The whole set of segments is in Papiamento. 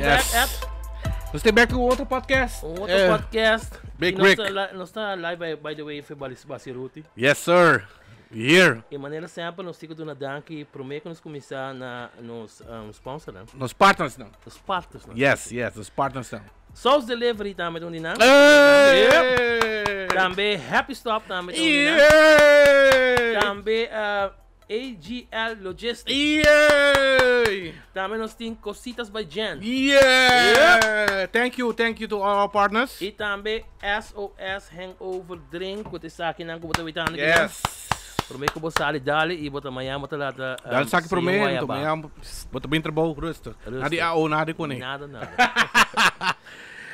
Yes. back at Nos ta back ku otro podcast. un otro podcast. Big Y nos Rick. ta nos ta live by the way for Basiruti. Yes, sir. We here. E manera semper nos tico duna danki prome que nos começar na nos sponsor, né? Nos partners now. Nos partners, né? Yes, nos partners now. Sauce Delivery tambe ta un di nan. Hey! Tambe Happy Stop tambe ta un di nan. Yeah! Tambe AGL Logistics. Yeah! Tambe nos tin Cositas by Jen. Yeah! Thank you, thank you to all our partners. Y tambe SOS Hangover Drink, ku te saki nan ku bo ta witando ki nan. Yes. Prome ku bo sali dali y bo ta mañana bo ta lata, Dal saki si prome, un to guayaba. mañana bo ta bin trabou rustig. Rustig. Nada di AO, nada di kone. Nada, nada.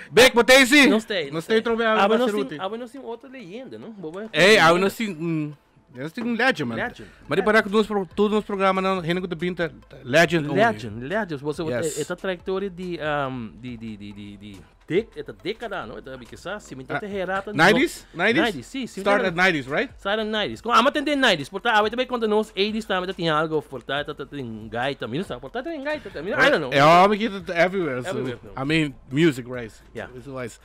Bek, bo tei si? Nos tei. Nos tei trobe Awe awe nos Ruti. tin, awe nos tin otro leyenda, no? Bo bai- Ey, awe nos tin un, nos tin un legend, man. Legend. Maar di para ku nos pro, tur nos programa nan, hende ku ta bin ta legend only. Legend, legend. Bo se, Yes. e ta trayectoria di, di, di, di, di, di, dek, e ta década, no? E ta, because, ah, si mi ta te herata, no. 90s? 90s? 90s, si, si mi Start ta at 90s, right? Start at 90s. Kon ama tende 90s, por ta awe tambe konta nos 80s tambe ta tin algo, por ta ta tin gaita, mi no sa, por ta tin gaita, mi no, I don't know. Ja, mi kita ta everywhere, so, Everywhere, no. I mean, music, right? Yeah. It's wise.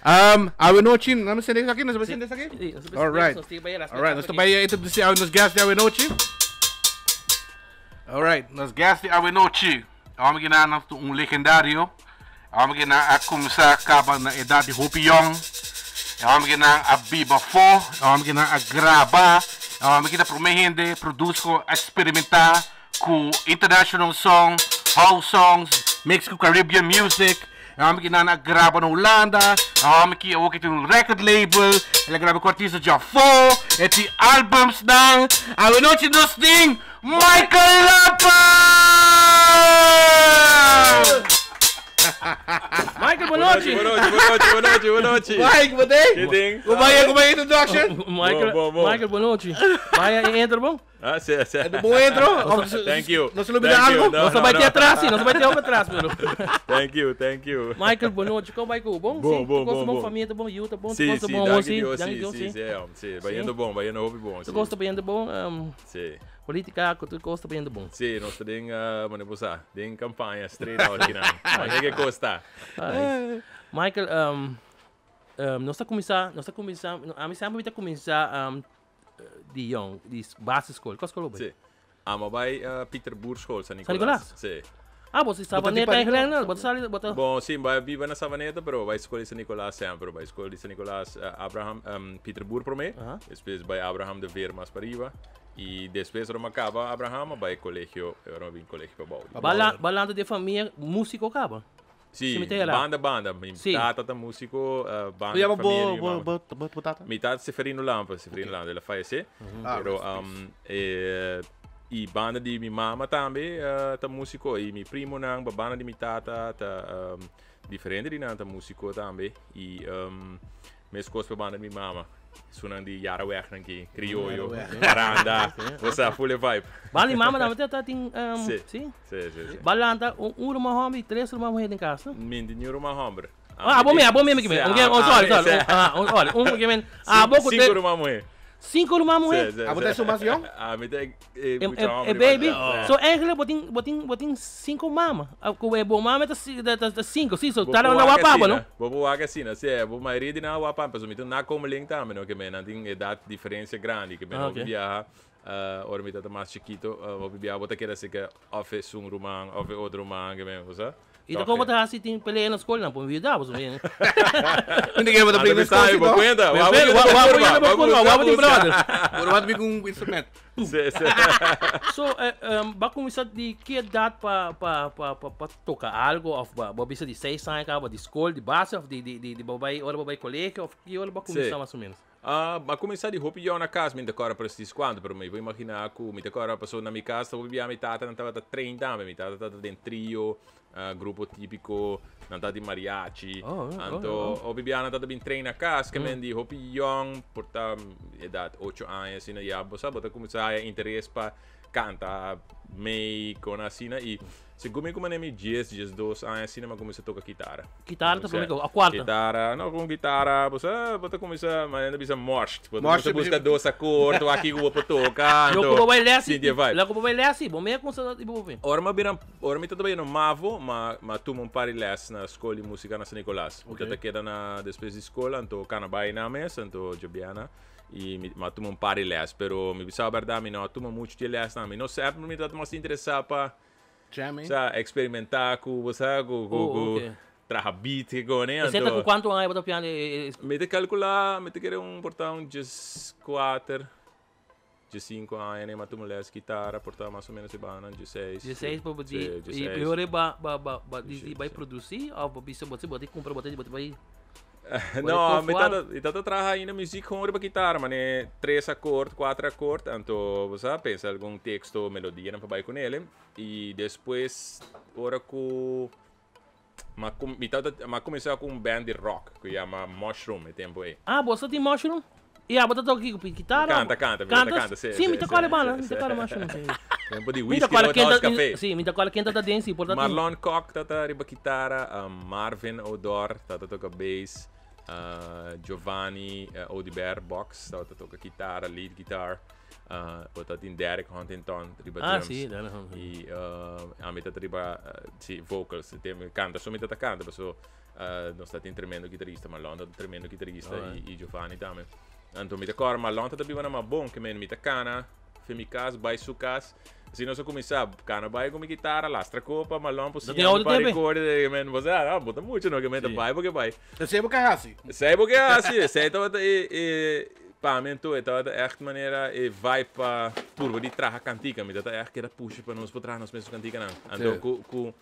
Awe nochi, nami sende esaki, nos sende esaki? Si, nos All right. nos bai All right, nos ta bai introduce awe nos guest di awe nochi. All right, nos guest di awe nochi. Awe mi gina nos un legendario. Awe mi gina a kumsa kaba na edad di hopi young. Awe mi gina a biba fo. Awe mi gina a graba. Awe mi gina prome hende produzco experimenta ku international song, house songs, mix ku Caribbean music. Awe mi gina a graba na Holanda. Awe mi ki ook un record label. El a graba ku artista Jafo. E ti albums dan. Awe nochi nos tin Michael Lampe! Michael, bon nochi. Bon nochi, bon nochi, bon nochi, bon nochi. Mike, wat é? Que ding? Como é, como é introduction? Michael, Bom, bom, bom. Michael, bon nochi. Vai, entra bom? Ah, si, si. É bom intro? Thank you. Não se olvida Thank you. algo? No, Nos no, vai no. ter atrás, sim, nos vai ter atrás, meu. Thank you, thank you. Michael, bon nochi. Como vai com bom? Bom, Sim, bom, tu gosta bom, bom, bom. família tá bom, you tá bom, tu Si, gosta si, bom, danki sim, Dios, danki si, Dios, si, sim. si, eh, si, bai yendo bon, bai yendo hopi bon, Tu si. gosta bai yendo bon, Si. politica, ku tu gosta bai yendo bon. Si, nos ta den, mane bo sa, den campaña straight out aki nan. Mane ke costa. Ai. Michael, nos ta cuminsa, nos ta cuminsa, no, ami semper ta cuminsa, di jong, di basisschool. Kos school Si. Amo bai, Pieter Boerschool, San San Nicolas? Nicolas. Si. Ah, bo si Savaneta Bota di eigenlijk, no? Bota sali, bota Bon, si, bai biba na Savaneta, pero bai school di San Nicolas semper. Bai school di San Nicolas, Abraham, Pieter Boer prome. Despues bai Abraham de Veer mas pariba. Y despues ora acaba Abraham, bai colegio, ora bin colegio pa bou. Balando de família, músico acaba. Si, Si mi te era. banda, banda. Mi Si. tata ta músico, banda Tu llama família bo, di mi bo, mama. bo, bo, bo tata? Mi tata Seferino Lampe, Seferino Lampe, el a fallece. Ah, Pero, rest in peace. y banda di mi mama tambe, ta músico. Y mi primo nan, ba banda di mi tata, ta, diferente di nan, ta músico tambe. Y, mes cos pa banda di mi mama. Sunan di Jaraweg nan ki, criollo, Jaraweg. paranda, o sea, full vibe. Banda di mama tambe ta tin, Si. si? Si, si, si. Balanta, un ruman homber, tres ruman muher den cas? Min di un ruman homber. Ah, bo mi, bo mi, mi, mi. Si, Ok, oh, sorry, ah, sorry. si. Ah, oh, sorry. Un, ok, men. Ah, bo ku Cinco te ruman muher. Cinco ruman muher? Si, si, Ah, bo si. ta su mas jong? Ah, mi ta, mucho homber, Baby. mas, So, eigenlijk, bo tin, bo tin cinco mama. Ah, ku e bo mama ta si, ta, ta, ta cinco, si, so, Bo ta na po wapa, wak bo, asina. no? Bo po wak asina, si, bo maioria di na wapa, pero mi tu na como link tambe, no, que me nan tin edad diferencia grandi, que me Ah, no ok. viaja, ora mi tata mas chiquito, bo viaja, bo ta queda así que of es un ruman, of es otro ruman, que me, o sea, E toch, como eh. ta hasi tin pelea na school, não, pô, me dá, você vê, né? Ninguém vai dar Ah, briga na deve estar aí, escola, bo então. cuenta, Meu wa- filho, wa- wa- wa- wa- wa- wa- wa- wa- wa- wa- brother. Bora, vai vir com um instrumento. Si, si. So, ba começar de que idade pa, pa, pa, pa, pa tocar algo, of ba, ba bisa de 6 anos, ba de escola, de base, of de, de, de, de babai, ora babai colégio, of que hora ba começar Si. mais ou menos? Ah, ma começar de hopi yo na casa, mi decora precies quando, pero mi vou imaginar que mi decora passou na minha casa, vou vivia mi tata, não tava 30 anos, mi tata tava den trio, grupo típico, não tava de mariachi. Oh, oh, Anto, oh, oh. o vivia não tava bem treino na casa, que men de hopi young, porta idade 8 anos, assim, ya, bo sabe, bota começar a interesse pa canta, mei, con assim, e Segun mi ku manera mi 10, 12 aña asina mi a kuminsá toka kitara. Kitara ta promé ku a kuarta? Kitara, no kon kitara, bo sa bo ta kuminsá manera nan ta bisa morsht, bo ta kuminsá buska dos akord wak kiko bo por toka, Lo ku anto bo bai lès, sinti e vibe. lo ku bo bai lès si, bo mei a kuminsá di bo Ora mi a bira, ora mi tabata bayendo mavo, mi a tuma un par di lès na skol di musika na San Nicolas. Mi tabata keda na despues di skol anto kana bai nan mes, anto djobiana. I mi a tuma un par di les, pero mi bisa berdad mi no a tuma mucho di e lesnan. Mi no sa, mi tabata mas interesa pa Jamming. sa experimenta cu, bo sa, cu, cu, Oh, cu ok. traha beat ke con Esei ta anto. cu cuanto aña bo ta piano e, e, Mi ta calcula, mi ta kere un por ta un 14, 15 aña mi a tuma les guitarra, por ta mas o menos e banda 16. 16 pa bo di, Sí, i 16. i ora ba, ba, ba, ba di, bai 16. produci of bo bisa bo bo ti cumpra bo ti bo ti bai No, mi tata, mi tata traha ainda muziek gewoon riba kitara, mane tres akkoord, kuater akkoord, anto bo sa pensa algun teksto, melodianan pa bai ku nele. I despues ora ku m'a kum mi tata m'a kuminsá ku un band di rock ku yama Mushroom e tempu ei. Ah, boso tin Mushroom? I abo ta toka kiko? Kitara? Kanta, kanta, mi tata kanta, si, Si, mi ta si, kòrda si, banda, si, mi ta si. kòrda Mushroom, si. Tempu di Mi ta Whiskey kòrda ken Roadhouse ta, Café. si, mi ta kòrda ken ta ta den, si, por ta tin. Marlon Kok tata riba kitara, Marvin Odor tata toka bass, Giovanni Odiber Box tata toka kitara, lead guitar, bo ta tin Derek Huntington riba Ah, drums. si, Derek Huntington. I ami tata riba, si, vocals. Kanta so mi tata kanta, paso Nos ta tin tremendo guitarista, Marlon ta tremendo guitarista y, y Giovanni tambe. Anto mi ta kòrda Marlon ta biba na Mabon, ke men mi ta kana fe mi kas bai su kas. Asina nos a kuminsá kana bai ku mi guitarra, lastra kopa, Marlon por No siña tin mi outo pa tempe? record, ke men bo sa, ah, bo ta mucha no, ke men ta bai bo ke bai. Esei bo ke hasi? Esei bo ke hasi, esei tabata e, e, pa mi anto e tabata ègt manera e vibe pa purba di traha kantika. Mi tabata ègt keda pusha pa nos por traha nos mesun kantikanan. Anto ku, ku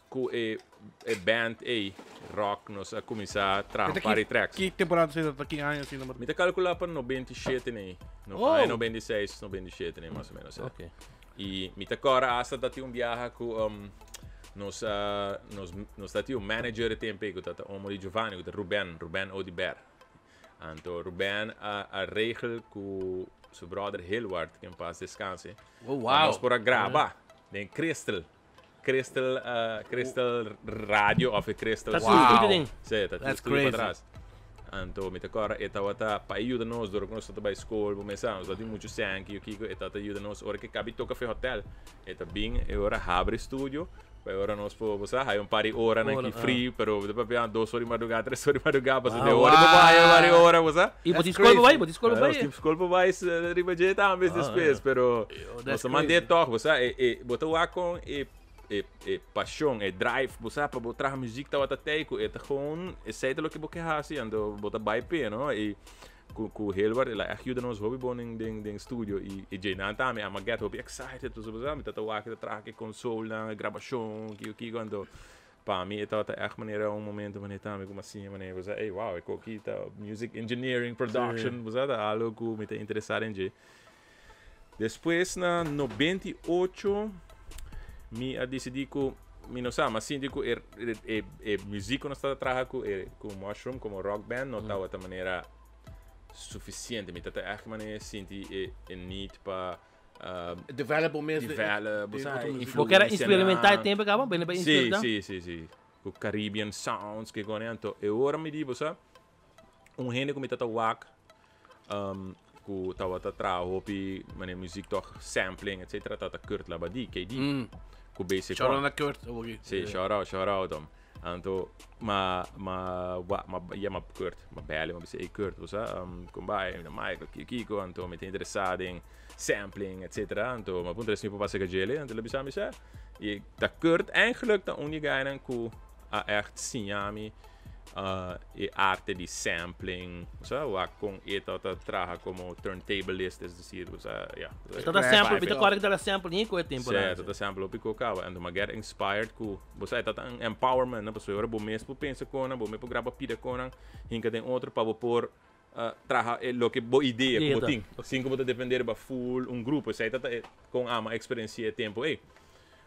Ku e e band ei, rock, nos a kuminsá traha un par di tracks. Ki temporada esei ta? Ki aña asina? Mi ta kalkulá pa 97 nei. No, Oh! aña 96, 97 nei, mas o menos. Ok. I mi ta kòrda asta ta tin un biaha ku um, nos a nos nos ta tin un manager e tempu ei ku ta ta omo di Giovanni, ku ta Ruben, Ruben Odiber. Anto Ruben a a regel ku su brother Hilward, ke en paz descanse, Oh, pa wow! nos por a graba den Crystal. Crystal, uh, Crystal Radio of Crystal Ta Wow. studio den. Sí, ta That's studio crazy. patras. Anto mi ta kòrda e tabata pa e yuda nos dor ku nos tabata bai skol bo mesa nos tabatin muchu sènki o kiko e tabata yuda nos ora ke kabi toka fe hotel e ta bin e ora habri studio pa e ora nos por bo sa hay un par di oranan Ora, ki ah. free pero bo ta papia dos ora di madrugá tres ora di madrugá pasobra Ah, e ora bo bai un par di ora bo sa I bo That's tin skol bo bai, crazy. bo tin skol bo Ah, bai. nos tin skol pa bai riba dje tambe Ah, despues ja. pero Yo, nos that's ta mand'é crazy. tòg bo sa e e bo ta wak kon e e e pasion e drive bo sa pa bo traha muziek tabata tei ku e ta gewoon esei ta loke bo ke hasi anto bo ta bai p'e no i ku ku Hilbert el a ègt yuda nos hopi bon den den den studio i i djeinan tambe a get hopi excited pasobra bo sa mi ta wak e ta traha ku e consolenan e grabashon kiko kiko anto pa mi e tabata ègt manera un momento manera tambe ku mi a siña manera bo sa ey wow e koki ta music engineering production bo sa ta algo ku mi ta interesa den dje. Despues na 98 mi a disidí ku mi no sa, mi a sinti ku e e e muzik ku nos tabata traha ku e ku Mushroom komo rock band no tabata manera sufisiente. Mi tabata ègt manera sinti e e need pa Develop bo mes. Develop, bo sa, Bo kere experimentá e tempu kaba? Bini pa Sí, experimentá? sí, sí, sí. Ku Caribbean sounds ke kone. Anto e ora mi di, bo sa, un hende ku mi tabata wak um, ku tabata traha hopi manera muziek toch sampling etcetera tabata Kurt Labadie, KD. Mm. Ku Basic Shout out One. na Kurt, oki. Sí, shout out, shout out hom. Anto ma ma wa ma ja ma Kurt, ma bel ma bisa ey Kurt, bo sa, um, kon bai, mi ta Michael, kiko kiko, anto mi ta interesá den sampling etcetera, anto ma puntra si mi por pasa gajele, anto el a bisa mi sa. I ta Kurt eigenlijk ta un di guynan ku a echt siña mi e arte di sampling, osea, wak kon e tabata traha komo turntablist, es decir, osea, ya. E tabata sample, mi ta kòrda ku tabata sample ni ku e tempu Sí, e tabata sample hopi ku kaba. Anto mi a get inspired ku, bo sa, e tabata un empowerment, no? Pasobra ora bo mes por pensa konan, bo mes por graba pida konan, hinka den otro pa bo por traha e loke bo idea ku bo tin, sin ku bo ta depende riba full un grupo. Esei tabata e kon ami a eksperensia e tempu ei.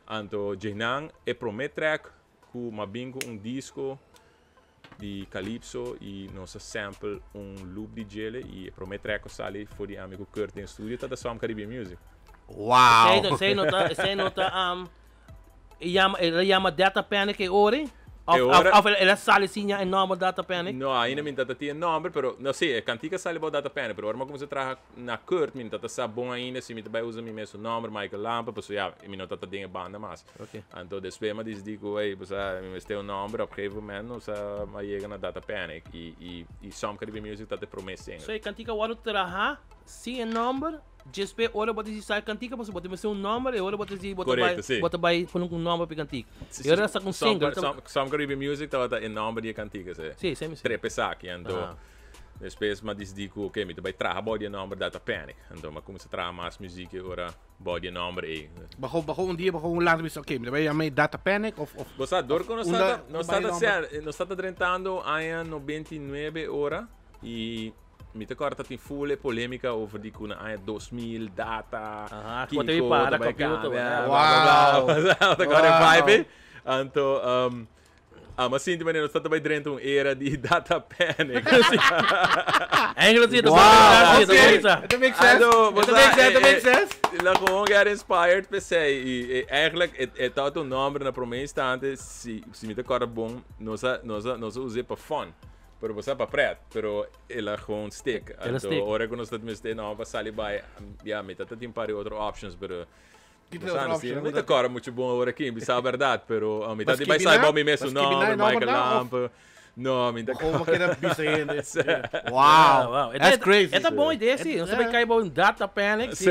Anto djenan e promé track Ku m'a bin ku un disko di Calypso i nos a sample un loop di djele i e promé track ku sali for di ami ku Kurt den studio ta The Swamp Caribbean Music. Wow! Esei no ta, esei no ta, um, Yama, el a yama Data Panic e ora? Of, E ora- of, of el a sali sin ya e nomber Data Panic? No, ainda mi tata tin e nomber, pero no si, e cantica sali bou Data Panic, pero ora mi a cuminsa traha na Kurt, mi tata sa bon ainda si mi ta bay usa mi mesun nomber, Michael Lampe, pasobra ya, mi no tata den e banda mas. Ok. Anto despues mi a dicidi cu, hey, bo sa, mi mester un nomber, op gegeven moment nos a a yega na Data Panic y, y, y Some Caribbean Music tata e prome single. So e cantica wordo traha sin e nomber? Djis p'e ora bo ta disi sa e kantika pasobra bo ta mester un nòmber e ora bo ta disi bo ta bai Korekto, si. bo ta bai pone un nòmber pa e kantika. E ora sa ku un Some, single. some, some Caribbean Music tabata e nòmber di e kantika, si. Si, semi si. Trepe esaki, anto Aha. despues m'a disidi ku oke mi ta bai traha bou di e nòmber Data Panic. Anto m'a kuminsá traha mas muzik e ora bou di e nòmber ei. Bajo, bajo un dia, bajo un lanta bisa, oke, mi ta bai yama e Data Panic of, of Bo sa, dor ku nos unda tata, nos bai e tata nòmber? ser, nos tata drentando aña 99 ora i Mi ta kòrda ta tin full e polemica over di ku na aña 2000 data, Aha, ku kiko, ta para ta bai computer, kambia, whatever. bla bla bla. Wow. Ta kòrda e Wow. vibe ei. Anto, um, amo a sinti manera nos ta bai drenta un era di data panic. Eigenlijk zie je Wow, dat oké. It makes sense. Anto, bo It sa, makes sense, it eh, makes eh, sense. La gewoon get inspired p'esei. I, eh, eigenlijk, e, e tabata un nomber na prome instante, si, si mi ta kòrda bon, nos a, nos a, nos a us'é pa fun. Pero bo sa pa pret, pero el a gewoon stick. El a Anto stick. ora ku nos ta mester no pa sali bai, ya mi ta ta tin par di otro options, pero Ki bo otro sa, no si, option mi ta kòrda muchu bon ora aki, mi sa bèrdat, pero mi ta Mas tin bai skibi sali na? bou mi mes Mas su skibi na e nòmber, nòmber Michael na, of? Lampe. No, mi ta Gewoon maar keda bisa hende. Sí. Wow. Wow. That's crazy. E ta bon idea, si. Nos ta bai kai bou un data panic, si. Sí.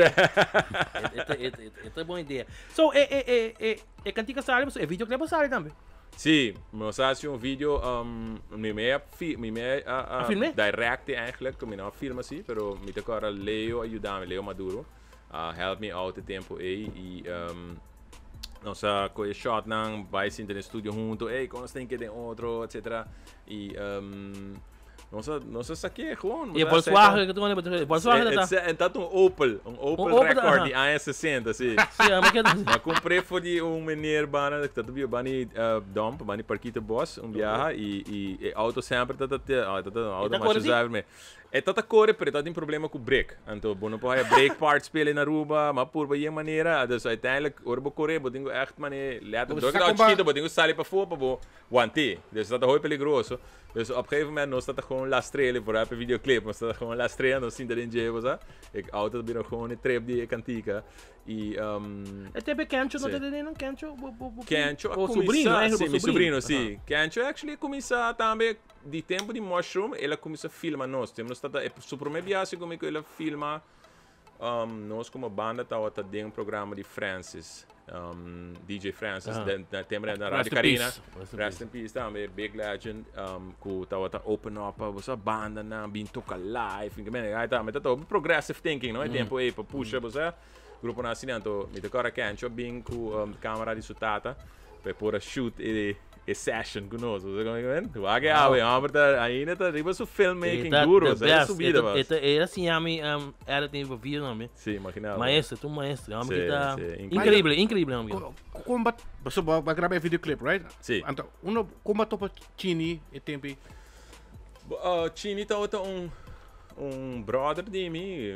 E ta bon idea. So, e, e, e, e, e kantika sali, e videoclip a sali tambe. Sí, nos a haci un video, um, mi me a fi, mi me a, a, A filmé? directe eigenlijk, mi no a filma así, pero mi ta acorda Leo a yudami, Leo Maduro, a help me out e tempo ey y um, nos a coge shotnan, bay sinta den studio hunto, ey, con nos tin ke den otro, etcetera, y um, Nos a, nos a saqué gewoon. E Volkswagen que tu manda, Volkswagen ta. ta. En dat un Opel, un Opel, Un Opel, record aha. di aña 60, sí. Sí, maar que Ma compré voor die un meneer bana, dat dat bani dump, bani parquito bos, un viaja y y e auto sempre dat dat ah, dat een auto ta maar corre, sí? zuiver mee. E dat ta corre, pero dat een problema cu brake. Anto bo no por haya brake parts spelen in Aruba, maar por ba manera, dus uiteindelijk ora bo corre, bo tin cu echt mane let Bo door sa dat con ba- chiquito, bo tin cu sali pa voor pa bo wante. Dus dat ta hooi peligroso. Dus op gegeven moment nos ta gewoon lastrelen voor e videoclip. Nos ta gewoon lastrelen, nos sinta den dje, sa. E auto bira gewoon e trip di e cantica. Y E tebe Kencho, no Sí. te den Kencho? Bo, bo, bo, Kencho a o cuminsa, sobrino, eigenlijk, sí, bo mi sobrino, sobrino. sí. Kencho actually cuminsa tambe di tempo di Mushroom, el a cuminsa filma nos. Tem nos tata, e su prome biaha como cu el a filma nos como banda tawata den un programa di Francis, DJ Francis, den den tempo na Rest Radio in Carina. peace. Rest in Rest in peace tambe, big legend, cu tawata open up pa boso banda nan bin toca live. Ik meen, hij ta, met dat ook progressive thinking, no? E tempo e pa pusha boso grupo na asina, anto mi ta kora Kencho bin cu camera di su tata, pa por a shoot e e session cu nos. Boso como ik ben? Wak e awe, homber ta ainda ta riba su filmmaking Eta duro, the sa e best. subida, Eta, was. eta, era siñami editing pa video tambe. Sí, imagina. Maestro, tu maestro. Homber Sí, ki ta sí, increíble. increíble, increíble homber. Con bat, so ba ba graba e videoclip, right? Sí. Anto, uno con ba topa Chini e tempi? Chini tabata un un brother di mi,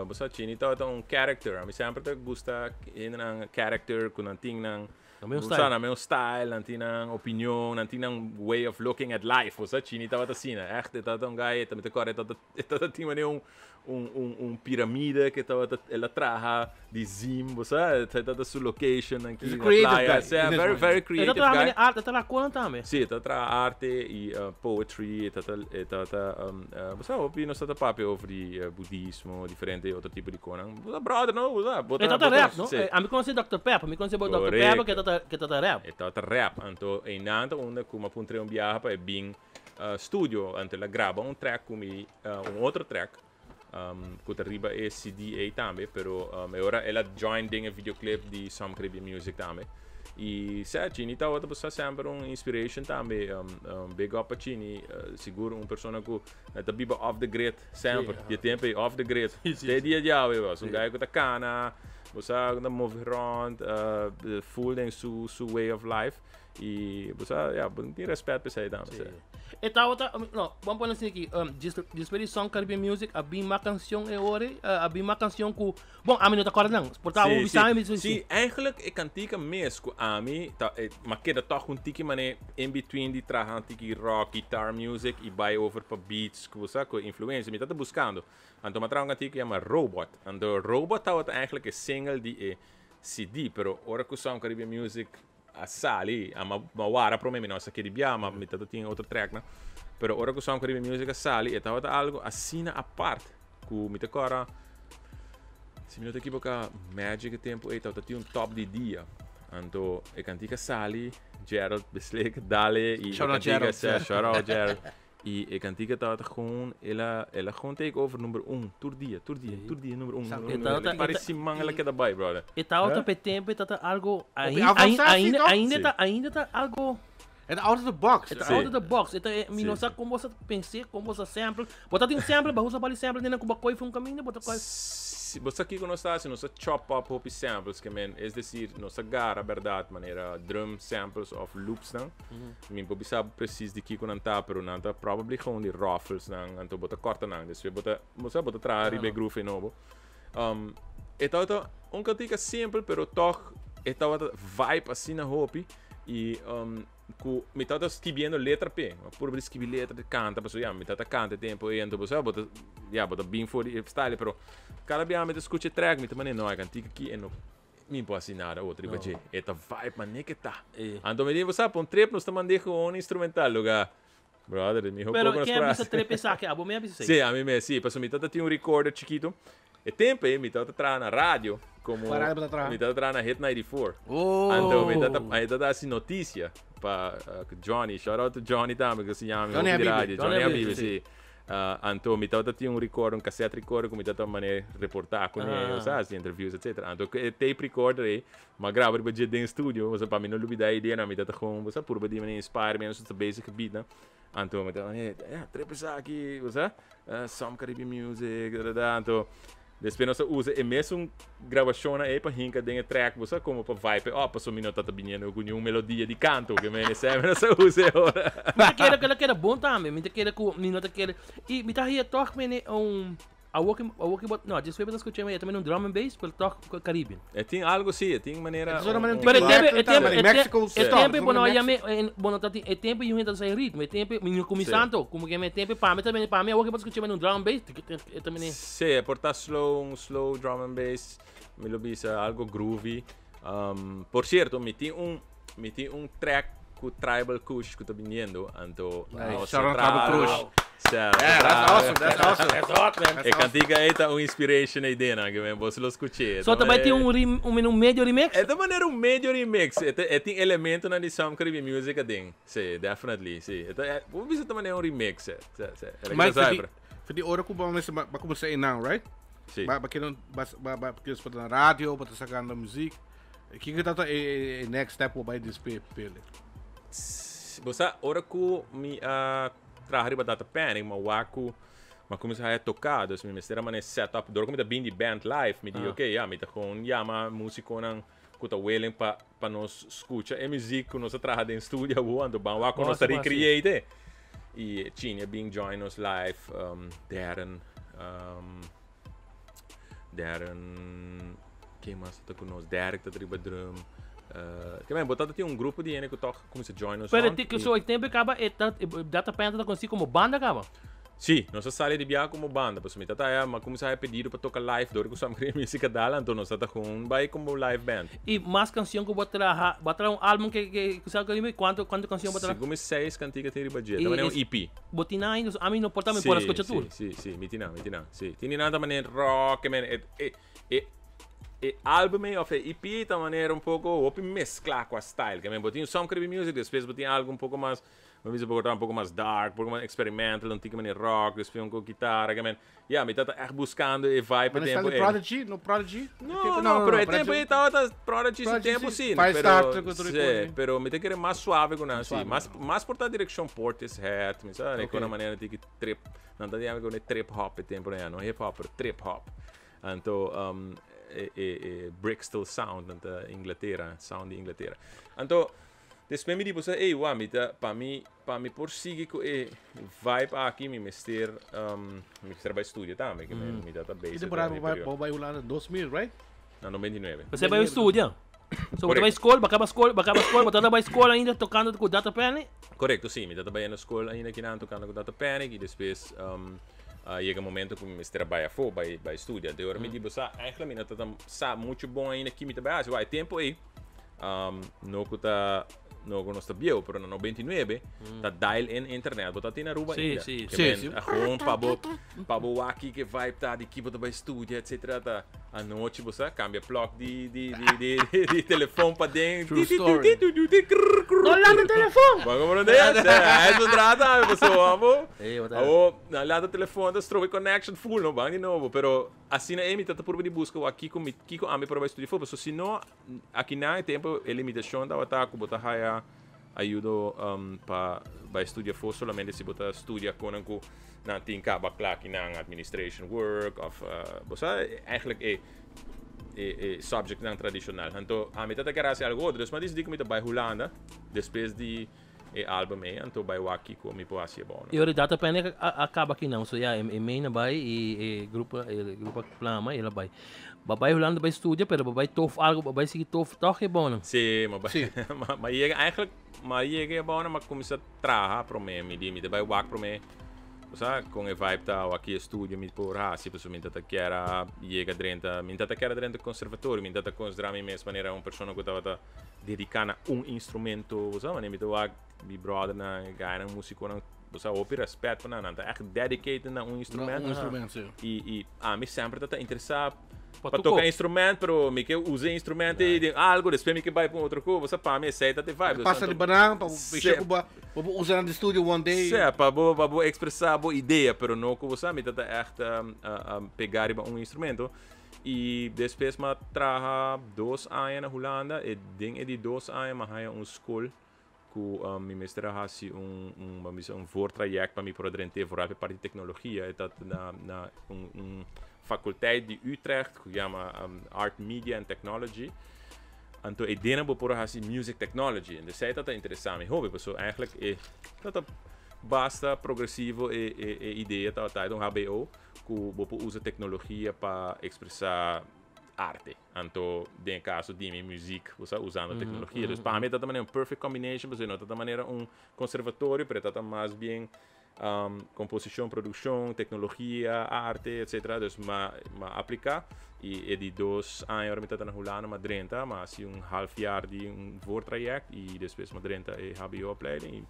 bo sa Chini tabata un character. Ami semper ta gusta hendenan character ku nan tin nan Nan mes bo sa, style. nan mes style, nan tin nan opinion, nan tin nan way of looking at life. Bo sa Chini tabata asina, echt, e tabata un guy, e ta mi ta kòrda e tabata e tabata tin manera un un un un piramide ku e tabata el a traha di zim, bo sa, e tabata su location aki He's a na creative playa. guy. Sí, In his very, mind. very E ta creative traha guy. mane arte, e ta traha konan tambe. Sí, e ta traha arte y poetry, e ta ta e ta ta bo sa hopi nos ta ta papia over di budismo, diferente otro tipo di konan. Bo sa brother no, bo sa, bo E ta ta ta bo ta rap, no? sí. Ami konosi Dòkter Pepper, mi konosi bo Dòkter Pepper Correcto. ke ta ta ke ta ta rap. E ta ta rap, anto einan ta unda ku mi a puntra un biaha pa e bin studio, anto el a graba un track ku mi, un otro track ku ta riba e CD ei tambe, pero e ora el a join den e videoclip di Some Caribbean Music tambe. Y sa, Chini tabata por semper un inspiration tambe. Big up pa Chini, sigur un persona ku ta biba off the grid semper. Di e tempo ei off the grid. Te dia djawe was. Un guy ku ta kana, bo sa, ku ta move rond, full den su, su way of life. I bo sa, ya, bo tin respet p'esei tambe, Sí. E tabata, no, ban pone asina aki, despues di Song Caribbean Music a bin mas cancion e ora, a bin mas cancion cu, bon, ami no ta corda nan, por ta Sí, bo bisa sí. mi, sí, Sí, eigenlijk e cantica mes cu ami ta, e, ma keda toch un tiki mane in between di traha un tiki rock, guitar music y bai over pa beats cu bo sa cu influencia. Mi ta ta buscando. Anto mi a traha un cantica cu yama Robot. Anto Robot tabata eigenlijk e single di e CD, pero ora cu Song Caribbean Music a sali, a ma ma wara prome mi no sa keri bia, ma mi tata tin otro tracknan. Pero ora ku Sound Caribbean Music a sali, e tabata algo asina apart ku mi ta kòrda, si mi no ta ekiboká, Magic e tempu ei tabata tin un top di dia. Anto e kantika sali, Gerald Beslik dale i e Shout out kantika Gerald. sa, shout out Gerald. I e kantika tabata gewoon, el a el a gewoon take over number un tur dia, tur dia, tur dia number un, number E un. tabata- E pare siman el a keda bai, brother. E tabata pa e tempo e tabata algo Hopi avanzá, sí, ainda toch? ainda Sí. ta ainda ta algo E ta out of the box. E ta Sí. out of the box. E ta e mi no Sí. sa kon bo sa pens'é, kon bo sa sample. Bo ta tin un sample, bo usa bali sample den nan ku bo koi for un kaminda, bo ta koi. Si bo sa kiko nos ta hasi, nos ta chop up hopi samples, ke men, es decir, nos ta gara berdad manera drum samples of loopsnan. Mi por bisa bo precies di kiko nan ta, pero nan ta probably gewoon di rufflesnan, anto bo ta corta nan, despues bo ta, bo sa, bo ta traha riba e groove e nobo. E tabata un cantica simpel, pero toch e tabata vibe asina hopi y cu mi tabata skibiendo letra p'e, mi a purba di skibi letra di canta, pasobra ya mi tabata canta e tempo ey, anto bo sa bo ta, ya bo ta bin for di e style, pero cada bia mi ta scucha e track mi ta mane no e cantica aki e no Mi por hasi nada otro riba dje. E ta vibe mane ke ta. Anto mi di, bo sa, pa un trip nos ta mand'é gewoon instrumental luga. Brother, e miho Pero koko nos ken por a bisa hasi. trip esaki? Abo mi a bisa esei? Sí, ami mes, sí. Pasobra mi tabata tin un recorder chikito. E tempo ei mi tabata traha na radio como Kua radio bo ta traha? Mi tabata traha na Hit 94. Oh! Anto mi tabata, mi tabata hasi noticia pa Johnny. Shout out to Johnny tambe ku a siña mi Johnny hopi di Habibi. radio. Johnny Johnny Habibi, Habibi, sí. Anto mi tabata tin un recorder, un cassette recorder ku mi tabata manera reportá kuné, Ah. osea, hasi interviews, etcetera. Anto ku e tape recorder ei, mi a graba riba dje den studio, osea, pa mi no lubidá e ideanan, mi tabata gewoon, bo sa, purba di manera inspire mi, nos ta bezig ku beatnan. Anto mi tabata manera, ya, trep esaki, bo sa, Some Caribbean Music, da da da. Anto Despues nos a usa e mesun grabashonnan ei pa hinka den e track, bo sa komo pa vibe e op, pasobra mi no ta ta biniendo ku niun melodia di kanto, ke men esei mi nos a usa e ora. Mi ta kere ku el a keda bon tambe, mi ta kere ku mi no ta kere, i mi ta hia tòg mene un, awor ki awor ki bo, no, despues bo ta skucha mi, e ta mene un drum and bass, pero tòg ku Caribbean. E tin algo si, e tin manera E ta sona manera un Pero e tiki tempo, e Latin tempo, tambe, e Mexico tempo, e style, tempo bo no a sona yam'é, Mexico. bo no ta tin, e tempo yu hende ta sa e ritmo, e tempo mi no kuminsá anto, komo ke e tempo pa mi ta mene, pa mi awor ki bo ta skucha mene un drum and bass, e ta mene. Sí, e por ta slow, un slow drum and bass, mi lo bisa algo groovy. Por cierto, mi tin un, mi tin un track ku Tribal Kush ku ta biniendo, anto Nice. nos Shout out a traha Tribal Kush. algo. Sí, nos a Yeah, that's traha awesome, that's awesome. That's hot, man. E cantica ei ta un inspiration ei den nan, ke men boso lo scuché. So ta bai tin un rem, un un medio remix? E ta manera un medio remix. E ta, e tin elementonan di Some Caribbean Music aden. Sí, definitely, sí. E ta, e, bo bisa ta manera un remix, sí, sí, sí. E Mike, ta for di, cyber. for di ora ku bo mester ba, ba kuminsá einan, right? Sí. Ba, ba kere, ba, ba, ba kere spota na radio, ba ta sakando muziek. Kiko ta ta e, e, e next step ku bo bai despe pele? Bo sa, ora ku mi a traha riba Data Panic, mi a wak ku mi a kuminsá haya toká, dus mi mester a manera set up. Dor ku mi ta bin di band live, mi di, ok, ya, mi ta gewoon yama musikonan ku ta willing pa pa nos skucha e muziek ku nos a traha den studio awor, anto ban wak ku nos ta recreate. I Chini a bin join nos live, Darren, Darren, ken mas ta ku nos? Derek ta riba drum. Ke men, bo ta tin un grupo di hende ku tòg kuminsá join nos Pero rond. ti, so e tempo e kaba, e ta, Data Penta ta konosí komo banda kaba? Sí, nos a sali di biaha komo banda, pasobra mi tata ya, mi a kuminsá haya pedido pa toka live dor ku Sam Green Music a dal, anto nos tata gewoon bai komo live band. I mas kanshon ku bo a traha, bo a traha un album ke ke ku Sam Green Music, kuantu kuantu kanshon bo a traha? Segun mi seis kantika tin riba dje, I ta manera un es EP. Bo tin nan ainda, so ami no por ta mi por a Sí, skucha sí, tur. sí, sí, mi tin nan, mi tin nan, sí. Tin di nan ta manera rock, ke men e e e e album ei of e EP ei ta manera un poko hopi meskla ku a style, ke men bo tin Sam Caribbean Music, despues bo tin algu un poko mas Mi bisa por ta un poco mas dark, un poco mas experimental, un tiki manera rock, despues un con kitara, ke men, ya, mi tata echt buscando e vibe Maar e está tempo di ei. Prodigy? No Prodigy? No, no, pero e tempo ei tabata Prodigy su Prodigy tempo sí. sí, Firestarter pero, cu otro sí, record, pero mi ta kere mas suave cu nan, sí, Suave, mas, mas por ta direccion Portishead, mi sa, Ok. con una manera tiki trip, nan ta yama con e trip hop e tempo ei, no hip hop, pero trip hop. Anto, e, e, e Brixton Sound, nan ta Inglaterra, sound di Inglaterra. Anto, Despues mi di bo sa, ey, wak, mi ta, pa mi, pa mi por sigui ku e vibe aki, mi mester, mi mester bai studia tambe, ke mi, mi ta ta Ki bezig temporada den e bo bai, periodo. bo bai Hulanda? 2000, right? Na 99. Bo bai studia. So bo ta bai skol, bo kaba skol, bo kaba skol, bo ta bai skol ainda tokando ku Data Panic? Korekto, si. Mi ta bai na skol ainda kinan tokando ku Data Panic i despues a yega momento ku mi mester a bai afó, bai bai studia. Anto e ora mi di bo sa, eigenlijk mi no ta sa muchu bon ainda ki mi ta bai hasi. Wak, e tempu ei no ku ta no ku nos ta bieu, pero na 99 ta dial in internet bo ta tin Aruba Sí, ainda. sí. Ke Sí, men, sí. a gewoon pa bo pa bo wak ki ke vibe ta di ki bo ta bai studia etcetera ta anochi bo sa kambia plug di di di di di telefon paden. True story. No lanta telefon! Bo a comprende? Sí, eso trata, pasobra bo. Ey, bo ta- Awo, nan lanta telefon ta strobe connection full no ban di nobo, pero asina ey mi ta ta purba di buska wak kiko mi kiko ami por a bai studia for, pasobra si no Akinan e tempo e limitacion tabata cu bo ta haya ayudo pa bay studia afo solamente si bo ta studia conan cu nan tin caba cla akinan, administration work of bo sa eigenlijk e e subjectnan tradicional. Anto ami ta ta kere haci algo otro, dus mi a dicidi cu mi ta bay Hulanda despues di e album ei, anto bai wak kiko mi por hasi abou no. E ora Data Panic a kaba akinan, so ya e main a bai i e grupo e grupo a plama i el a bai. Bo a bai Hulanda bai studia pero bo bai tof algo, bo bai sigui tof tòg e abounan? Sí, mi a bai, mi a yega eigenlijk mi a yega e abounan mi a kuminsá traha promé, mi di mi ta bai wak promé, bo sa kon e vibe ta awor aki e studio mi por hasi pasobra mi ta ta kier a yega drenta, mi ta ta kier a drenta conservatorio, mi ta ta konsiderá mi mes manera un persona ku tabata dedica na un instrumento, bo sa, wanneer mi ta wak mi brothernan, e guynan musiconan, bo sa, hopi respet pa nan, nan ta echt dedicated na un instrumento. Na un instrumento, si. Y, y ami semper ta ta interesa Pa pa tu toca ko. instrument, pero mi ke usa e instrumento ei den algo, despues mi ke bai pa un otro ko, bo sa, pa mi esei ta e vibe. Dus Pasa anto- riba nan, pa bo Sí. bisha ku bo, bo por usa nan den studio one day. Sí, pa bo, pa bo expresa bo idea, pero no ku bo sa, mi ta ta echt pega riba un instrumento. Y despues m'a traha dos aña na Hulanda e den e di dos aña m'a haya un school cu mi mester a haci un un ban bisa un voortraject pa mi por a drent'é vooral p'e parti tecnologia e ta na na un un faculteit di Utrecht cu yama Art Media and Technology anto e dena bo por a haci music technology entonces esey ta ta interesa mi hopi pasobra eigenlijk e ta ta basta progresivo e e e idea tabata e ta un hbo. Ku bo por usa teknologia pa ekspresá arte. Anto den e kaso di mi muziek, bo sa, usando teknologia. Dus pa mi e ta ta manera un perfect combination, pasobra no ta ta manera un konservatorio, pero e ta ta mas bien komposishon, produkshon, teknologia, arte, etcetera. Dus m'a m'a apliká i e di dos aña ora mi ta ta na Hulanda m'a drenta, m'a hasi un half jaar di un voortraject i despues m'a drenta e hbo-opleiding i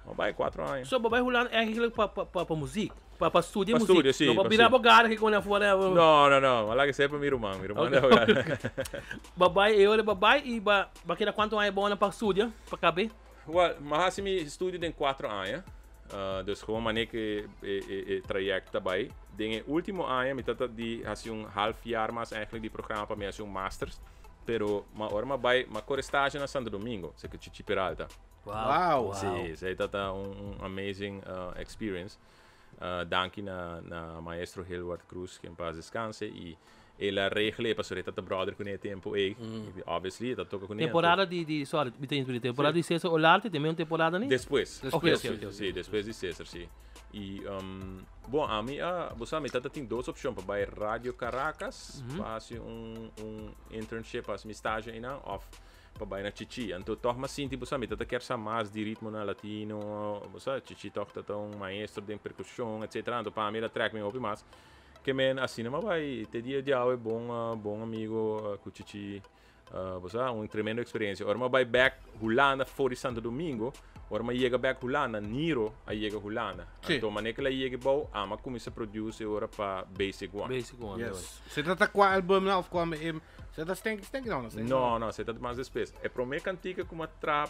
Bo bai cuatro aña. So bo bai Hulanda eigenlijk pa pa pa pa muziek, pa pa studia Pa muziek. studia, si, No pa pa bira studia. abogado aki con afuera. No, no, no. Ma laga esei pa mi ruman. Mi ruman Ok. ta abogado. Bo bai e ora bo bai y ba ba keda cuanto aña bo na pa studia, pa cabe? Wel, mi a haci mi studio den cuatro aña. Dus gewoon manera cu e e e traject ta bai. Den e ultimo aña mi tata di haci un half jaar mas eigenlijk di programa pa mi haci un masters. Pero ma ora mi a bai, mi a core stage na Santo Domingo, cerca Chichi Peralta. Wow. Sí, esei ta ta un, un amazing experience. Danki na, na maestro Hilward Cruz, que en paz descanse, y el a regle pasobra e ta ta brother kuné e tempo ei. Obviously, e ta toca kuné. Temporada di, di, sorry, mi ta interrumpí. Temporada di Cesar Olarte, tin un temporada ni? Despues. Despues. Ok, ok, ok. Sí, despues di Cesar, sí. Y, bon, ami a, bo sa, mi tata tin dos opcion, pa bai Radio Caracas, pa haci un, un internship, pa haci mi stage einan, of Pa bai na Chichi. Anto tòg m'a sinti, bo sa, mi ta ta kier sa mas di ritmonan latino, bo sa, Chichi tòg ta ta un maestro den perkushon, etsetera. Anto pa mi el a trèk mi hopi mas. Ke men asina m'a bai te dia djawe bon, bon amigo ku Chichi, bo sa, un tremendo eksperensia. Ora m'a bai bèk Hulanda for di Santo Domingo, ora m'a yega bèk Hulanda, Niro a yega Hulanda. Anto manera ku el a yega ebou, ami a kuminsá produce e ora pa Basic One. Basic One, Yes. Se ta ta kua albumnan òf kua Se ta Stenky Stenky? No, no Stenky. No, no, se ta mas despues. E prome cantica cu m'a traha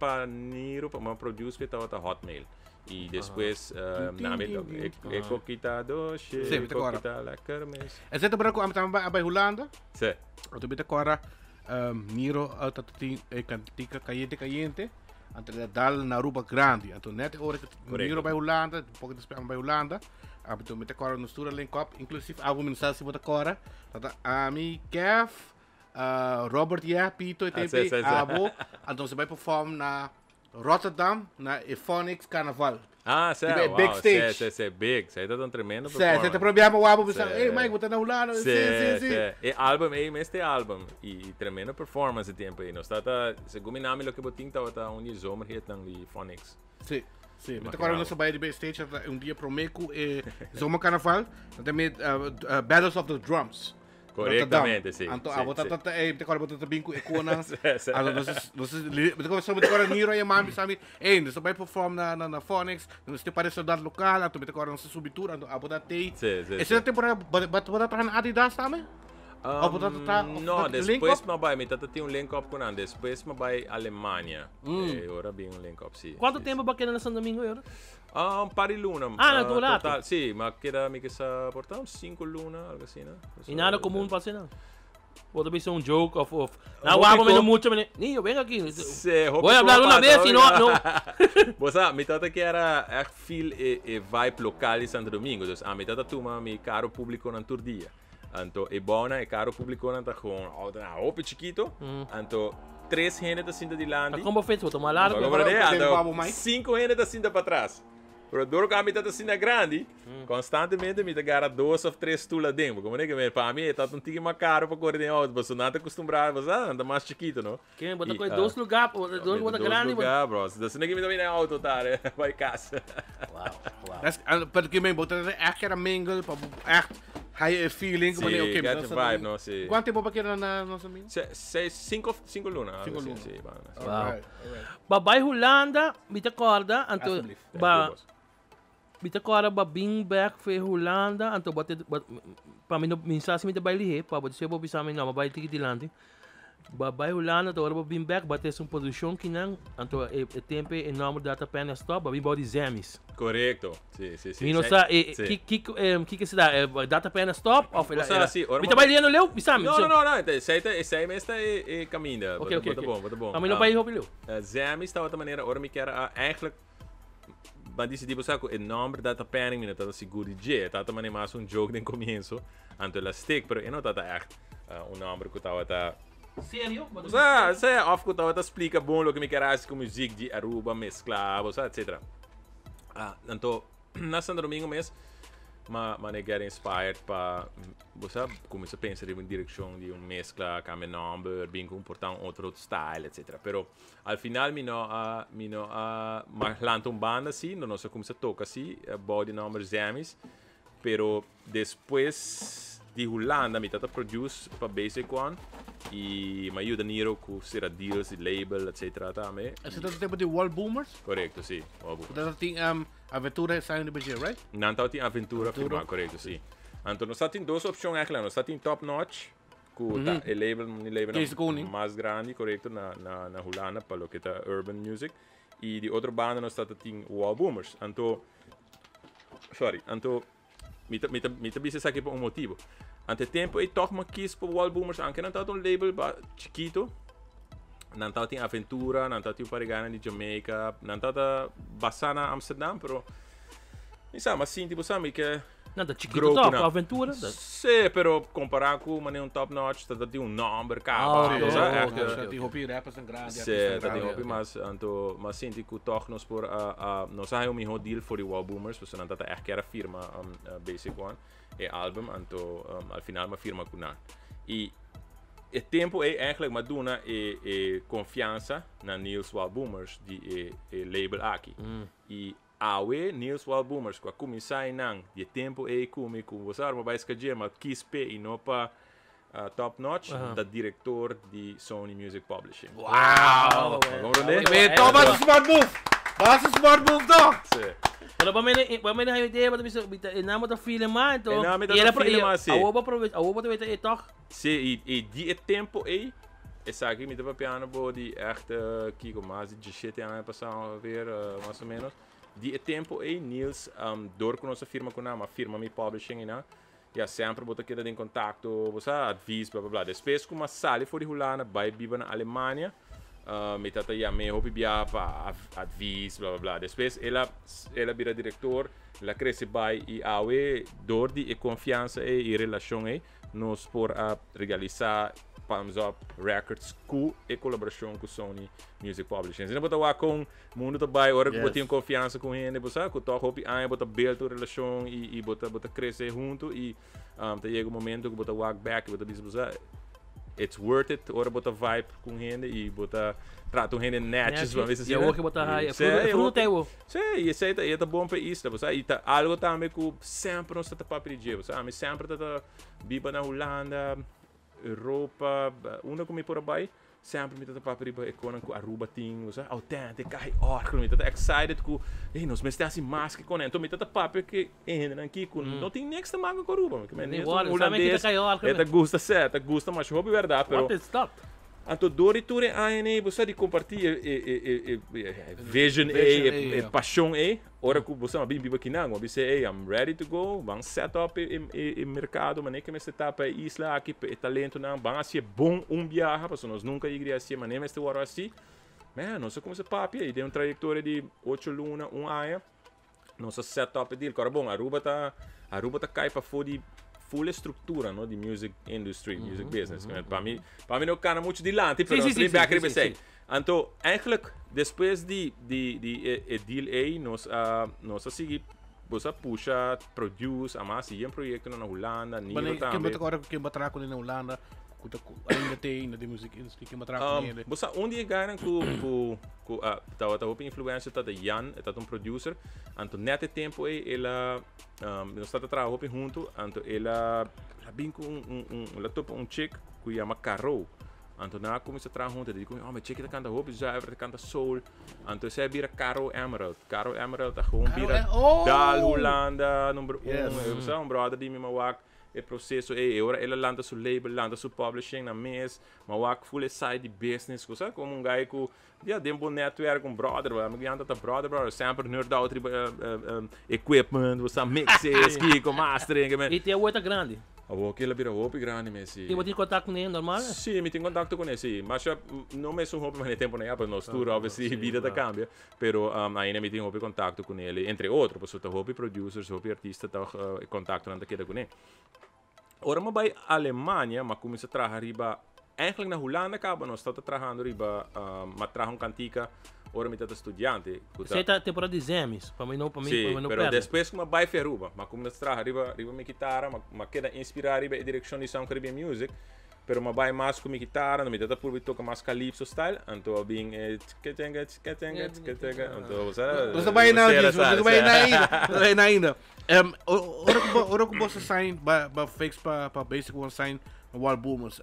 pa Niro, pa m'a produce p'e tabata Hotmail. Y despues na mi e kokita doshe, Sí, mi ta kora. kokita lekker mes. E se ta bra cu ami tambe a bai Hulanda. Sí. Anto mi ta kora Niro ta tin e cantica Cayente Cayente. Anto el a dal na Aruba grandi. Anto net e ora cu Niro bai Hulanda, poco despues ami bai Hulanda. Anto mi ta kora nos tur a link up, inclusive algo mi no sa si bo ta kora. Tata ami, Kev, Robert Yeah, Pito e Ah, tempo sí, sí, sí. abo, anto se bai perform na Rotterdam na e Phonics Carnaval. Ah, sí, Riba e wow, big sí, stage. sí, sí, big. Sí, dat un tremendo Sí, se te performance. probiamo wabo bisa, Sí. hey Mike, bo ta na Hulanda. Sí, sí, sí. E album, ey, este album. E tremendo performance e tempo ey. Nos tata, segun mi nami loke bo tin tabata un di zomerhit nan di Phonics. Sí, sí. Mi te Imaginabo. acuerdo nos a bai riba e stage ata un dia prome cu e zomercarnaval. Dan tambe Battles of the Drums. Correctamente, sí. Anto sí, abo sí. tata, ey, mi te acuerdo bo tata bin cu e conan. Sí, sí. Anto nos nos mi te acuerdo mi te acuerdo Niro a yama mi bisa mi, ey, nos a bai perform na na na Phonics, nos te parece ciudad local, anto mi te acuerdo nos a subi tur, anto abo ta tey. Sí, sí, Esa sí. temporada bo bo ta traha na Adidas tambe? Of bo tata ta of No, ta link despues up? mi a bai, mi tata tin un link up cu nan, despues mi a bai Alemania. Eh, ora bin un link up, sí. Cuanto sí, tempo sí. bo a keda na San Domingo, Jordan? Ah, un par di luna. Ah, na tur rato. Total, sí, mi a keda, mi ke sa por ta un cinco luna, algo asina. Y nada común pa asina? Bo ta bisa un joke of of na Hopi wabo meno ko- mucho mene, Niño, ven aquí. Sí, hopi Voy a hablar ko una pasa, vez y no, hopi no. Bo sa, mi tata kier a echt feel e, e vibe local di Santo Domingo. Dus ami tata tuma mi caro publiconan tur dia. Anto e bounan, e caro publiconan ta gewoon auto na hopi chikito. Anto tres hende ta sinta dilanti. Ta como fecha, bo ta mas largo. Bo comprende? Pero, Anto babo, Mike. cinco hende ta sinta patras. Pero door cu ami ta asina grandi, constantemente mi ta gara dos of tres stoel aden. Bo comprende que pa mi e ta un tiki mas caro pa core den auto, pasobra nan ta acostumbrado, bo sa, nan ta mas chikito, no? Ken, bo ta Y, coge ah, dos lugar, bo ta dos mi bo ta dos grandi, bo- lugar, bro. Asina que mi ta bini den auto tarde, bay cas. Wow, wow. Das, ah, pero que men, bo ta echt era mingle, pa bo echt haya e feeling, como Sí, nee, oké, get maar the dat is vibe, dan- no, sí. Cuánto tiempo pa keda na nos amigo? Seis, cinco, cinco luna, algo Cinco así, luna. sí, banda, sí. Wow. Alright, alright. Ba bai Hulanda, mi ta corda, anto Alsjeblieft. Thank ba you, boss. mi ta corda ba bin back fe Hulanda, anto ba te ba, pa mi no mi sa si mi ta bai lihe, pa bo dise bo bisa mi no, ma bai tiki dilanti. Ba bai Hulanda, anto ora bo bin back, ba tes un produccion kinan, anto e, e tempo e nomber data pen a stop, ba bin bou di Zemis. Correcto. Sí, sí, sí. Mi no Sí, sa, e, sí. ki, ki, ki se da, data pen a stop, of O sea, sí, ora Mi ta mo- bai liendo leu, bisa mi. No, no, no, no. Esey ta, esey mes ta e, e caminda. Ok, Bota- ok, bota ok. bon, bota bon. Pa mi no Ah, bai hopi leu. Zemis ta otro manera, ora mi kier a eigenlijk maar dice tipo sa cu e nomber Data Panning mi no tata sigur di dje. Tata mane mas un joke den comienzo. Anto el a stick, pero e no tata echt un nomber cu tawata Serio? O sea, sea, of cu tawata splica bon loke mi kier haci cu muziek di Aruba mezcla, o sea, etcetera. Ah, anto na Santo Domingo mes ma mane get inspired pa, bo sa, cuminsa pensa riba un direccion di un mezcla, cambia nomber, bin cu un porta un otro style, etcetera. Pero al final mi no a, mi no a, ma lanta un banda si, no nos a cuminsa toca si, bou di nomber Zemis. Pero despues di Hulanda mi tata produce pa Basic One y mi a yuda Niro cu cera deals di label etcetera tambe. Esaki ta tempo di Wall Boomers? Correcto, si. Wall Boomers. Dat tin Aventura sign riba dje, right? Nan tawata tin Aventura firma, correcto, si. Anto nos ta tin dos opcion eigenlijk. Nos ta tin Top Notch, cu ta e label, un label Kees de Koning. mas grandi, correcto, na, na, na Hulanda pa loke ta urban music. Y di otro banda nos ta tin Wall Boomers. Anto, sorry, anto, mi ta, mi ta, mi ta bisa esaki pa un motibo. Ante tempo ei toch mi kies pa Wall Boomers, aunke nan tabata un label ba chikito, nan tabatin aventura, nan tabatin un par di gana di Jamaica, nan tabata basa na Amsterdam, pero mi sa, mi a sinti bo sa mi ke Nan ta chikito grow toch, ku nan. pa aventura. Sí, pero compara cu mane un Top Notch, ta tin un nomber caba, Ah, bo sa, ok, echt, ok, ok. Ta tin hopi rappers nan grandi, Sí, artistas ta tin grandi. hopi mas, anto mi a sinti cu toch nos por a, a, nos a haya un miho deal for di Wall Boomers, pasobra nan tata echt kier a firma, Basic One, e album, anto al final mi a firma cu nan. Y e tempo ey eigenlijk mi a duna e, e confiansa na Niels Wall Boomers di e, e label aki. Y awe Niels Wall Boomers cu a cuminsa eynan di e tempo ey cu mi cu bo sa mi a bay scaje mi a kies p'e y no pa Top Notch ta director di Sony Music Publishing. Wow! Bo comprende? Be toch basta smart move! Basta smart move toch! Sí. Pero pa mene, pa mene hayo idea, pa bisa, bita, e namo ta feeling ma, ento. E namo ta E era feeling ma, sí. Awo ba prove, awo ba ta e toch? Sí, y, y di e tempo ey, esaki mi ta papiando bo di echt, kiko, mas di 17 aña pasa ongeveer, mas o menos. Di e tempo ey, Niels, door cu nos a firma cu nan, a firma mi publishing y nan, ya semper bo ta keda den contacto, bo sa, advies, bla bla bla. Despues cu mi a sali for di Hulanda, bay biba na Alemania, mi tata yam'é hopi bia pa advies, bla bla bla. Despues el a, el a bira director, el a crece bay y awe door di e confiansa ey y relacion ey, nos por a regalisa Palms Up Records ku e kolaborashon ku Sony Music Publishing. Asina bo ta wak kon mundu ta bai ora ku bo tin konfiansa ku hende, bo sa ku tòg hopi aña bo ta build un relashon i bo ta bo ta krese huntu i ta yega un momento ku bo ta wak bèk i bo ta bisa bo sa it's worth it ora bo ta vibe ku un hende i bo ta trata un hende nètjes, bo a bisa asina. I awor ku bo ta haya e fruta ei bo. Sí, i esei ta e ta bon pa e isla, bo sa, i ta algo tambe ku semper nos ta ta papia di dje, bo sa, ami semper ta ta biba na Hulanda, Europa, unda ku mi por a bai, semper mi ta ta papia riba e konan ku Aruba tin, bo sa, authentic, kai orgel, mi ta ta excited ku, hey, nos mester hasi mas ke konan, enton mi ta ta papia ku e hendenan aki ku no tin niks te maka ku Aruba, mi Ni wòrdu, sa mi kita kai orgel. E ta gusta sè, ta gusta masha hopi bèrdat, pero. What is that? Anto dor di tur e añanan ei bo sa di kompartí e vision ei, e pashon ei, ora ku bo sa a bin biba kinan, bo a bisa ei, I'm ready to go, ban set up e merkado manera ke mester ta pa e isla aki, pa e talentonan, ban hasié bon un biaha, pasobra nos nunka yega di hasié manera mester wòrdu hasi. Man, nos a kuminsá papia i den un trayektoria di ocho luna, un aña, Nos a set up e deal. Kora bon, Aruba ta, Aruba ta kai pafó di full e struktura, no, di music industry, music business. Pa mi, pa mi no kana mucho dilanti, pero nos ta bin bek riba esei. Anto, eigenlijk, despues di, di, di e, e deal ei, nos a, nos a sigui, nos a pusha, produce, a mas sigui en proyectonan na Hulanda, Niro Wanneer, ken tambe. bo ta kòrda ku ken bo a traha kuné na Hulanda, ku ta ku ainda te ainda den music industry, ken bo a traha kuné hende? Bo sa un di e guynan ku, ku, ku a tabata hopi influensia tabata Jan, e tabata un producer. Anto net e tempu ei el a, nos tabata traha hopi huntu, anto el a, el a bin ku un, un, un, el a topa un chick ku yama Caro. Anto nan a kuminsá traha huntu, el a di ku mi, oh mi chick ta kanta hopi zuiver, ta kanta soul. Anto esei a bira Caro Emerald. Caro Emerald a gewoon bira dal Hulanda number un. Sa un brother di mi ma wak e proceso ei. E ora el a lanta su label, lanta su publishing na mes. Ma wak full e side di business. Ku sa como un guy ku ya den bo netwerk un brother. Mi ku yanta ta brother brother. Semper nerd out riba equipment, bo sa mixes, kiko, mastering. I te awor ta grandi. Awor ki el a bira hopi grandi mes si. I bo tin kontakto kuné normal? Si, mi tin kontakto kuné si. Masha no mesun hopi manera tempu nan ya, pasobra nos tur obviously bida ta kambia, pero ainda mi tin hopi kontakto kuné el, entre otro, pasobra ta hopi producers, hopi artista tòg e kontaktonan ta keda kuné. Ora mi a bai Alemania, mi a kuminsá traha riba, eigenlijk na Hulanda kaba nos tabata trahando riba, mi a traha un kantika ora mi tabata studiante. Ku ta. Esei ta temporada di Zemis, pa mi no, pa mi, Sí, pa mi no pero perde. despues ku mi a bai fi Aruba, mi a kuminsá traha riba, riba mi kitara, mi a, mi a keda inspirá riba e direkshon di Sound Caribbean Music, pero mi a bai mas ku mi kitara, mi tabata purba di toka mas calypso style, anto a bin e tchikechenga, tchikechenga, tchikechenga, anto bo sa, Nos ta bai na, bo nos sa, ta bai na ainda, nos ta bai na ainda. Ora ku bo, ora ku bo sa sign ba, ba fix pa, pa Basic One sign na Wild Boomers,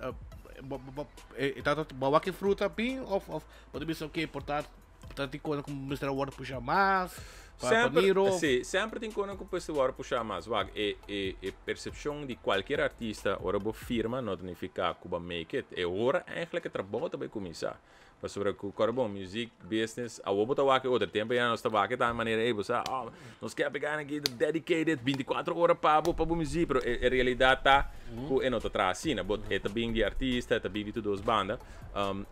bo, bo, bo, e, e tata, bo wak e fruta bin of, of bo ta bisa oké, por ta, por ta tin kos ku mester a wòrdu pusha mas, pa, pa Semper, Niro. sí, semper tin kos ku mester wòrdu pusha mas. Wak, e, e, e persepshon di kualkier artista ora bo firma no ta nifiká ku bo a make it. E ora eigenlijk e trabou ta bai kuminsá. Pasobra ku kòrda bon, music business, awor bo ta wak e otro tempu ya nos ta wak e tambe manera ey bo sa, oh, nos ke apliká aki dedicated bintikuatro ora pa bo, pa bo music, pero e realidat ta ku e no ta traha asina, bo e ta bin di artista, e ta bin di tur dos banda,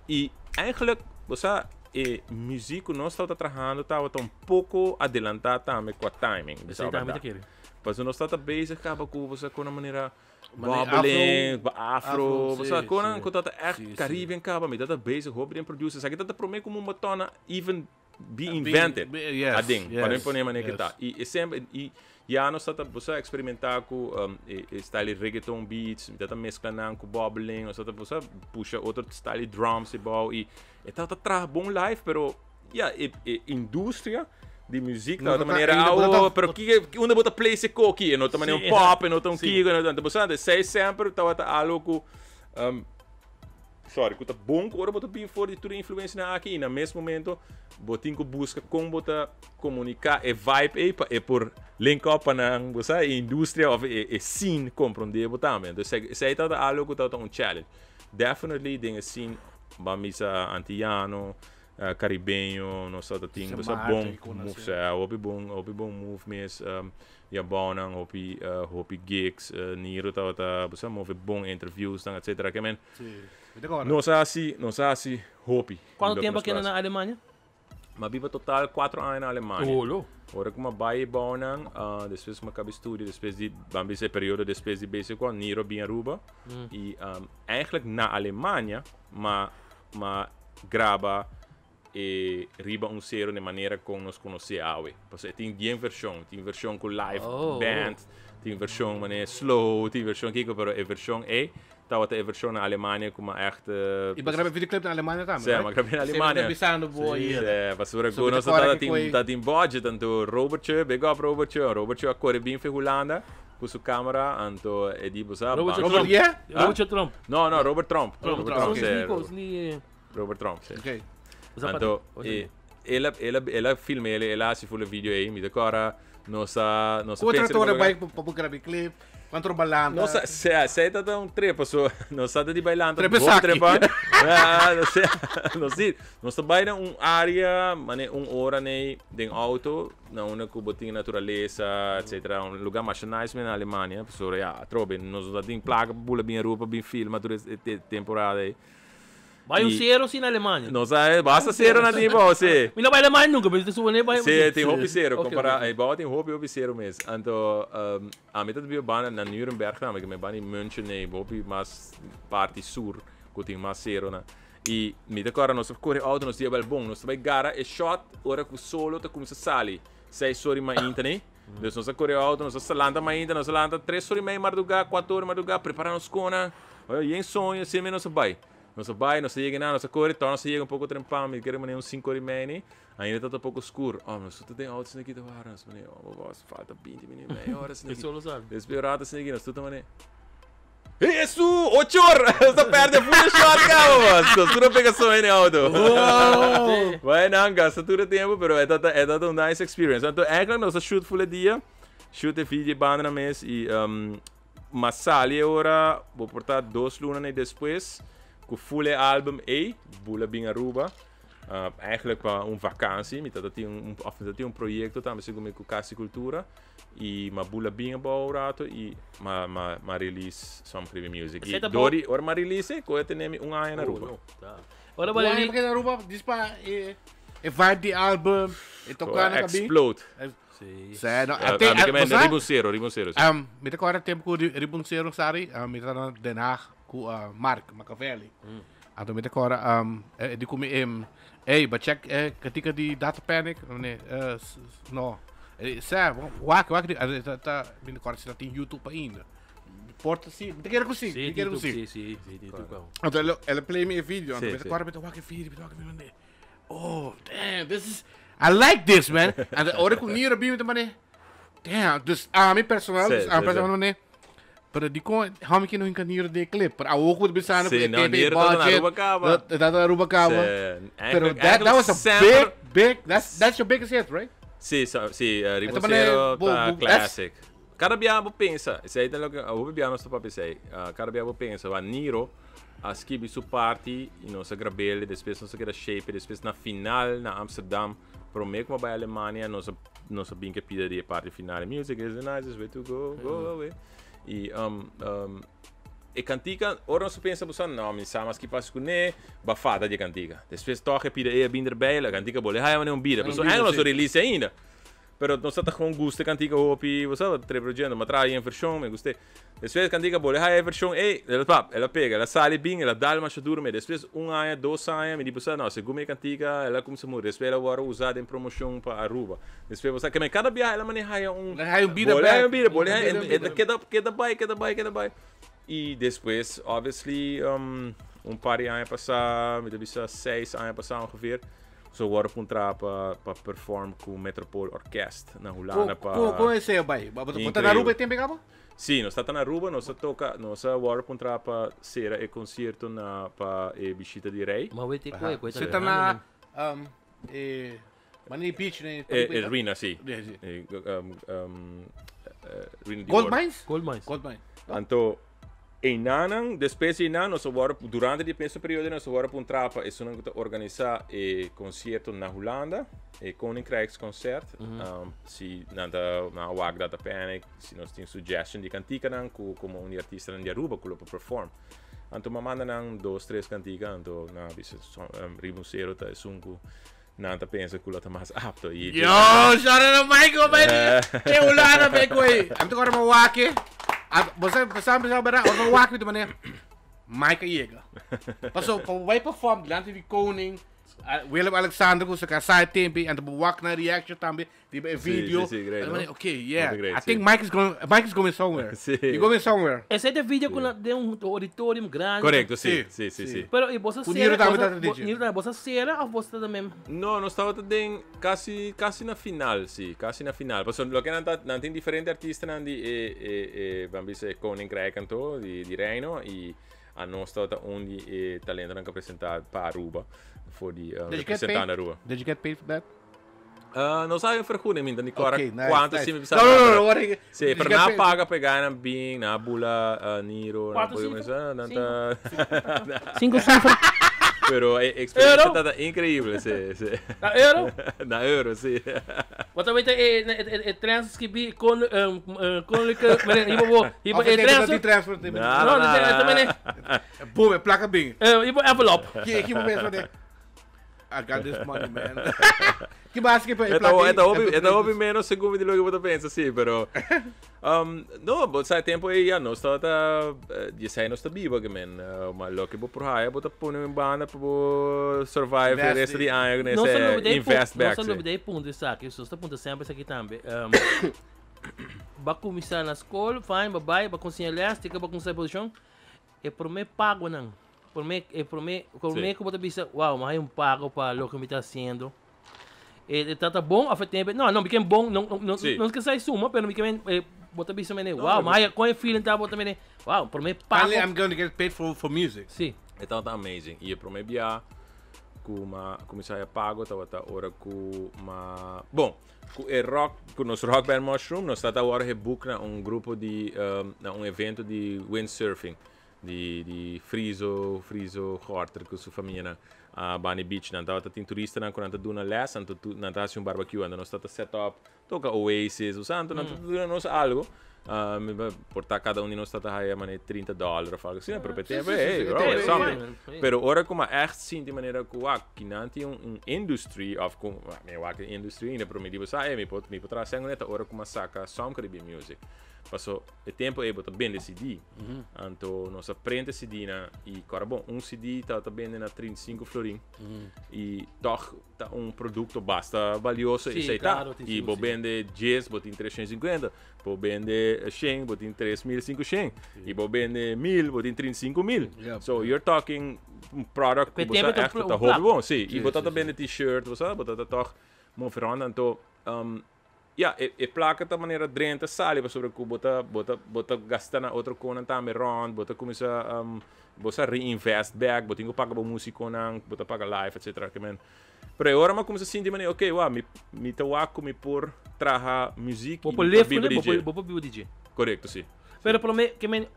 i eigenlijk bo sa e music ku nos tabata trahando tabata un poko adelantá tambe kua timing, bisa Esei tambe ta bèrdat. kere. Pasobra nos tabata bezig kaba ku bo sa ku una manera Mane Bubbling, afro, afro, afro, bo sa sí, konan sí. ku ta echt Sí, sí. Caribbean kaba, mi ta ta bezig hopi den produce, esaki ta ta prome ku Mumbatona even be Be- invented yes, aden, pa no yes, pone manera ke yes. ta. I e semper, i ya nos ta ta, bo sa experimenta ku e style di reggaeton beats, mi ta ta mezcla nan ku bubbling, nos ta ta, bo sa, pusha otro style di drums ebou i e ta ta traha bon live, pero Ya, e e industria di muziek No ta ta manera ainda, bo awo, ta- pero kiko unda bo ta place e koki? E no ta manera un Sí. pop, e no ta un Sí. kiko, e no ta, bo sa, esei semper tabata algo ku sorry, ku ta bon ku ora bo ta bin for di tur e influencianan aki i na mes momento bo tin ku buska kon bo ta komunika e vibe ei pa e por link up pa nan, bo sa, e industria of e e scene komprondé bo tambe. Entonces esei tabata algo ku tabata un challenge. Definitely den e scene ban bisa antiyano, Caribeño, nos ta tin Sint basta Maarten, bon kon move, asina. sa, hopi bon, hopi bon move mes, jabounan, hopi, hopi gigs, Niro tabata, bo sa, move bon interviewsnan, etcetera, ke men, Sí, mi ta kòrda. nos a hasi, nos a hasi hopi di Kuantu loke tempu nos a keda por na hasi. Alemania? M'a biba total 4 aña na Alemania. Olo. Ora ku m'a bai bou nan, uh, despues ku m'a kaba studia, despues di, ban bisa e periodo despues di basic one, Niro bin Aruba. I um, eigenlijk na Alemania, m'a, m'a graba e Riba un Sero de manera kon nos konosé awe. Pasobra e tin dien vershon. Tin vershon ku live Oh. band, tin vershon manera slow, tin vershon kiko, pero e vershon ei tabata e vershon na Alemania ku m'a echt... eh, I bo a graba videoclip na Alemania tambe, Sí, right? m'a graba na Alemania. Esei bisando bo hier. Sí, pasobra So ku mi ta nos kòrda tata ki tin, koi- ta tin budget, anto Robertje, big up Robertje, Robertje a kore bin fe Hulanda ku su kamera, anto e di bo sa, Robertje ban- Robert Trump. yeah? Robertje Trump. No, no, Robert Trump. Trump. Robert Trump, Trump. sí, Ni Robert, kos, ni... eh, Robert Trump, sí. Okay. Zapata. Anto, Oye, e, el a, el a, el a filma el, el a hasi full e video ei, mi ta kòrda nos a, nos a Ku pensa otro riba bai loke- pa pa graba e clip? Cuanto ora balanta? Nos a, sea, sea ta un trepa, so, nos sa ta di bailanta, Trepa hopi saki. trepa. Ah, no sé, nos di, nos ta bai na un área, mane un ora nei den auto, na unda ku bo tin naturalesa, etcetera, un lugar masha nice men na Alemania, pasobra ya, atrobe, nos no ta tin plaka pa bula bin Aruba pa bin filma tur e temporada ei. Bai un I- sero sin Alemania. Nos a, basta sero na tin bou, sí. Mi no bai Alemania nunca, pero te supone bai. Sí, tin hopi sero, Ok, compara, ok. e bou tin hopi hopi sero mes. Anto, ami ta biba banda na Nuremberg tambe, ke mi banda di München ei, hopi mas parti sur ku tin mas sero na. I mi ta kòrda nos a kore outo, nos dia bel bon, nos ta bai gara e shot ora ku solo ta kuminsá sali, seis ora di mainta nei. Dus nos a kore outo, nos a lanta mainta, nos a lanta tres ora i mei mardugá, kuater ora mardugá, prepará nos kona, yen soño, asina nos a bai. Nos a bai, nos a yega na, nos a kore, tòg nos a yega un poko trempan, mi kere manera un sinku ora i mei ni, ainda ta ta poko skur. Oh, nos tur ta den outo asina aki ta wara, nos manera, oh, bos, falta binti minüt, mei ora asina aki. Despues un rato asina aki nos tur ta manera, Hesu! Ocho ora! Nos ta pèrdè full shot kaba, bos! Nos tur a pega soño den outo. Bai nan, gasta tur e tempu, pero e ta ta, e ta ta un nice experience. Anto eigenlijk nos a shoot full e dia, shoot e video e banda nan mes i Ma sali e ora, bo por ta dos luna nei despues, ku full e album ei, bula bin Aruba. Uh, eigenlijk pa un vakantie, mi tata tin un, of mi tata tin un proyecto tambe segun mi ku Kasi Cultura. I ma bula bin abou un rato i ma, ma, ma release Some Caribbean Music. I Esei ta bo- dor di, ora ma release e, koe tene mi un aña na Aruba. Oh, no, ta. Ora Un bo aña release- pa keda Aruba, dis pa e, e vibe di album, e toka na kabi. Explode. Sí. Sí, no, Uh, ate, mi ke men, bo sa? riba un sero, riba un sero, sí. Mi ta kòrda tempu ku riba un sero sari, mi ta na Den Haag ku Mark Machiavelli. Anto mi ta kòrda, e di ku mi, ey, ba check e kantika di Data Panic? Ne, no. Sè, wak, wak, ta, ta, mi ta kòrda si ta tin YouTube ainda. Por ta si, mi ta kere ku si, mi ta kere ku si. Sí, sí, sí, tin YouTube awo. Anto el a play mi e video, anto Sí, mi ta sí. kòrda mi ta wak e video, mi ta wak e video, ne. Oh, damn, this is, I like this, man. En ora ku Niro bin, mi ta mane, damn, dus ami personal, Sí, dus ami sí, personal sí. mane, pero di kon, hou mi ke no hinka Niro den e clip? Pero awor ku bo ta bisando ku Sí, e no, TP Niro ta na budget, Aruba kaba. dat ta na Aruba kaba. Sí, Pero eigenlijk- that was a eigenlijk big, big, that's your biggest hit, right? Sí, so, sí, Riba Esta manera, Cero bo- ta bo- that's- classic. Cada bia bo pensa, esei ta loke, hopi bia nos ta papia esei. Cada bia bo pensa, wa Niro a skibi su parti y nos a grab'el, despues nos a keda shape, despues na final na Amsterdam, prome ku a bai Alemania, nos a, nos a bin ke pida di e parti final. Music is the nicest way to go, go away. Y e kantika, ora nos a pensa bo sa, no, mi sa mas ki pasa kuné, ba fada di e kantika. Despues tòg e pida e a bin derbij, la kantika bole haya manera un bida. Un Pasobra bida, eigenlijk nos sí. a release ainda. Pero nos ta ta gewoon gusta e kantika hopi, bo sa, trep rojendo, ma traha yen vershon, mi gust'é. Despues kantika bole haya e vershon ey, el a pap, el a pega, el a sali bin, el a dal masha duro me. Despues un aña, dos aña, mi di bo sa, no, segun mi e kantika, el a kumsa muri. Despues el a wòrdu usa den promoshon pa Aruba. Despues bo sa, ke men kada biaha el a maneha haya un, El a haya un bida bole haya bek. un bida, bole Un haya, bida, en, un e bida. ta keda, keda bai, keda bai, keda bai. I despues, obviously, un par di aña pasá, mi ta bisa seis aña pasá ongeveer, So wòrdu puntrá pa pa perform ku Metropole Orkest na Hulanda pa. Kon kon esei a bai? Bo ta na Aruba e tempu ei kaba? Sí, nos ta na Aruba, nos a toka, nos a wòrdu puntrá pa sera e konsierto na pa e bishita di Rei. Ma wete koe, koe ta Se ta na e Manini Beach ne E e Ruina, sí. Sí, sí. E Ruina di Gold Oro. Mines? Gold Mines. Gold Mines. Anto Einanan, despues di einan nos a wòrdu, durante di e mesun periodo nos a wòrdu puntrá pa esunnan ku ta organisá e konsierto na Hulanda, e Koninkrijksconcert. Si nan ta, nan a wak Data Panic, si nos tin suggestion di kantikanan ku komo un di artistanan di Aruba ku lo por perform. Anto mi a manda nan dos, tres kantika, anto nan a bisa, Riba un Sero ta esun ku. Nan ta pensa ku lo ta mas apto i Yo, shout out to Michael, baby. Te Hulanda be koe. Am te ora mo wake. Bo sa sa sa bera, ora mo wake de maneer Michael yega. Paso, pa wij perform delante di koning, Willem Alexander ku sa kasai tempi en te wak na reaction tambe di e video. Sí, sí, great, En no? dan, okay, yeah. Hopi great, I sí. think Mike is going somewhere. Sí. You going somewhere. Esey ta video ku na den un auditorium grandi. Korekto, sí, Sí, sí, sí, sí. sí. Pero i boso Ku sera, Niro tambe boso, tata bo, DJ. Niro tambe, boso sera of boso ta tambe? No, nos tabata den kasi kasi na final, sí, kasi na final. Pasobra loke nan ta, nan tin diferente artistanan di e e e ban bisa e Koninkrijk anto, di di Reino i anos tabata un di e talentonan ku a presenta pa Aruba for di Did you get paid? representando Aruba. Did you get paid for that? No sa e vergoeding, mi ta ni kòrda Okay, nice, kuantu nice. si mi bisa. No, no, no, no, what did Sí, you pero get na paid? paga pa e gainan bin, na bula Niro, na Kuantu pudi sifra? kumesa, nan ta Sinku sifra. Pero e experiencia Euro? tata increíble, sí, sí. Na euro? Na euro, sí. Bo ta weta e e e trans skibi kon koninklijke, mene, hiba bo, hiba Of e het trans. die transfer. Na, No, na, no, na. mene. Boom, e plaka bin. Hiba envelop. Ki ki momento van de I got this money, man. Ki bas ki pa E ta e ta hopi e ta hopi menos segun di loke bo ta pensa, sí, pero no, bo sa e tempo ei ya nos tabata di esei nos ta biba ke men, ma loke bo por haya bo ta pone un banda pa bo survive e resto di aña ku Nos a esei lubida e invest nos back, a sí. lubida e punto esaki, nos ta punta semper esaki tambe. Ba kuminsá na skol, fine, ba bai, ba konsiña les, tika ba kuminsá e posishon, e promé pagonan. Promé, e promé, promé ku bo ta bisa, wow, mi hay un pago pa loke mi ta hasiendo. E, e ta ta bon of e tempo, no, no, mi ken bon, no, no, no, no ke sai suma, pero mi ken, eh, bo ta bisa mene, wow, mi hay, kon e feeling ta bo ta mene, wow, promé pago. Finally, I'm going to get paid for music. Sí. E tabata amazing. I e promé bia ku m'a kuminsá haya pago tabata ora ku m'a, bon, ku e rock, ku nos rock band Mushroom, nos tabata wòrdu geboek na un grupo di, na un evento di windsurfing. Di di Friso, Friso Gorter ku su famianan a Bunny Beach. Nan tabata tin turistanan ku nan ta duna les, anto tu nan ta hasi un barbecue, anto nos ta ta set up, toka Oasis o sa, anto nan ta duna nos algo. Mi por ta kada un di nos ta ta haya manera 30 dollar of algo asina, pero pa e tempo, hey, bro, it's something. Pero ora ku mi a ègt sinti manera ku wak, kinan tin un un industry of ku, mi a wak e industry ainda, pero mi di bo sa, hey, mi por mi por traha sèn ku neta ora ku mi a saka Some Caribbean Music. Paso e tempo ei bo ta bende CD. Anto nos a print e CD-nan i kòrda bon, un CD ta ta bende na 35 florin. I tòg ta un produkto basta balioso Sí, esei ta. klaro, tin I sigur, bo sí. bende 10, bo tin 350. Bo bende 100, bo tin 3500. I bo bende 1000, bo tin 35.000. So you're talking un product ku Pe bo tempo sa ta ègt ku ta un hopi plak. bon. Sí, i bo ta ta sí, sí. bende t-shirt, bo sa, bo ta ta tòg move rònt. Anto Ya, e e plaka ta manera drenta sali pasobra ku bo ta bo ta bo ta gasta na otro konan tambe rònt, bo ta kuminsá bo sa reinvest bèk, bo tin ku paga bo musikonan, bo ta paga live etcetera ke men. Pero e ora mi a kuminsá sinti manera oke wak mi mi ta wak ku mi por traha muzik Bo i por mi por lef biba kuné, di bo por dje. bo por biba di dje. Korekto, si. Pero promé ke men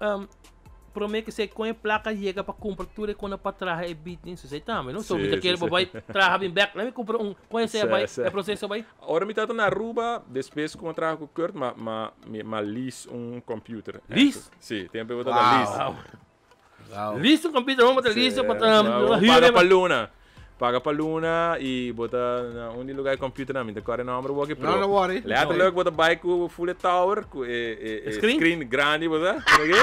promé ke se kon e plaka yega pa kumpra tur e kona pa traha e beat ni esei tambe no. So mi ta kere bo bai traha bin bek lami kumpra un kon esei a bai e proseso a bai. Ora mi tabata na Aruba despues ku mi a traha ku Kurt ma ma mi a lease un computer. Lease? Si, tempo e bo tabata lease. Wow. Lease un computer bo ta lease pa ta Paga pa luna. Paga pa luna y bo ta na un di lugar e computer nan, mi ta kore nomber woki, pero No, no worry. letterlijk bo ta bai ku full e tower, ku e, e, e Screen? screen grandi bo sa, oke?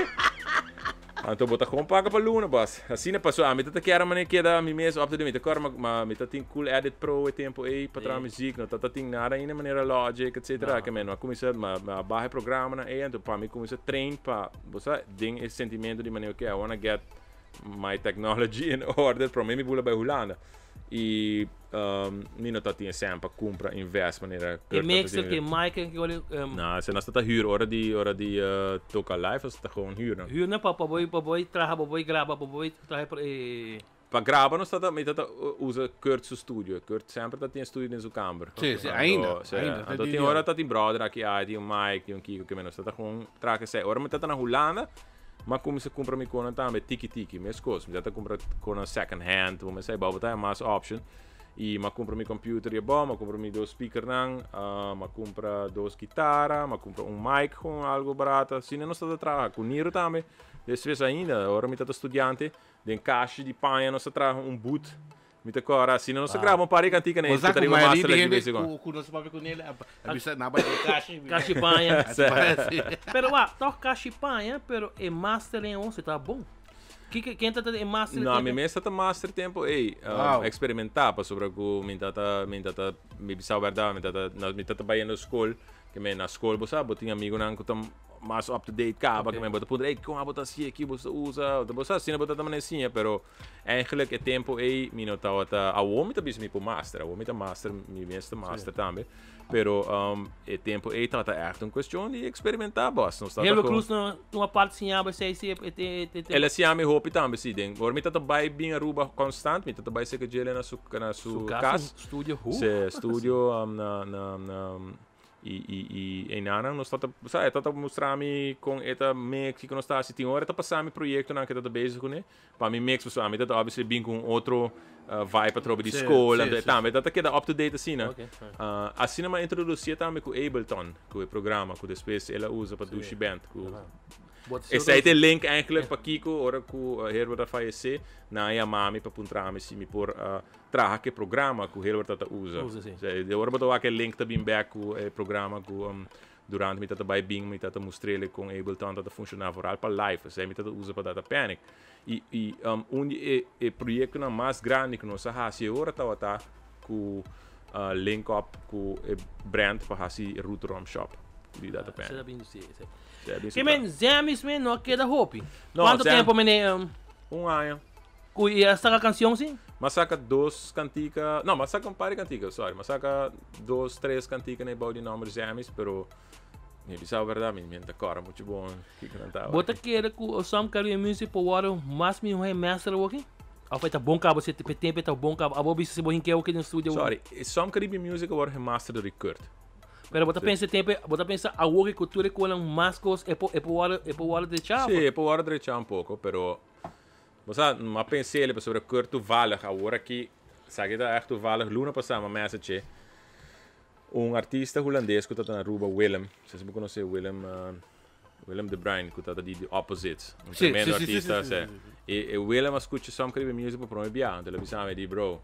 Anto bo ta gewoon paga pa luna, bas. Asina paso, ami ta ta kier manera keda mi mes up to date, mi ta kore ma, ma mi ta tin Cool Edit Pro e tempo ei pa traha muziek, no ta ta tin nada ainda manera Logic, etcetera, No. ke men, ma kuminsa, ma, ma baha e programanan ei, anto pa mi kuminsa train pa, bo sa, den e sentimento di manera, oke, I wanna get my technology in order prome mi bula bai Hulanda y mi no ta tin e cen pa cumpra invest manera E Kurt ta mixer tin. ke mic en ke wale No, se nos ta ta huur ora di ora di toca live nos ta gewoon huur nan. Huur nan pa pa bo pa bo traha pa bo graba pa bo traha e. Pa graba nos ta ta mi ta ta usa Kurt su studio. Kurt semper ta tin e studio den su kamber. Sí, sí, Anto, ainda, sí, ainda, te anto di tin di ora ora. ta tin brother aki ai, tin un mic, tin un kiko ke men nos ta ta gewoon traha kesei. Ora mi ta ta na Hulanda, M'a cuminsa cumpra mi conan tambe tiki tiki, mescos. Mi ta cumpra conan second hand, bo mester bo ta mas option. Y m'a cumpra mi computer y abao, m'a cumpra mi dos speakernan, m'a cumpra dos guitarra, m'a cumpra un mic con algo barato. Asina nos ta traha. Cu Niro tambe, despues ainda, ora mi ta studiante, den kashi di paña nos ta traha un booth. Mi ta kora, si no nos a graba un par di kantika na Bo sa e ku riba mayoria master di like hende basic one. ku nos papia ku nel a bisa nan bai den kashi. Kashi paña. Así. Pero wa, toch kashi paña, pero e master en ons ta bon. Kiko ken ta e master? No, mi mes ta master tempo ei, Wow. experimentá pasobra ku mi tata mi tata mi bisa berdad mi tata na mi tata bayendo skol ke men na skol bo sa bo tin amigonan ku ta mas up to date kaba ke men bo ta puntra ey kon abo ta hasi aki bo ta usa bo sa asina bo ta manda siña pero Eigenlijk e tempo ei mi no tabata, awor mi ta bisa mi por master, awor mi ta master, mi mes ta master tambe, pero e tempo ei tabata echt un cuestion di experimenta bos. Nos tabata Helio con Cruz no tuma parte siñaba esei si e e e El a siña mi hopi tambe si, den ora mi tabata bai bin Aruba constant, mi tabata bai cerca djele na su na su Su cas. cas, studio, hu. Se studio na na na I i i einanan nos tabata, sa, e tabata mustra mi kon e ta mix, kiko nos ta hasi. Tin ora e ta pasa mi proyektonan ku e tabata bezig kuné, pa mi mix, pasobra ami tabata obviously bin ku un otro vibe atrobe di skol, anto e tambe tabata keda up to date asina. Asina mi a introdusié tambe ku Ableton, ku e programa ku despues el a usa pa Dushi Band, ku Esei ta e link eigenlijk pakiko ora ku Herbert a fayesé, nan a yama mi pa puntra mi si mi por traha ku e programa ku Herbert ta ta usa. Usa, si. Osea, di ora bo ta wak e link ta bin bek ku e programa ku durante mi ta ta bai bin mi ta ta mustr'el kon Ableton ta ta funshoná vooral pa live. Esei mi ta ta usa pa Data Panic. I i un di e e proyektonan mas grandi ku nos a hasi e ora tabata ku link up ku e brand pa hasi Root Rum Shop di Data Esei Panic. ta bin si, esei. Esei a bin Ke su men ta. Zemis men no a keda hopi. No, Kuantu Zem- tempo mene Un aña. Ku i a saka kansion si? M'a saka dos kantika, no, m'a saka un par di kantika, sorry, m'a saka dos, tres kantika na e bou di nòmber Zemis, pero mi bisa bo bèrdat, mi no ta kòrda muchu bon kiko nan tabata. Bo ta kere ku Some Caribbean Music por wòrdu mas mihó e master awoki? Òf e ta bon kaba si e tempu e ta bon kaba? Abo bisa si bo hinke awoki den studio? Sorry, Some Caribbean Music a wòrdu gemaster dor di Kurt. Pero bo ta pensa e tempu, bo ta pensa awoki ku tur e konan mas kos e por e por wòrdu e por wòrdu drechá? Sí, e por wòrdu drechá un poko, pero Bo sa, m'a pens'el pasobra Kurt toevallig awor aki, sa ki ta echt toevallig, luna pasá m'a message un artista hulandes ku ta ta na Aruba, Willem, no sé si bo konosé Willem, Willem de Bruin, ku ta ta di The Opposites, un tremendo artista, sè. E Willem a skucha Some Caribbean Music pa prome bia, anto el a bisa mi di, bro,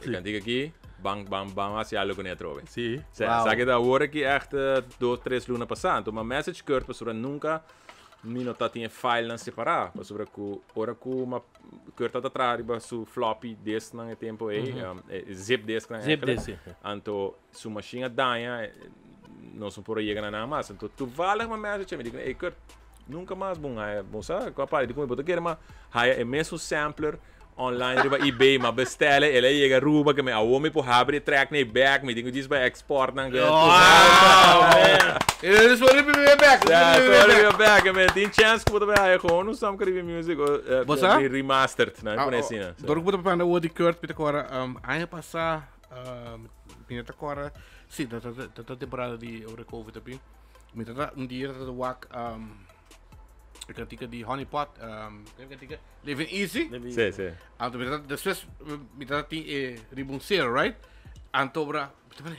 e kantika aki, ban, ban, ban hasi algo kuné atrobe. Sè, sa ki ta awor aki echt dos, tres luna pasá, anto m'a message Kurt pasobra nunka Mi no ta tin e filenan separá, pasobra ku ora ku ma Kurt ta traha riba su floppy disknan e tempu ei, e zip disknan Zip eigenlijk. disk, sí. Anto su mashin a daña, nos no por a yega na nan mas. Anto toevallig mi message mi di ey Kurt, nunka mas bon haya, bon sa kua parti di ku mi bo ta kere ma haya e mesun sampler online riba eBay, ma bestèl e, el a yega Aruba ke mi awor mi por habri e track nei bek, mi tin ku djis bai export nan. Wow, man. E sorry pa mi bek. Ja, sorry pa mi bek. Mi tin chance ku bo ta bai haya gewoon un Some Caribbean Music Bo sa? remastered, nan pone asina. Dor ku bo ta papia awor di Kurt, mi ta kora aña pasa, mi no ta kora, si, ta ta temporada di ora covid a bin, mi ta ta un dia ta ta wak e kantika di Honey Pot, e kantika Living Easy. Sí, sí. Anto mi ta despues mi ta tin e ribuncero, right? Anto bra, mi ta mane,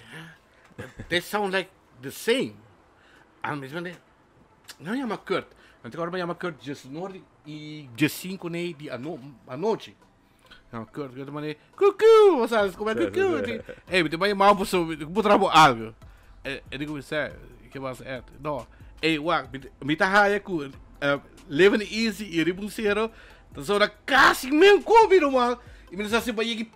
they sound like the same. Anto mi ta mane, no yama Kurt. Anto ora mi yama Kurt just nor i just cinco nei di ano anochi. No, Kurt, Kurt mane, cuckoo, o sea, como cuckoo. Hey, mi ta bai yama paso, mi ta trabo algo. E, e digo, mi ke was et? No. Ey, wak, mi ta haya ku Living Easy i Riba un Sero ta sona kasi men kopi normal. I mi no sa si bo yegi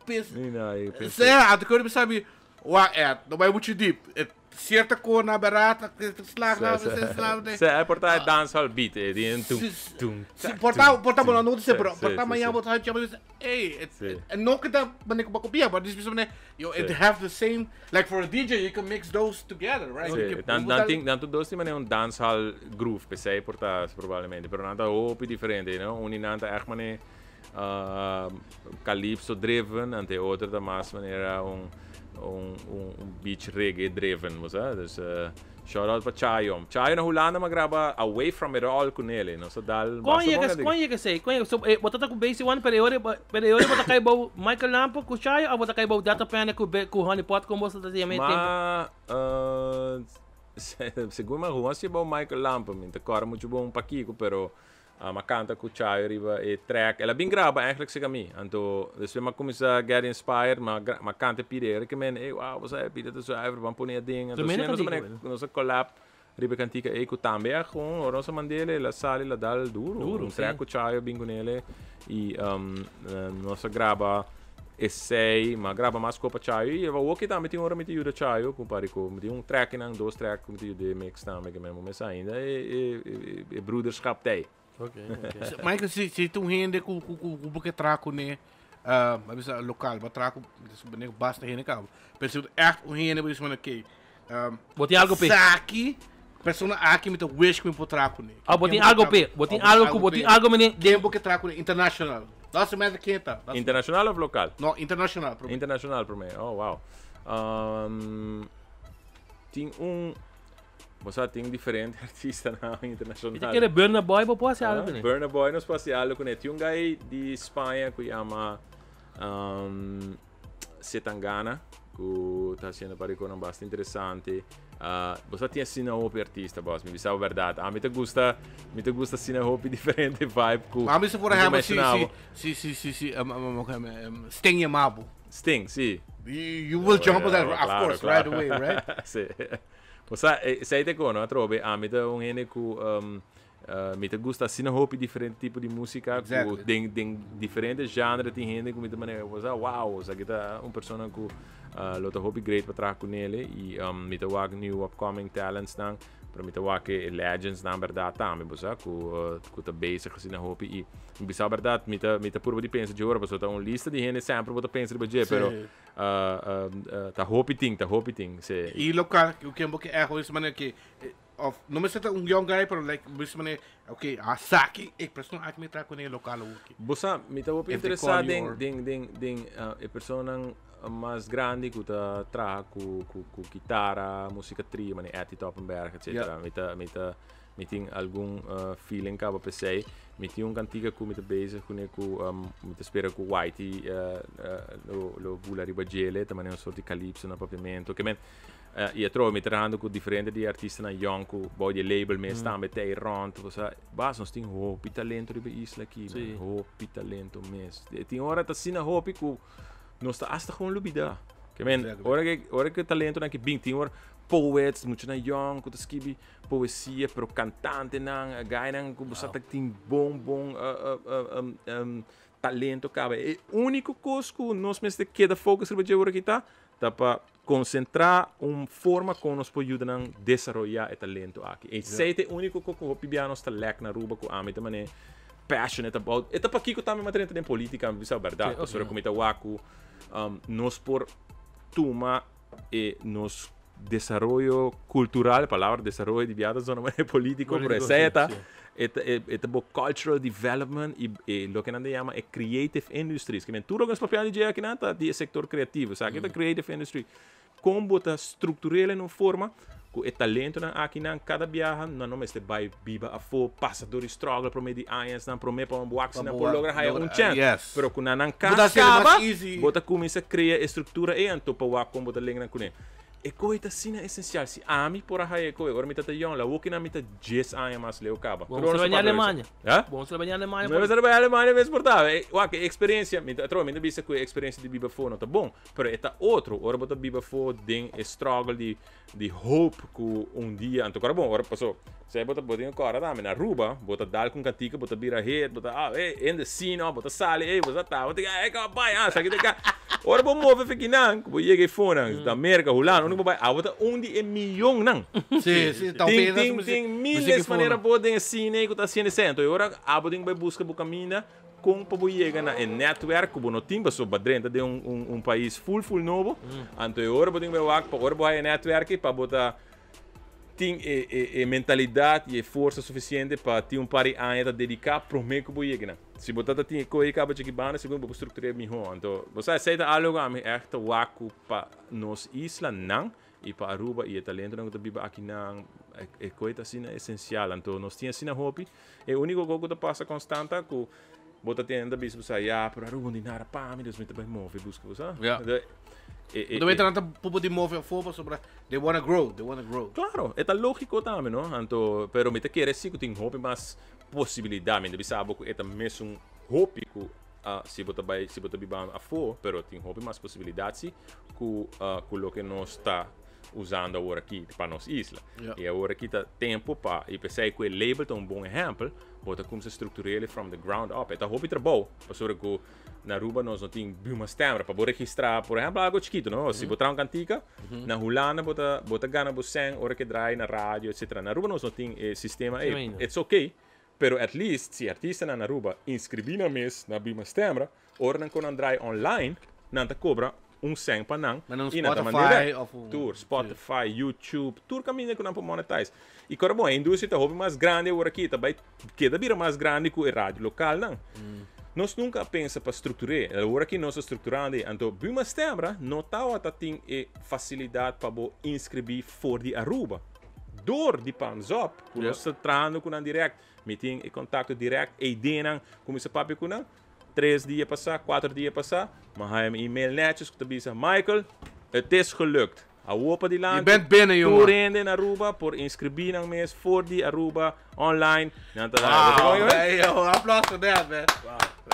pes. Mi no yegi pes. Sea, anto ku mi sabi, wak et, no bai muchu diep. E sierto kor na berata, slag na, slag na. Sea, e por ta e dancehall beat, e di un tum, tum, Si, por ta, por ta bo no nota pero por ta mañana bo ta hachi, ey, no ku ta mane ku bo kopia, but dis mane, yo, it have the same, like for a DJ you can mix those together, right? Sí, nan, nan tin, nan tur dos tin mane un dancehall groove, p'esei por ta probablemente, pero nan ta hopi diferente, you know, un di nan ta ègt mane calypso driven, ante e otro ta mas manera un, un, un beach reggae driven, bo sa, dus Shout out pa Chayo. Chayo na Hulanda m'a graba Away From It All ku Nelly. Nos a dal Kon basta yega bon kon yega esei? Kon yega so eh, bo ta ta ku Basic One pero e ora pero e ora bo ta kai bou Michael Lampo ku Chayo of bo ta kai bou Data Panic ku ku Honey Pot kon boso ta yama e tempo? Ma segun mi a hoor si bou Michael Lampo mi ta kòrda muchu bon pakiko pero. M'a canta cu Chayo riba e track. El a bin graba eigenlijk seca mi. Anto despues m'a cuminsa get inspired, m'a m'a canta e pida. E rekemen, ey wow, bo sa e pida ta zuiver, ban pone aden. Anto Tremendo asina nos a cantica, mane bueno. nos a collab riba e cantica ey cu tambe a gewoon ora nos a mand'el el a sali el a dal duro. Duro, Un si. track cu Chayo a bin cunele y nos a graba esey, m'a graba mas copa Chayo y awoki tambe tin ora mi ta yuda Chayo cu pari cu mi tin un tracknan, dos track cu mi ta yud'é mix tambe ke men mesa ainda e e e broederschap t'ey. Ok, ok. Michael, si si ta un hende cu cu cu cu bo ke traha cune, a bisa local, bo a traha cu basta hende caba, pero si bo ta echt un hende bo bisa ok, Bo tin algo p'e. Esaki, persona aki mi ta wish ku mi por traha kuné. Ah, bo tin algo p'e. Bo tin algo ku, bo tin algo mene. Ken bo ke traha kuné? International. Doesn't matter ken ta. Internacional of local? No, international promé. International promé. Oh, wow. Um, tin un, bo sa tin diferente artistanan internacional. Mi ta kere Burna Boy bo por hasi algo kuné. Burna Boy nos por hasi algo kuné. Tin un guy di Spaña ku yama um, Setangana ku ta hasiendo par di konan basta interesante. Uh, bo sa tin asina hopi artista, boss. Mi bisa bo berdad. A mi ta gusta, mi ta gusta asina hopi diferente vibe ku. A mi si por mi ta ejemplo, si, mencioná si, bo. si, si, si, si, um, um, um, um, Sting yama bo. Sting, si. You, you will jump on that, Oh, of claro, course, claro. right away, right? Si. Bo sa, eh, esei ta kono, atrobe, ami ta un hende ku um, Mi ta gusta asina hopi diferente tipo di musica cu den den diferente genre tin hende cu mi ta manera bo sa wow esaki ta un persona cu lo ta hopi great pa traha cu nele y mi ta wak new upcoming talents nan pero mi ta wak e legends nan berdad tambe bo sa cu cu ta bezig asina hopi y mi bisa berdad mi ta mi ta purba di pensa dje ora pasobra ta un lista di hende semper bo ta pensa riba dje pero ta hopi tin ta hopi tin si. Y local ken bo ke echo di manera ke Of no mester ta un young guy pero like bisa manera ok a saki e persona aki mi traha kuné lokal awoki. Bo sa mi ta hopi If they interesá call you den or den den den e personanan mas grandi ku ta traha ku ku ku kitara, musika trio manera Etty Toppenberg etcetera. Ja. Mi ta mi ta mi tin algun feeling kaba p'esei. Mi tin un kantika ku mi ta bezig kuné ku mi ta spera ku Whitey lo lo bula riba djele ta manera un sort di calypso na papiamento. Ke men Y atrobe mi trahando cu diferente di artistanan young cu bou di e label mes tambe ta ey rond. O sea, bas nos tin hopi talento riba e isla aki, man. Hopi talento mes. E tin ora ta asina hopi cu nos ta hasta gewoon lubida. Ke men, ora ke, ora ke talentonan aki bin, tin ora poets, muchanan young cu ta skibi poesia, pero cantantenan, guynan cu bo sa ta tin bon, bon talento caba. E unico cos cu nos mester keda focus riba dje ora aki ta, Ta pa konsentrá un forma kon nos por yuda nan desaroyá e talento aki. Esei ta e úniko kos ku hopi bia nos ta lèk na Aruba ku ami ta manera passionate about. E ta pakiko tambe mi a drenta den polítika, mi bisa bèrdat. Pasobra ku mi ta wak ku nos por tuma e nos desaroyo kultural, e palabra desaroyo di bia ta sona manera polítiko, pero esei ta E ta e ta bo cultural development y e loke nan ta yama e creative industries. Kimen tur loke nos papia di dje akinan ta di e sector creativo. Esaki ta creative industry. Kon bo ta structurel en un forma ku e talentonan akinan kada biaha nan no mester bai biba afó, pasa dor di struggle prome di añasnan prome pa un wak si nan por logra haya un chance. Pero ku nan nan kas kaba bo ta kuminsa krea e struktura ei anto pa wak kon bo ta link nan kuné. E koe ta asina esensial. Si ami por a haya e koe ora mi ta ta yòn, la woki nan mi ta djes aña mas leu kaba. Bo mester baña Alemania. Ha? Bo mester baña Alemania. Mi mester baña Alemania mes por ta. Wak, e eksperensia, mi ta atrobe mi ta bisa ku e eksperensia di biba afó no ta bon, pero e ta otro ora bo ta biba afó den e struggle di di hope ku un dia anto kora bon ora paso si bo ta bo tin kora tambe na Aruba bo ta dal ku un kantika bo ta bira hit bo ta ah eh in the scene oh bo ta sali eh bo sa ta bo ta eh kaba bai ah esaki ta ka ora bo move fekinan ku bo yega e fonan ta Merka Hulanda unda ku bo bai abo ta un di e miyonnan Sí, sí, ta tin tin tin miles manera bo den e scene ku ta hasiendo esei anto e ora abo tin ku bai buska bo kaminda Kon pa bo yega na e netwerk ku bo no tin pasobra bo a drenta den un un pais ful ful nobo, anto e ora bo tin ku bai wak pa ora bo haya e netwerk ei pa bo ta tin e e e mentalidat i e forsa sufisiente pa tin un par di aña ta dediká promé ku bo yega nan. Si bo ta ta tin e koe kaba djaki banda segun bo por struktur'é mihó. Anto bo sa esei ta algu ku ami ègt ta wak ku pa nos islanan i pa Aruba i e talentonan ku ta biba akinan e koe ta asina esensial. Anto nos tin asina hopi. E úniko kos ku ta pasa konstant ta ku bo ta tende ta bisa bo sa, ya, pero Aruba no tin nada pa mi, dus mi ta bai move buska bo sa. Ja. E, e, Bo ta nan ta popo di move afó pasobra they wanna grow, they wanna grow. Claro, e ta lógiko tambe, no? Anto, pero mi ta kere si ku tin hopi mas posibilidad. Mi no ta bisa abo cu e ta mesun hopi cu si bo ta bay, si bo ta biba afo, pero tin hopi mas posibilidad si cu cu loke nos ta usando awor aki pa nos isla. Y awor aki ta tempo pa, y p'esey cu e label ta un bon ehempel, bo ta cuminsa structurele from the ground up. E ta hopi trabou, pasobra cu na Aruba nos no tin Buma Stemra pa bo registra, por ehempel, algo chikito, no? Si bo traha un cantica, na Hulanda bo ta, bo ta gana bo cen ora ke draai na radio, etcetera. Na Aruba nos no tin e sistema ey. It's okay, pero at least si artistanan na Aruba inscribi nan mes na Buma Stemra, ora nan kon nan draai online, nan ta cobra un cen pa nan y nan ta manda direct. Tur, Spotify, YouTube, tur caminda cu nan por monetize. Y kora bon, e industria ta hopi mas grandi awor aki, ta bay keda bira mas grandi cu e radio localnan. Nos nunca a pensa pa structur'é. Awor aki nos ta structurando e. Anto Buma Stemra no tawata tin e facilidad pa bo inscribi for di Aruba. Door di Palms Up, cu nos ta trahando cu nan direct, mi tin e contacto direct, e ideanan cu mi sa papia cu nan. Tres dia pasa, cuater dia pasa, mi a haya mi email netjes cu ta bisa, Michael, het is gelukt. Awor pa dilanti, Je bent binnen, jongen. tur hende in Aruba por inscribi nan mes for di Aruba online. Nan ta Wow, hey, yo, applaus for that, man.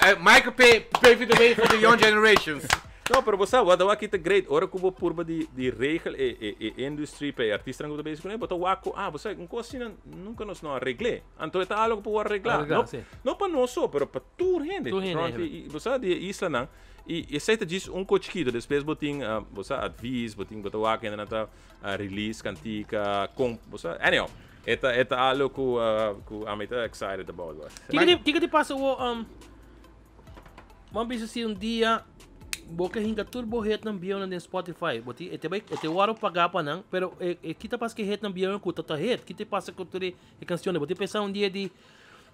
Hey, Michael pay, paving the way for the young generations. No, pero bo sa, wat awor ta great, ora ku bo purba di, di regel e, e, e industry pa e artistanan ku ta bezig kuné, bo ta wak ku, ah, bo sa, un kos asina nunka nos no a regl'é. Anto e ta algo ku por arreglá. Arreglá, No, sí. no pa nos so, pero pa tur hende. Tur hende, Rond eigenlijk. di, bo sa, di e islanan. I esei ta djis un ko chikito, despues bo tin bo sa advies, bo tin bo ta wak hende nan ta release kantika, kon, bo sa, anyhow, e ta e ta algo ku ku ami ta excited about wak. Kiko di kiko di pasa wo bo a bisa si un dia bo ke hinka tur bo hitnan bieunan den Spotify, bo tin e te bai e te wòrdu pagá pa nan, pero e e kita pasa ku e hitnan bieunan ku ta ta hit, kita pasa ku tur e kanshonnan, bo tin pensa un dia di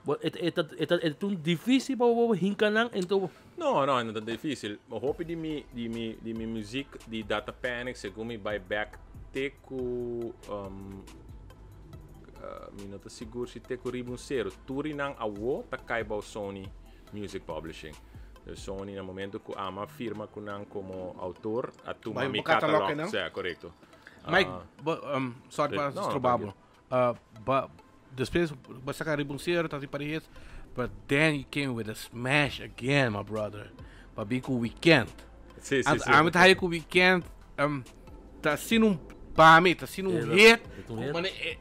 Bo e ta e ta e ta e ta un difícil pa bo hinka nan ento. No, no, no ta difícil. Hopi di mi di mi di mi muziek di Data Panic segun mi bai bek te ku um, uh, mi no ta sigur si te ku riba un sero. Tur di nan awo ta kai bou Sony Music Publishing. Dus Sony na momento ku ama firma ku nan komo autor a tuma Bai mi bo catalog catalog. nan? Sea, korekto. Mike, Ah, bo, um, sorry pa no, no, stroba bo. tranquilo. Uh, ba, despues bo saca riba un cero, ta riba hits, but then you came with a smash again, my brother. Pa bin cu Weekend. Sí, sí, Ant, sí. ami ta haya cu Weekend, um, ta asina un, pa mi, ta asina un Era- hit, het un hit. mane, eh,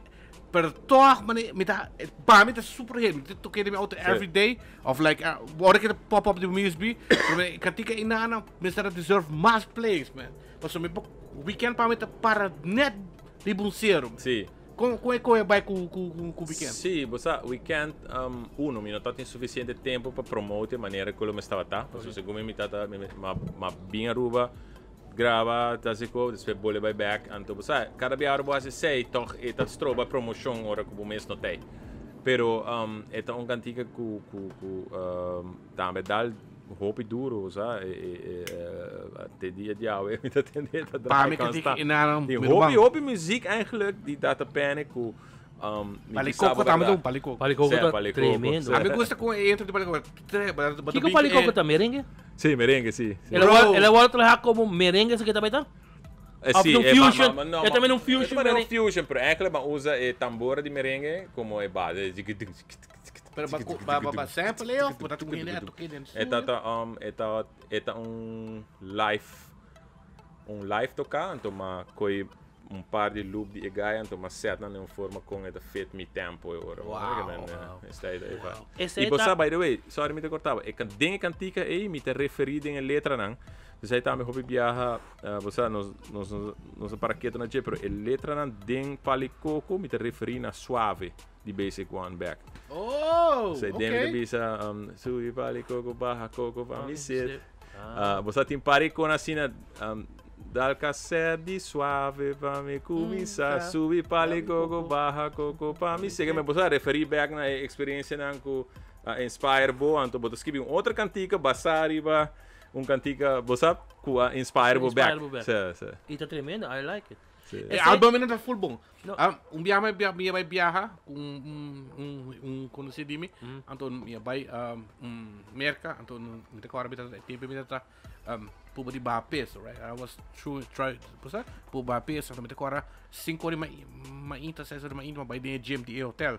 pero toch, mane, mi ta, eh, pa mi ta super hit. Mi ta toke den mi auto every day, of like, uh, ora que pop up di mi USB, pero mi cantica inana, mi sa deserve mas plays, man. Pasobra mi por, Weekend pa mi ta para net riba un cero. Sí. Kon kon e koe bai ku ku ku ku weekend? Sí, bo sa, weekend, um, uno, mi no tatin suficiente tempo pa promote e manera ku lo mi estaba ta. Pasobra segun mi mi tata, mi ma ma bin Aruba, graba, ta hasi ko, despues bole bai bek. Anto bo sa, kada bia ora bo hasi esei, tog e ta stroba promoshon ora ku bo mes no t'ei. Pero um, e ta un kantika ku ku ku um, tambe dal hopi duro, bo sa, e e e te dia di awe mi ta tende ta Pa draai mi kantika constant. e nana Tin mi hopi ruman. hopi muziek eigenlijk di Data Panic ku um, mi Pali bisa Coco bo tambe berdad. un Pali Coco. Pali Coco Sea, ta Pali Coco, tremendo. sea. A mi gusta con e intro di Pali Coco. Tre, ba- ba- Kiko bin Pali Coco e- ta merengue? Sí, merengue, sí. sí. El a Bro. wor- el a wor traha como merengue esaki ta baita? Eh, Of sí, un eh, ma- fusion. ma- ma- no, E también ma- un fusion e también un merengue. fusion, pero eigenlijk ma usa e tambora di merengue como e base. Pero ba ba ba ba sample e of bo ta un hende a toke den E ta ta um, e ta e ta un live un live toka, anto ma koi un par di loop di e guy, anto ma set nan den un forma kon e ta fit mi tempo e ora. Wow. Men, eh, esta e va. Esta I bo ta- sa, by the way, sorry mi ta kortaba, e kan den e kantika ei mi ta referi den e letranan. Dus ei tambe hopi biaha, eh, bo sa, nos nos nos a para keto na dje, pero e letranan den Pali Coco mi ta referi na Suave di Basic One back. Oh, Sei den mi ta okay. bisa, um, subi Pali Coco, baha Coco pa mi sit. Ah. Ah, bo sa tin par ikon asina, um, dal cassette di Suave pa mi cuminsa, subi Pali Coco, baha Coco pa mi sit. Bo sa referi back na e experiencianan cu a inspire bo, anto bo ta skibi un otro cantica basa riba un cantica, bo sa, cu a inspire bo Inspire back. bo back. Sí, sí. Y ta tremendo, I like it. Sí. E Ese- album no ta full bon. No. Ah, un biaha mi bia- mi bai biaha ku un un un un konosí di mi. Anto mi bai um, un Merka, anto mi ta kòrda mi ta e tempu mi ta um, puba di baha peso, right? I was true try, cosa? Puba baha peso, anto mi ta kòrda 5 ora di mainta, 6 ora di mainta, mi bai den e gym di e hotel.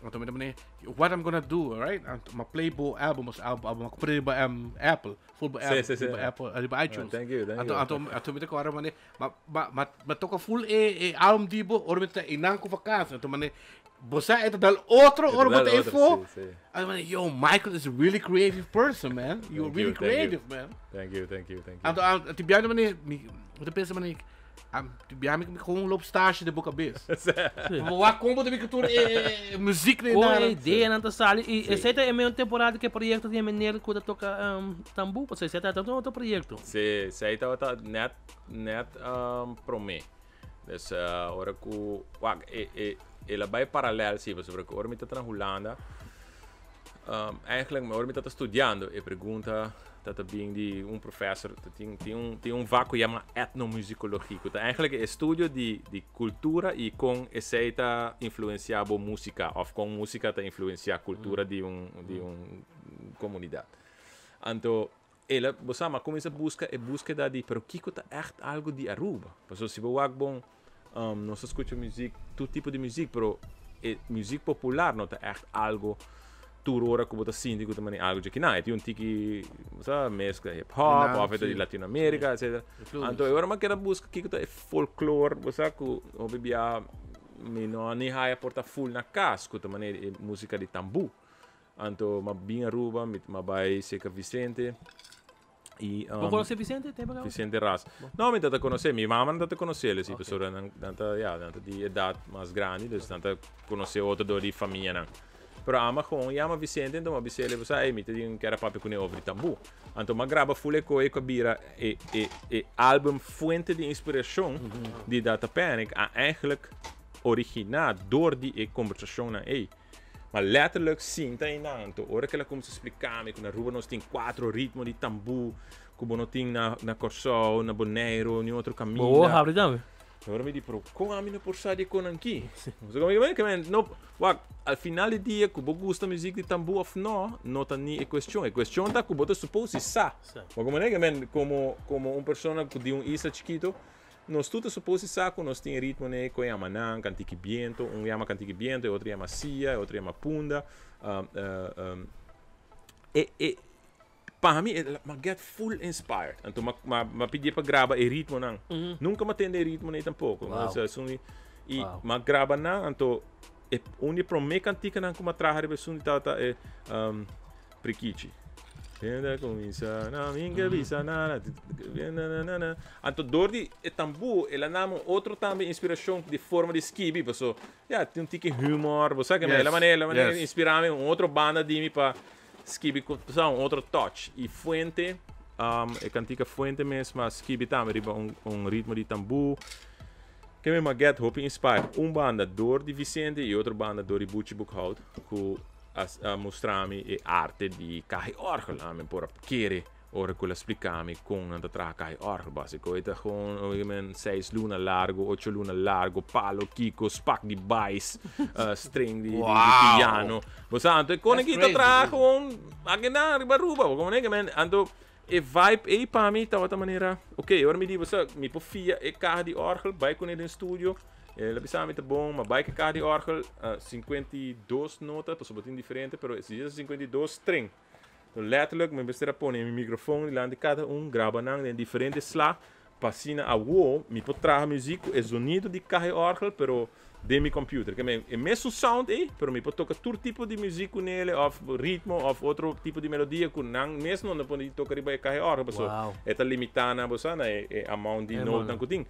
Anto mi ta mane, what I'm gonna do, right? Anto m'a play bo album, os album, album, m'a compra riba um, Apple, full bo Apple, Sí, sí, sí. riba Apple, riba iTunes. Ah, thank you, thank anto, you. Anto, anto mi ta kora mane, ma, ma, ma, ma toka full e, e album di bo, ora mi ta inan ku vakantie. Anto mane, bo sa e ta dal otro, E ta ora bo dal ta otro, info. sí, sí. Anto mane, yo, Michael is a really creative person, man. You're Thank really you, thank you. creative, man. Thank you, thank you, thank you. Anto, anto, ti biaha mane, mi, mi ta pensa mane, Am bia mi gewoon loop stage de boca bes. Wa combo de mi cultura e muziek ne Con daar. idea nan ta sali. Y ese ta e un temporada que proyecto di meneer ku ta toca um, tambu. Pues ese ta otro proyecto. Sí, sei tabata net net um, promé. Dus uh, ora ku wak e e el a bai paralel sí, pasobra ku ora mi tata na Hulanda Um, eigenlijk, ora mi tata studiando, e pregunta tata bin di un professor, tin, tin un, tin un vak ku yama etnomusicologie, ku ta eigenlijk e estudio di, di cultura i kon esei ta influencia bo música, of kon música ta influencia cultura di un, di un comunidad. Anto, el a, bo sa, ma cuminsa busca e búsqueda di, pero kiko ta echt algo di Aruba? Pasobra si bo wak bon, um, nos ta scucha muziek, tur tipo di muziek, pero e muziek popular no ta echt algo tur ora cu bo ta sinti cu ta mani algo dje kinan. E tin un tiki, bo sa, mezcla hip hop, Kinan, of e ta di sí. Latinoamerica, etcetera. Influence. Anto e ora mi a keda busca kiko ta e folklore, bo sa, cu hopi bia mi no a ni haya por ta full na cas cu ta manera e musica di tambu. Anto m'a bin Aruba, mi m'a bai cerca Vicente y Bo conoce Vicente? Tempo caba? Vicente Ras. No, mi tata conoce, mi mama no tata conoce, si, pasobra nan, nan ta, ja, nan ta di edad mas grandi, dus nan ta conoce otro door di famianan. Pero ama gewoon yama Vicente, enton m'a bis'é, bo sa, ey, mi ta di un kera papia cune over di tambu. Anto m'a graba full e koe ku a bira e, e, e album fuente di inspiracion di Data Panic a eigenlijk origina door di e conversacionnan ey. Ma letterlijk sinta einan. Anto ora ku el a kuminsá splika mi ku na Aruba nos tin kuatro ritmo di tambú ku bo no tin na na Kòrsou, na Boneiru, ni otro Bo kaminda. habri tambe. Ora mi di, pero kon ami no por sa di e konan aki? So komo ke men, no, wak, al final di dia ku bo gusta muzik di tambú òf no, no ta ni e kuestion. E kuestion ta ku bo ta supos di sa. Bo komo ke men, komo komo un persona ku di un isla chikito, Nos tur ta supos di sa ku nos tin ritmo ne ku e yama nan kantiki biento, un yama kantiki biento, e otro yama sia, e otro yama punda. E e pa mi e m'a get full inspired. Anto m'a m'a m'a pidié pa graba e ritmonan. Nunka m'a tende e ritmo nei tampoko. Wow. Esun di i Wow. m'a graba nan anto e un di e promé kantikanan ku m'a traha riba esun di tabata e Prikichi. Hende kuminsá na mi ke bisa nada. Anto dor di e tambú el a nami un otro tambe inspirashon di forma di skibi paso ya tin un tiki humor bo sa ke el a manera el a manera inspirá mi un otro banda di mi pa skibi ku sa un otro touch i Fuente e kantika Fuente mes ma skibi tambe riba un un ritmo di tambú ke mi a get hopi inspired un banda dor di Vicente i otro banda dor di Buchi Boekhout ku A mustra mi e arte di kaha i òrgel. Ami por a kere ora ku el a splika mi kon nan ta traha kaha i òrgel. Básiko e ta gewoon oye men seis luna largu, ocho luna largu, palo kiko, spak di bais, string di piano. Bo sa anto e kon aki ta traha gewoon akinan riba Aruba. Bo komo nega men anto e vibe ei pa mi tabata manera ok ora mi di bo sa mi por fia e kaha di òrgel bai kuné den studio. El a bisa mi ta bon, ma bai keka di orgel, 52 nota, pasobra tin diferente, pero si es 52 string. So letterlijk mi mester a pone mi microfoon dilanti kada un, graba nan den diferente sla, pa asina awo mi por traha muziek ku e zonido di kaha e orgel, pero den mi computer. Ke men, e mesun sound ei, pero mi por toka tur tipo di muziek ku nele, of ritmo, of otro tipo di melodia ku nan mes no por toka riba e kaha e orgel, pasobra e ta limita nan, bo sa, na e amount di notenan ku tin.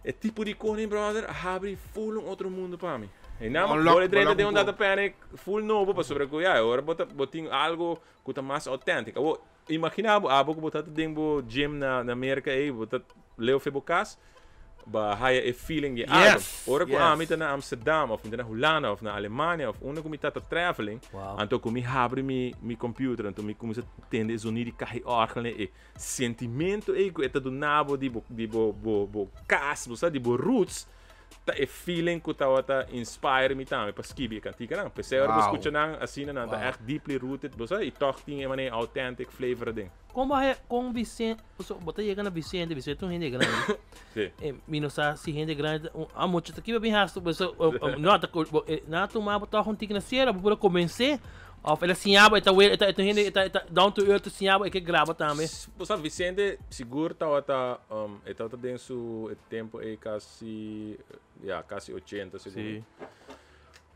E tipo di koning brother a habri full un otro mundo pa mi. E nan Unlock- bo le drenta unlock den un un data poco. panic full nobo pasobra ku ya ora bo ta bo tin algo ku ta mas authentic. Awor imagina bo abo ku bo ta den bo gym na na Merka ei bo ta leu fe bo kas ba haya e feeling di album. Yes, Ora ku yes. ami ta na Amsterdam of mi ta na Hulanda of na Alemania of unda ku mi ta ta traveling Wow. anto ku mi habri mi mi computer anto mi kuminsa tende e zonido di kaha e orgel e Sentimento ei ku e ta duna bo di bo di bo bo bo kas, bo sa, di bo roots, ta e feeling ku tabata inspire mi tambe pa skibi e kantikanan. P'esei ora bo Wow. skucha nan asina nan ta Wow. ègt deeply rooted, bo sa, i tòg tin e manera authentic flavor aden. Kon bo haya kon Vicente, paso bo ta yega na Vicente, Vicente ta un hende grandi. Sí. Eh, mi no sa si hende grandi ta un a mucha ta kiba bin hastu, paso no ta ku bo nan a tuma bo tòg un tiki na sera, bo por a komens'é òf el a siña bo, e ta wel, e ta e ta un hende e ta e ta down to earth ta siña bo e ke graba tambe. Bo sa Vicente sigur tabata e tabata den su e tempu ei kasi ya kasi ochenta sigur. Sí.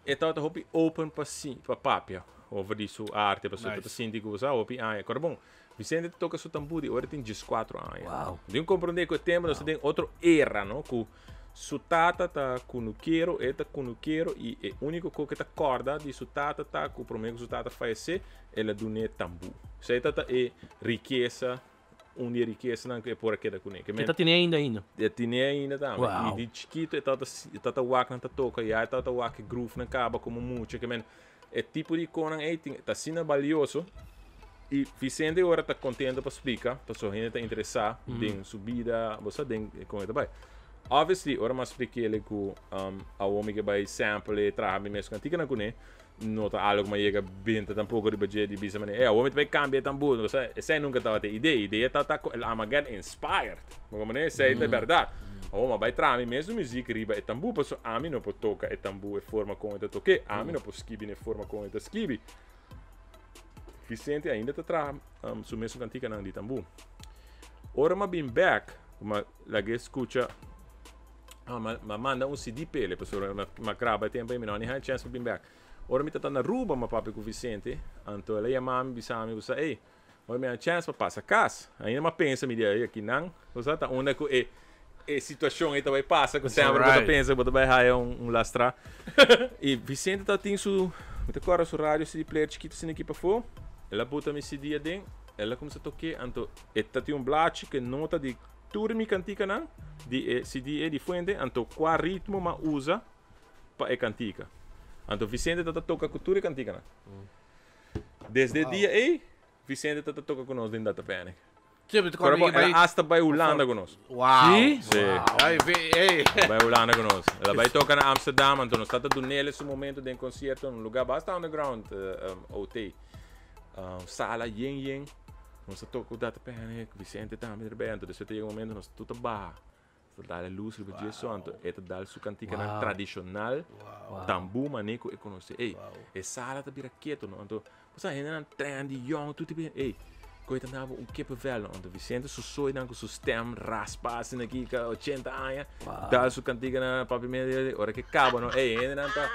E tabata hopi open pa si pa papia over di su arte pasobra e ta sinti ku sa hopi aña. Kòrda bon, Vicente ta toka su tambú di ora e tin dieskuatro aña. Wow. Tin ku komprondé ku e tempu nos ta den otro era no, ku su tata ta kunukero, e ta kunukero i e úniko kos ku e ta kòrda di su tata ta ku promé ku su tata fayesé el a dun'é tambú. Esei ta ta e rikesa Un di e rikesanan ku e por a keda kuné. E ta tene ainda ainda? E tene ainda tambe. Wow. I di chikitu e tabata e tabata wak nan ta toka ya e tabata wak e groove nan kaba komo mucha ke men e tipo di konan ei tin ta asina balioso i Vicente ora ta kontento pa splika pasobra hende ta interesá den su bida bo sa den kon e ta bai. Obviously ora mi a splik'é ku awor mi ke bai sample e traha mi mes kantikanan kuné No ta algo ku mi a yega benta tampoko riba dje di bisa manera, ey awor mi ta bai kambia e tambur. Osea, esei nunka tabata e idea. E idea tabata ku el ama get inspired. Bo comprende? Esei ta e bèrdat. Awor mi a bai traha mi mes un muzik riba e tambur pasobra ami no por toka e tambur e forma kon e ta tok'é. Ami no por skibi na e forma kon e ta skibi. Vicente ainda ta traha su mesun kantikanan di tambur. Ora mi a bin bèk, ku mi a lag'é skucha. Ah, ma, ma manda un CD p'ele, pasobra ma, ma graba e tempo ei, mi no a ni haña chèns pa bin bèk. Ora mi ta ta na Aruba, mi a papia ku Vicente, anto el a yama mi, bisa mi, bo sa, ey, ora mi haña chèns pa pasa kas. Ainda mi a pensa, mi di, ey, aki nan, bo sa, ta unda ku e, e situashon ei ta bai pasa, ku semper bo ta pensa ku bo ta bai haña un, un lastrá. I Vicente tabatin su, mi ta kòrda su radio CD player chikitu asina aki pafó, el a buta mi CD aden, el a kuminsá tok'é, anto e tabatin un blachi ku e nota di Tur mi kantikanan di e CD e di Fuente, anto kua ritmo m'a usa pa e kantika. Anto Vicente ta ta toka ku tur e kantikanan. Desde e dia ei, Vicente ta ta toka ku nos den Data Panic. Kòrda bo, el a asta bai Hulanda ku nos. Wow! Sí. El a bai Hulanda ku nos. El a bai toka na Amsterdam, anto nos ta ta dun'el su momento den konsierto na un lugá basta underground, OT. Sala yen yen. Nos ta toca cu Data Panic, Vicente tambe ta bay, anto despues ta yega un momento nos tur ta baha, nos ta dal e luz riba dje so, anto e ta dal su canticanan tradicional, tambu mane cu e conoce, ey, e sala ta bira keto no, anto bo sa hendenan trendy, yong, tur tipo hende, ey, cu e ta naba un kippenvel no, anto Vicente su soynan cu su stem raspa asina aki ca ochenta aña, dal su canticanan papi medio, ora ke caba no, ey, hendenan ta.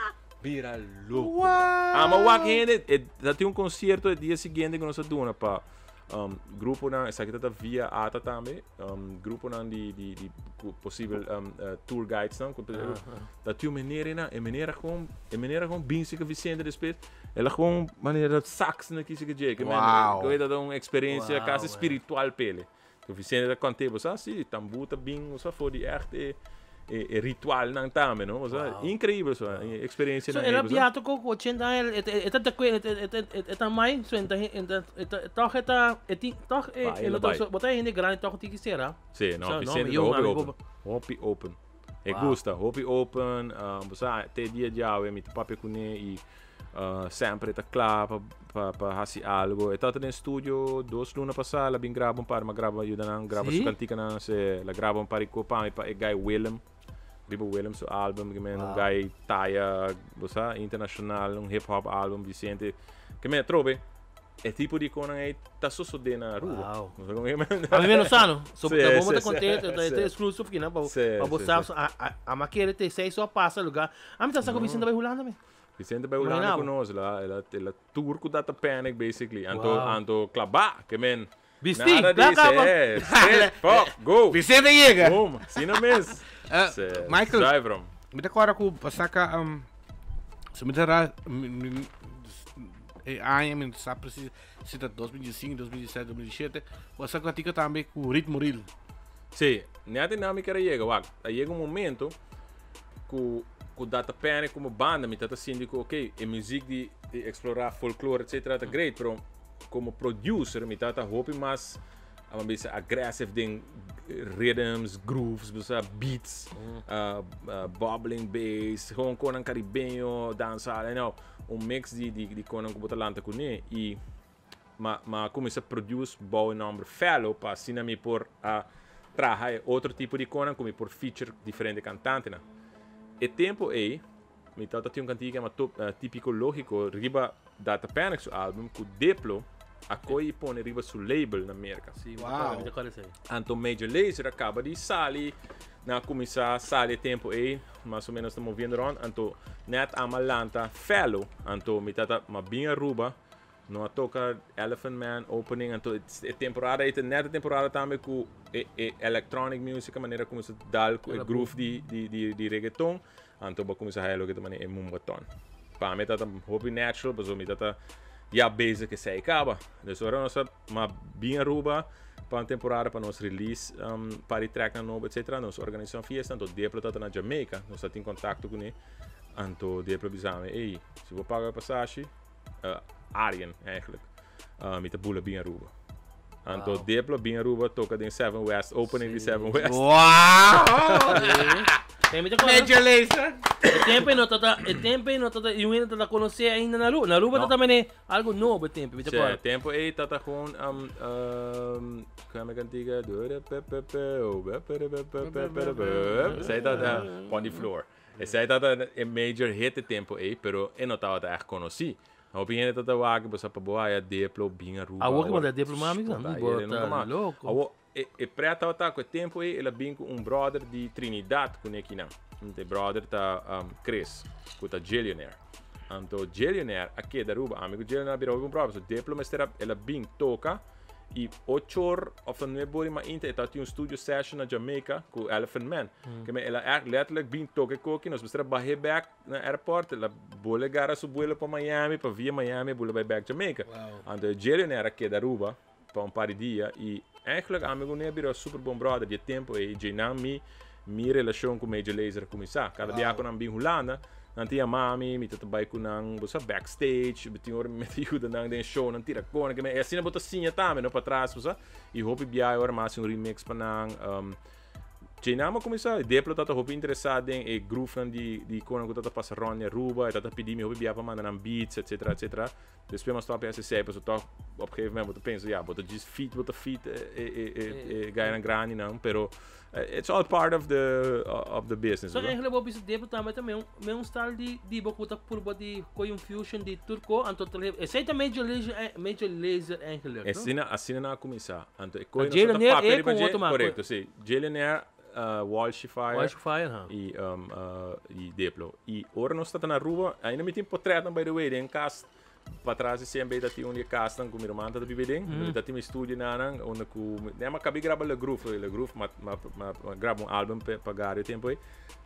Bira loco. Ama wak hende, e ta tin un concierto e dia siguiente ku nos a duna pa um, gruponan, esaki ta ta via ATA tambe, um, gruponan di, di, di ku posibel um, eh, tour guides nan, ku ta tin un meneer na, e meneer a gewoon, e meneer a gewoon binse ke Vicente despues, el a gewoon manera sax na kise ke dje, ke men, Wow. ke ta un experiencia Wow, casi man. spiritual pele. Ku Vicente ta konté bo sa si tambú ta bin bo sa for di ègt e e ritualnan tambe no bo sa inkreibel so e eksperensianan So el a ei bo sa. biaha toko ku ochenta aña e e ta de e e e ta mai so e ta e ta e ta tòg e ta e tin tòg e Bai e el no a ta bai. so bo ta e hende grandi tòg tin ki sera. Sí no So no Vicente mi ta yu hopi ami open bo hopi open e Wow. gusta hopi open bo sa te dia djawe mi ta papia kuné i Semper e ta kla pa pa pa hasi algo. E tabata den studio dos luna pasá, el a bin graba un par, mi a graba yuda nan graba su kantikanan, se el a graba un par di ko pa mi pa e guy Willem, riba Willem su album, ke men un guy taya, bo sa, internashonal, un hip hop album, Vicente, ke men atrobe e tipo di konan ei ta sosodé na Aruba. Wow. Bo sa kon ke men? A mi menos sa no. So Sí, ta bon bo sí, ta kont'é, sí, ta sí. exclusive kinan pa Sí, pa bo sí, sa sí. so a a a mi a kere te esei so a pasa lugar. A mi ta sa ku Vicente bai Hulanda mi. Vicente bai Hulanda ku nos, el a, el a, el a tour ku Data Panic basically. Anto, Wow. anto klabá, ke men. Bisti, Nada kla di, kaba. se, straight, fuck, go. Vicente yega. Boom, asina mes. Eh, Se, Michael. zuiver hom. Mi ta kòrda ku pa saka um, si mi ta ra mi, mi, e aña mi no sa precies si ta 2005, 2006, 2007, bo a saka kantika tambe ku Ritmo Real. Sí, net einan mi ker a yega, wak, a yega un momento ku ku Data Panic komo banda mi ta ta sinti ku ok e muziek di di eksplorá folklore etcetera ta great pero komo producer mi ta ta hopi mas a bisa aggressive den rhythms, grooves, bo sa beats, bubbling bass, gewoon konan karibeño, dancehall, you know, un mix di di di konan ku bo ta lanta kuné i. m'a m'a cuminsa produce bou e nomber Fellow pa asina mi por a traha e otro tipo di conan cu mi por feature diferente cantantenan. E tempo ey mi tabata tin un cantica cu yama Tipico Logico riba Data Panic su album cu Diplo a coy y pone riba su label na Merca. Sí, mi ta acorda, mi ta acorda esey. Anto Major Lazer a caba di sali, nan a cuminsa sali e tempo ey, mas o menos ta moviendo rond, anto net ama lanta Fellow, anto mi tata ma bin Aruba, no a toca Elephant Man opening, anto e temporada ey ta net e temporada tambe cu e e electronic music a manera cuminsa dal cu e groove di di di di reggaeton, Anto bo a cuminsa haya loke ta mane e mumbaton. Pa mi ta hopi natural pasobra mi ta ya bezig cu esey caba. Dus ora nos a ma bin Aruba pa un temporada pa nos release un par di tracknan nobo etcetera nos organisa un fiesta anto Diplo ta na Jamaica nos ta tin contacto cune anto Diplo a bisa mi ey si bo paga e pasashi Arjen eigenlijk mi ta bula bin Aruba. Anto wow. Diplo bin Aruba toca den Seven West, opening di Seven West. Wow! Major Lazer. E tempo no tata, e tempo no tata, e un tata conoce ainda na Aruba. Na Aruba no. tata mene algo nobo e tempo, mi te acuerdo. tempo e tata gewoon um um kame cantiga Zij tata on the floor. Esei tabata e major hit e tempo ei, pero e no tabata echt conoci. Hopi hende tabata wak, bo sa pa bo haya Diplo bin Aruba. Awor ki bo ta Diplo mami sa, mi bo ta loco. Awor, e e pret tabata cu e tempo ei el a bin cu un brother di Trinidad cu nekinan. E brother ta Chris, cu ta Jillionaire. Anto Jillionaire a keda Aruba. Ami cu Jillionaire a bira hopi un brother, pasobra Diplo mester a, el a bin toca. Y ochor of nuebe ora mainta e tabatin un studio session na Jamaica cu Elephant Man. Ke men el a echt letterlijk bin toca e koki, nos mester a bahe back na airport, el a bole gara su vuelo pa Miami, pa via Miami bule bai back Jamaica. Anto e Jillionaire a keda Aruba pa un par di dia y eigenlijk ami cu ne a bira super bon brother di e tempo ey, djeinan mi Mi relashon ku Major Lazer a kuminsá. Kada biaha ku nan bin Hulanda, nan ta yama mi, mi ta ta bai ku nan, bo sa, backstage, bo tin ora mi mester yuda nan den show, nan tira kona, ke men, e asina bo ta siña tambe, no, patras, bo sa. I hopi biaha e ora mi a hasi un remix pa nan. Djei nan mi a kuminsá, Diplo tabata hopi interesá den e groovenan di di kona ku tabata pasa rònt di Aruba, e tabata pidi mi hopi biaha pa manda nan beats, etcetera, etcetera. Despues mi a stòp e hasi esei, pasobra tòg op gegeven moment bo ta pensa, ya, bo ta djis fit, bo ta fit e e e e gainan grandinan, pero It's all part of the of the business. So eigenlijk bo bisa Diplo tambe ta men men un style di di bo ku ta purba di koy un fusion di tur ko anto ta lebe esei ta Major Lazer eh, Major Lazer eigenlijk no? Asina asina nan a kuminsá. Anto e koy Ah, nos ta Jillionaire papia e riba ku dje, otro mas korekto si. Jillionaire, Walshy Fire Walshy Fire ha. i um i Diplo. I ora nos ta na Aruba, ainda mi tin potretnan by the way den kas Patras di CMB ta tin un di e kasnan ku mi ruman ta biba den. Mi ta tin mi studio nanan unda ku mi a kabi graba Le Groove. Le Groove ma ma ma graba un album pa pa Gario e tempo ei.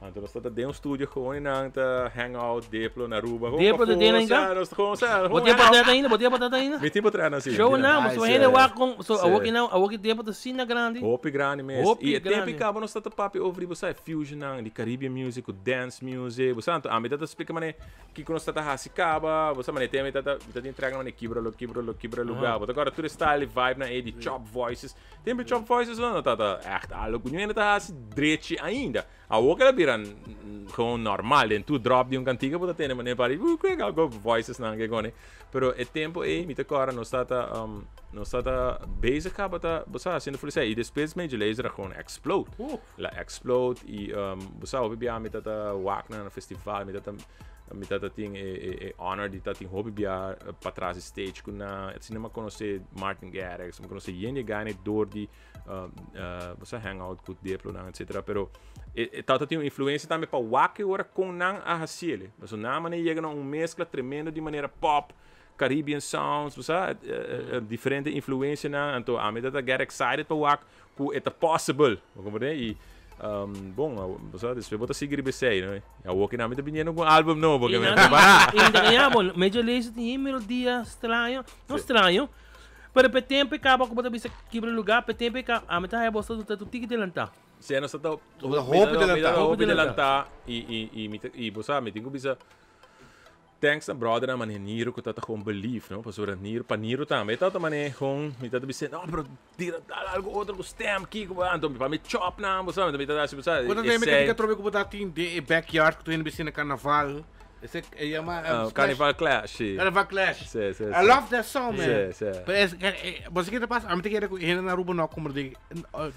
Anto nos ta ta den un studio gewoon i nan ta hang out Diplo na Aruba. Gewoon Diplo ta pafó, den ainda? sa, nos ta gewoon sa, Bo gewoon tin hang out. patrat ainda? Bo tin patrat ainda? Mi tin patrat si. Show nan, Nice, so hende yeah. wak kon so Sí. awor ki nan awor ki Diplo ta asina grandi. Hopi grandi mes. Hopi I e tempo grandi. i kaba nos ta ta papia over di bo sa e fusionnan di Caribbean music ku dance music. Bo sa anto ami ta ta splika manera Kiko nos ta ta hasi kaba, bo sa manera tem mi ta ta mi ta tin track na manera kibra lo kibra lo kibra lugar. Bo ta kòrda tur e style e vibe nan ei di chop voices. Tempu e chop voices no ta ta ègt algo ku niun hende ta hasi drechi ainda. Awor ke ta bira gewoon normal den tur drop di un kantika bo ta tende manera pari algo voices nan ke kone. Pero e tempu ei mi ta kòrda nos ta ta nos ta ta bezig kaba ta bo sa hasiendo ful esei i despues Major Lazer a gewoon explode. La explode i bo sa hopi bia mi ta ta wak na festival mi ta ta mi ta ta tin e e e honor di ta tin hopi bia patras di stage ku nan asina mi a konosé Martin Garrix mi a konosé yen di e gainan dor di bo sa hang out ku Diplo nan etcetera pero e e tabata tin un influencia tambe pa wak e ora kon nan a hasiel pasobra nan a manera yega na un mezcla tremendo di manera pop Caribbean sounds bo sa diferente influencianan anto ami ta ta get excited pa wak Ku e ta possible, bo comprende? I bon, bo sa, despues bo ta sigui riba esei, no? I awor ki nan mi ta biniendo ku un album nobo, ke mi a prepará. I mi ta gañá bo, Major Lazer tin e melodia straño, no straño, pero p'e tempu e kaba ku bo ta bisa kibra lugá, p'e tempu e kaba, ami ta haya bo sa ta un tiki delantá. Sí, nos ta ta Hopi delantá. Hopi delantá, i, i, i mi ta, i bo sa, mi tin ku bisa. Thanks na brothernan manera Niro ku ta ta gewoon belief no pasobra Niro pa Niro tambe e tabata manera gewoon mi tabata bisa no pero tira dal algo otro ku stem kiko bo anto pa mi chop nan bo sa mi ta hasi bo sa Bo ta tende katika trobe ku bo ta tin den e backyard ku tur hende bisa na karnaval. Esey e yama Splash. Carnival Clash, si. Carnival Clash. Si, si, I si. love that song, man. Si, si. Pero es, bo sa ke ta pasa? Ami ta kere ku hende na Aruba no a komprendé,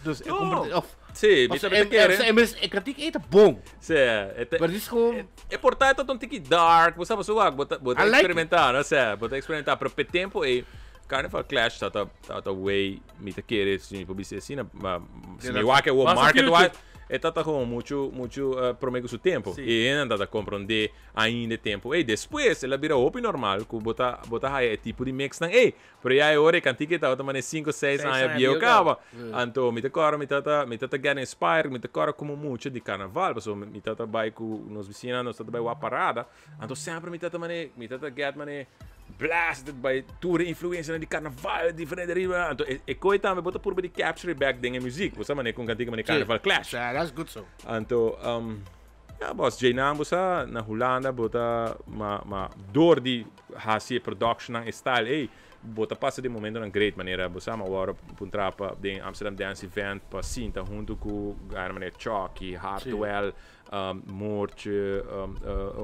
dus e No. komprendé, of, Si, mi of ta mi ta kere. e kantik ei ta bon. Si, e ta, Pero dit is gewoon, e por ta e ta un tiki dark, bo sa bo wak, bo ta, bo ta I like it. experimentá, no sé, bo ta experimentá, pero p'e tempo ei Carnival Clash ta ta ta ta way mi ta kere si mi por bisa asina, ma si mi wak e wou Mas market future. wise, e ta ta gewoon muchu muchu prome ku su tempo. Si. I hende ta ta komprondé ainda e tempo ei. Despues el a bira hopi normal ku bo ta bo ta haya e tipo di mixnan ei. Pero ya e ora e kantika ei tabata mane sinku seis Seis aña aña bieu bieu kaba. kaba. Anto mi ta kòrda mi tata mi tata get inspired, mi ta kòrda komo mucha di karnaval pasobra mi tata bai ku nos bisiñanan nos tata bai wak parada. Anto semper mi tata mane mi tata get mane blasted by tur e influencianan di carnaval diferente riba. Anto e e koe tambe bo ta purba di capture back den e muziek. Bo sa mane con cantica mane Carnival Clash. Yeah, that's good so. Anto ya bos djeinan bo sa na Hulanda bo ta ma ma door di haci e productionnan e style ey bo ta pasa den momentonan great manera bo sa mi a wòrdu puntra pa den Amsterdam Dance Event pa sinta hunto cu gana manera Chucky, Hardwell. Moortje,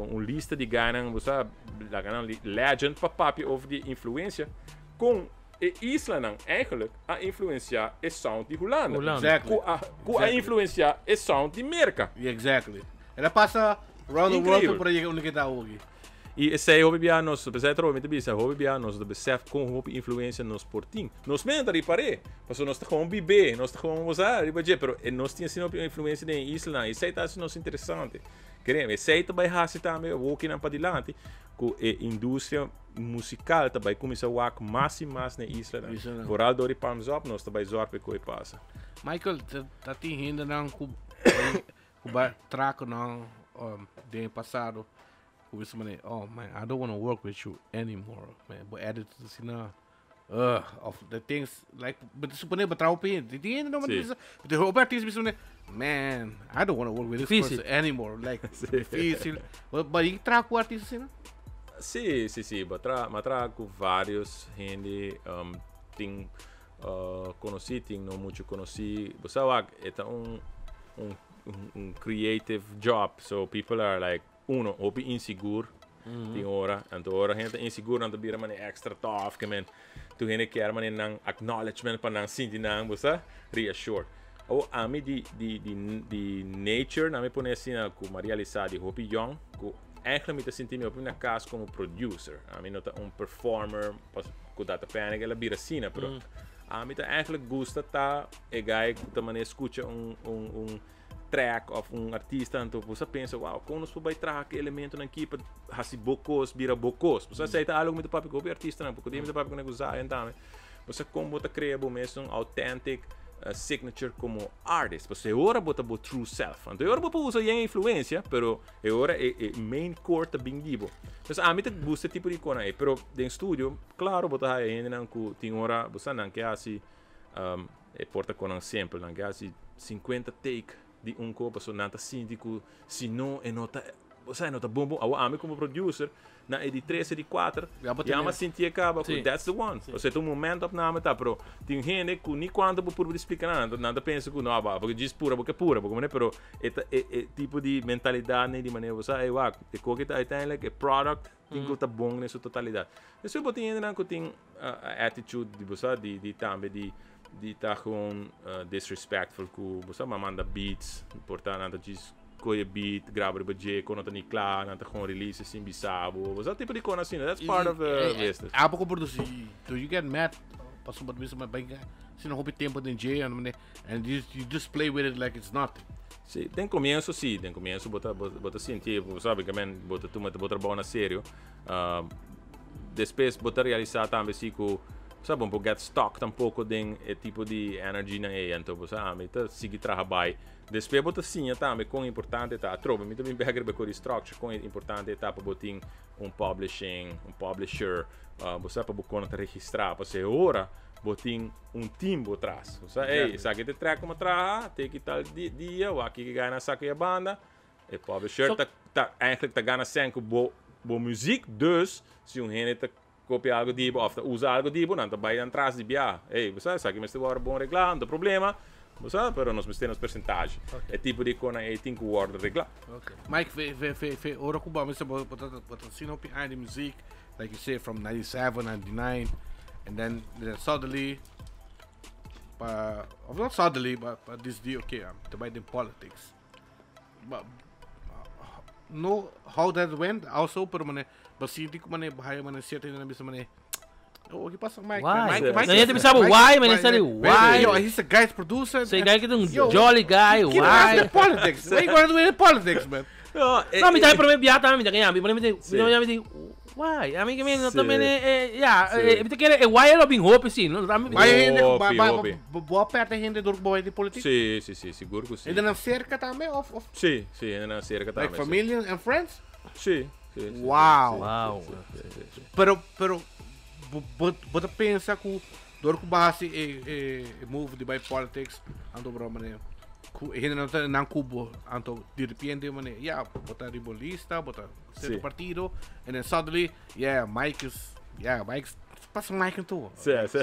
un lista di guynan, bo sa, laga nan legend pa papia over di influencia con e islanan eigenlijk a influencia e sound di Hulanda. Hulanda. Exactly. Cu a, cu a influencia e sound di Merca. Exactly. El a pasa round the world Increíble. por yega unda ke ta awoki. I esei hopi bia nos, pesei atrobe mi ta bisa, hopi bia nos ta besef kon hopi influensia nos por tin. Nos mester ta ripar'é, pasobra nos ta gewoon bib'é, nos ta gewoon bo sa riba dje, pero e nos tin asina hopi influensia den e islanan, esei ta hasi nos interesante. Kereme, esei ta bai hasi tambe wokinan padilanti ku e industria musikal ta bai kuminsá wak mas i mas na e islanan. Islanan. Vooral dor di Palms Up nos ta bai zòrg pa e koe pasa. Michael, ta tin hendenan ku ku bai traha ku nan den e pasado Ku bisa manera, oh man, I don't wanna work with you anymore, man. Bo attitude asina, ugh, of the things, like, bo ta supone bo traha hopi hende. Tin hende no Sí. bisa, bo hopi artista bisa manera, man, I don't wanna work with this Difícil. person anymore. Like, Sí. difícil. Bo bo a traha ku artista asina? Sí, sí, sí. Bo tra, m'a traha ku varios hende, tin konosí, tin no mucho konosí. Bo sa wak, e ta un, un, un creative job, so people are like, Uno, hopi insigur tin ora. Anto ora hende ta insigur nan ta bira manera extra tof ke men tur hende kier manera nan acknowledgement pa nan sinti nan bo sa reassured. Awor ami di di di di nature nan mi pone asina ku mi a realisa di hopi yong ku eigenlijk mi ta sinti mi hopi na kas komo producer. Ami no ta un performer pas ku data panic el a bira asina pero ami ta eigenlijk gusta ta e guy ku ta manera skucha un un un track of un artista anto bo sa pensa wow kon nos por bai traha ki elementonan aki pa hasi bo kos bira bo kos bo sa esei ta algo ku mi ta papia ku hopi artistanan porque mi ta papia ku nan ku Zion tambe bo sa kon bo ta krea bo mes un authentic signature komo artist pasobra e ora bo ta bo true self anto e ora bo por usa yen influencia pero e ora e e main core ta bin di bo entonces ami ta gusta e tipo di konan ei pero den studio klaro bo ta haya hendenan ku tin ora bo sa nan ke hasi E por ta konan simpel, nan ke hasi 50 take di un ko pasobra nan ta sinti ku si no e no ta, osea e no ta bon bon. Awor ami komo producer na e di tres e di kuater ya mi a sinti e kaba ku that's the one. Osea ta un momento opname ta pero tin hende ku ni kuantu bo purba di splika nan, nan ta pensa ku no abo ke djis pura bo ke pura bo komprende pero e ta e e tipo di mentalidat ni di manera bo sa ey wak e koki ta uiteindelijk e product tin ku ta bon den su totalidat. Despues bo tin hendenan ku tin attitude di bo sa di di tambe di di ta gewoon disrespectful ku bo sa manda beats por ta nan ta djis koye beat graba riba dje kon no ta ni kla nan ta gewoon release sin bisa bo bo sa tipo di kon asina that's part of the business. Abo ku produsi do you get mad pasobra bo ta bisa ma bai asina hopi tempo den dje and you just play with it like it's nothing. Si, den comienso si, den comienso bo ta bo ta sinti bo sabi ke men bo ta tuma bo trabou na serio. Despues bo ta realisa tambe si ku sa bo no por get stuck tampoco den e tipo di energy nan ei anto bo sa ami ta sigui traha bai. Despues bo ta siña tambe kon importante ta atrobe mi ta bin bek riba e kos di structure kon importante ta pa bo tin un publishing un publisher bo sa pa bo kon ta registra pasobra e ora bo tin un team bo tras. Bo sa, ey, esaki ta e track ku mi a traha, te ki tal dia, wak ki gana saka e banda. E publisher ta, ta eigenlijk ta gana sèn ku bo, bo muziek, dus si un hende ta kopia algu di bo òf ta usa algu di bo, nan ta bai nan tras di biaha. Ey, bo sa, esaki mester wòrdu bon reglá, no ta problema. Bo sa, pero nos mester nos percentage. E tipo di kona ei tin ku wòrdu reglá. Mike, fe, fe, fe, fe, ora ku bo mester bo, bo ta, bo ta asina hopi aña di muziek, like you say, from 97, 99, and then, then suddenly, pa, of not suddenly, but, but this day, okay, I'm te bai den politics. But, no how that went also, pero mane, bo sinti ku mane, bo haya mane cierto hende na bisa mane, Oh, ki pasa Mike? Why? Mike, Mike, No, gente pensaba, Mike- why? Maar dan Mike- why? Yo, he's a guy's producer. Say guy que é um Yo, jolly guy, Keep why? the politics. Why you gonna do in politics, man? No, No, mi tambe prome bia tambe mi ta kaya, mi prome mi Sí. mi mi why? A mi que mi no Sí. también ya, Sí. mi te quiere why lo bin hopi sí, no tambe Why hende Hopi, ba hopi. ba bo perde hende door boy de politiek? Sí, sí, sí, sigur ku sí. En dan cerca tambe of of Sí, sí, en cerca like tambe. family and friends? Sí, sí, sí. Wow. Wow. Sí, sí, sí. Pero pero bo bo bo ta pensa ku door ku basi e e move di by politics anto bro mane ku hende nan ta nan kubo anto di repente mane ja bo ta ribo lista bo ta cierto Sí. partido and then suddenly yeah Mike is yeah Mike's pasa Mike en toe. Sí, sí.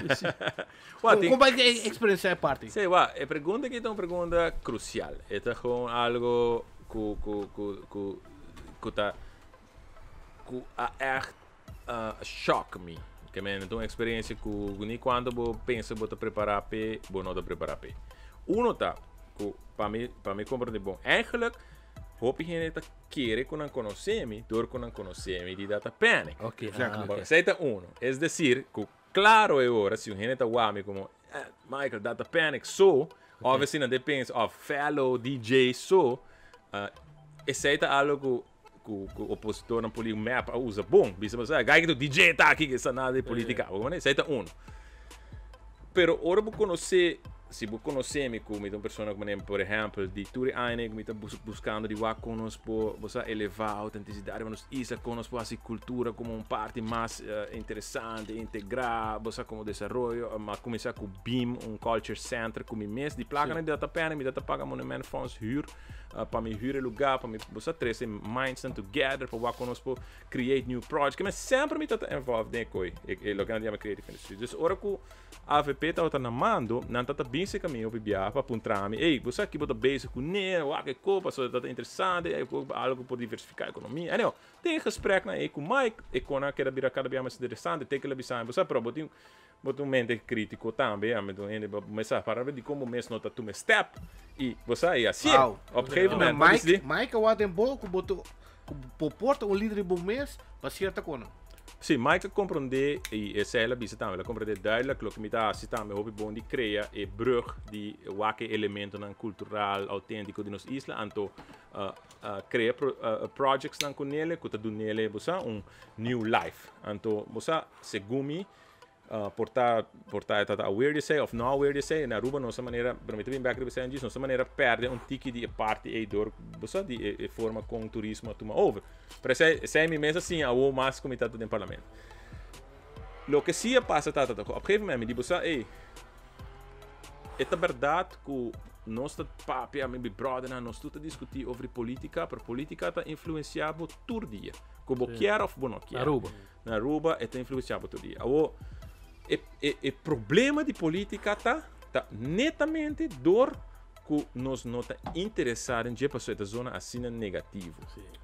Wa, Como como e experiencia e party? Sí, wa, e pregunta aki ta un pregunta crucial. E ta gewoon algo ku ku ku ku ku ta ku a echt shock mi. Ke men ta un experiencia ku ni cuando bo pensa bo ta prepara p'e, bo no ta prepara p'e. Uno ta ku pa mi pa mi comprende bon, eigenlijk hopi hende ta kere ku nan conoce mi dor ku nan conoce mi di Data Panic. Ok, Exactly. ah, Bon, ok. esei ta uno. Es decir, ku claro e ora si un hende ta wak mi como eh, Michael Data Panic so, obviously nan ta pensa of fellow DJ so, esei ta algo ku ku ku opositornan político mep a usa bon. Bisa bo sa, gai ku DJ ta aki ke sa nada di política. Bo comprende? Esei ta uno. Pero ora bo conoce, si bo conoce mi cu mi ta un persona cu manera, por ehempel, di tur e añanan cu mi ta buscando di wak con nos por, bo sa, eleva autenticidad riba nos isla, con nos por haci cultura como un parti mas interesante, integra, bo sa, como desaroyo. Mi a cuminsa cu BIM, un culture center cu mi mes di placa nan di data pena, mi data paga Monument Fonds huur, pa mi huur e lugar, pa mi, bo sa, trece minds nan together, pa wak con nos por create new projects. Ke men semper mi ta ta involved den e koe, e loke nan ta yama creative industry. Dus ora cu AVP tabata na mando, nan ta ta bin cerca mi hopi biaha pa puntra mi, ey, bo sa ki bo ta bezig cu ne, wak e ko, pasobra ta ta interesante, ey, algo cu por diversifica economia. Anyhow, den e gespreknan ey cu Mike, e kon a keda bira cada biaha mas interesante, te ke el a bisa mi, bo sa, pero bo tin, bo tin un mente critico tambe, ami ta un hende, bo mester para di con bo mes no ta tuma e step, y bo sa, y hacié. Wow. Op gegeven moment, bo Mike, disidi. Mike a wak den bo cu bo ta, cu bo por ta un lider di bo mes pa cierto konan. Sí, Mike a komprondé i esei el a bisa tambe, el a komprondé duidelijk loke mi ta hasi tambe hopi bon di krea e brug di wak e elementonan kultural outéntiko di nos isla, anto krea projectsnan ku nele ku ta dunele bo sa un new life. Anto bo sa segun mi Por ta, por ta e ta aware di esei of no aware di esei. Na Aruba nos a manera, pero mi ta bin bek riba esei anjis, nos a manera perde un tiki di e parti ei door, bo sa, di e, e forma kon turismo a tuma over. Pero esei, esei mi mes a siña awo mas ku mi ta den parlamento. Loke si a pasa ta, ta ku op gegeven moment mi di bo sa, ey, e ta berdad ku nos ta papia, mi brothernan, nos tur ta diskuti over di politica, pero politica ta influencia bo tur dia, ku bo kier of bo no kier. Aruba. Na Aruba e ta influencia bo tur dia. Awo, e, e, e problema di politica ta, ta netamente door cu nos no ta interesa den dje pasobra e ta zona asina negativo.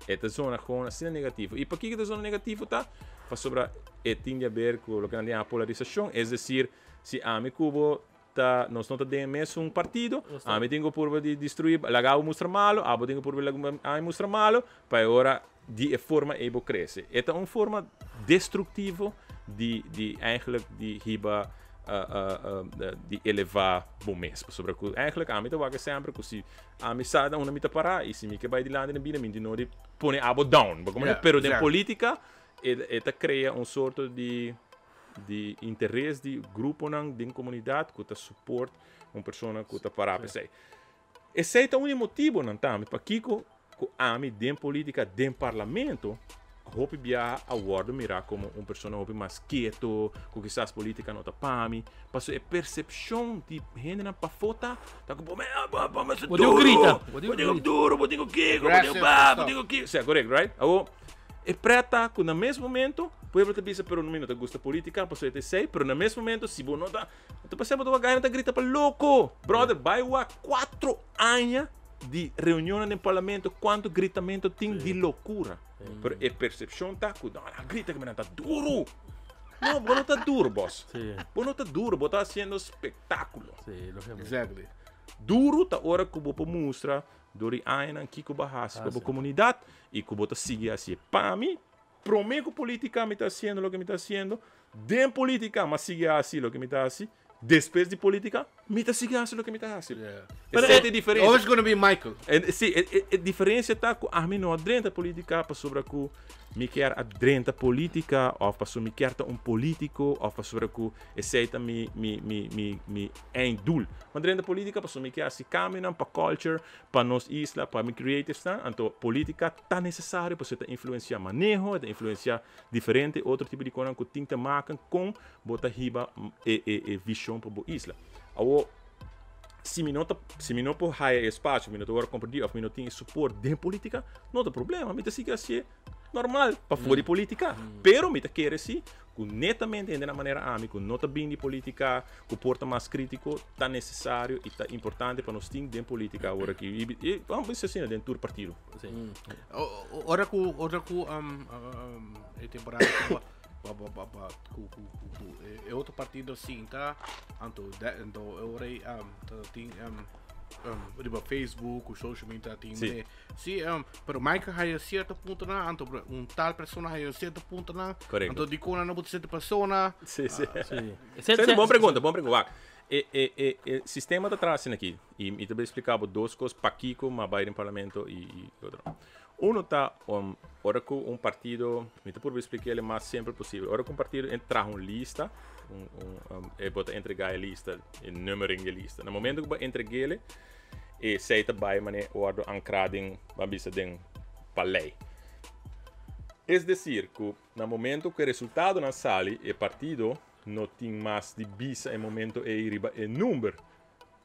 E ta zona gewoon asina negativo. Y pakico e ta zona negativo ta? Pasobra e tin di haber cu loke nan ta yama polarisacion, es decir, si ami cu bo ta nos no ta den e mesun partido, ami tin ku purba di destruí, laga abo mustra malo, abo tin ku purba di laga ami mustra malo, pa e ora di e forma ei bo krese. E ta un forma destruktivo di di eigenlijk di hiba di elevá bo mes. Pasobra ku eigenlijk ami ta wak semper ku si ami sa na unda mi ta pará i si mi ke bai dilanti den bida mi tin no di pone abo down. Bo komprende? Pero den polítika e ta krea un sorto di di interes di gruponan den komunidat ku ta support un persona ku ta pará pa esei. Esei ta un di motibonan tambe pakiko ku ami den politika, den parlamento, hopi biaha a wòrdu mirá komo un persona hopi mas keto, ku kisas politika no ta pa mi. Pasobra e persepshon di hendenan pafó ta, ta ku bo bo mester Bo tin ku duru, grita, bo tin ku duru, bo tin ku kiko, bo tin ku ba, bo tin ku kiko. Sea, korekto, right? Awor, e prèt ta ku na mes momento. Pueblo ta bisa pero mi no ta gusta politica pasobra e ta esey pero na mes momento si bo no ta ta pasea bo ta wak gana ta grita pa loco. Brother bay wak cuatro aña di reunionnan den parlamento cuanto gritamento tin di locura. Pero e percepcion ta cu no nan grita cu nan ta duro. No bo no ta duro boss. Bo no ta duro bo ta haciendo spectaculo. Exactly. Duro ta ora cu bo por mustra dor di añanan kico bo a haci pa bo comunidad y cu bo ta sigui hacié. Pa mi Prome ku politica mi ta haciendo loke mi ta haciendo, den politica mi a sigui haci loke mi ta haci, despues di politica mi ta sigui haci loke mi ta haci. Esey ta e diferencia. Always gonna be Michael. Si, e diferencia ta ku ami no a drenta politica pasobra ku mi kier a drenta politica of pasobra mi kier ta un politico of pasobra ku esey ta mi mi mi mi mi einddoel. Mi a drenta politica pasobra mi kier haci cambionan pa culture, pa nos isla, pa mi creativesnan, anto politica ta necesario pasobra e ta influencia maneho, e ta influencia diferente otro tipo di conan cu tin te maken con bo ta hiba e e e vision pa bo isla. Awor, si mi no ta, si mi no por haya e espacio, mi no ta worde comprendí of mi no tin e support den politica, no ta problema, mi ta sigui hacié normal pafó di politica. Pero mi ta kere si cu netamente hende na manera ami cu no ta bin di politica, cu por ta mas critico, ta necesario y ta importante pa nos tin den politica awor aki. Y, y vamos bisa asina, den tur partido. Sí. Ora cu, ora cu um, um, e temporada cu ba, ba, ba, ba, ba, cu, cu, cu, cu e, e otro partido sinta, anto, de, anto e ora ei, um, ta tin, um, um, riba Facebook, cu social media, tin, Sí. me, Sí, um, pero Michael haya cierto punto na, anto un tal persona haya cierto punto na, Correcto. anto di con no bota cierto persona. Sí, sí. Sí. Esa es buena pregunta, buena pregunta. Wak, e, e, e, e sistema ta traha asina aki. Y mi ta bay explica bo dos cos pakico ma bay den parlamento y, y otro. Uno ta, um, ora cu un partido, mi ta purba explica el mas simpel posible. Ora cu un partido en traha un lista, un, un, um, e bo ta entrega e lista, e nummering di e lista. Na momento cu bo entreg'ele, Esei ta bai manera wordo ankrá den, ban bisa, den pa lei. Es desir ku na momento ku e resultadonan sali e partido no tin mas di bisa e momento ei riba e number,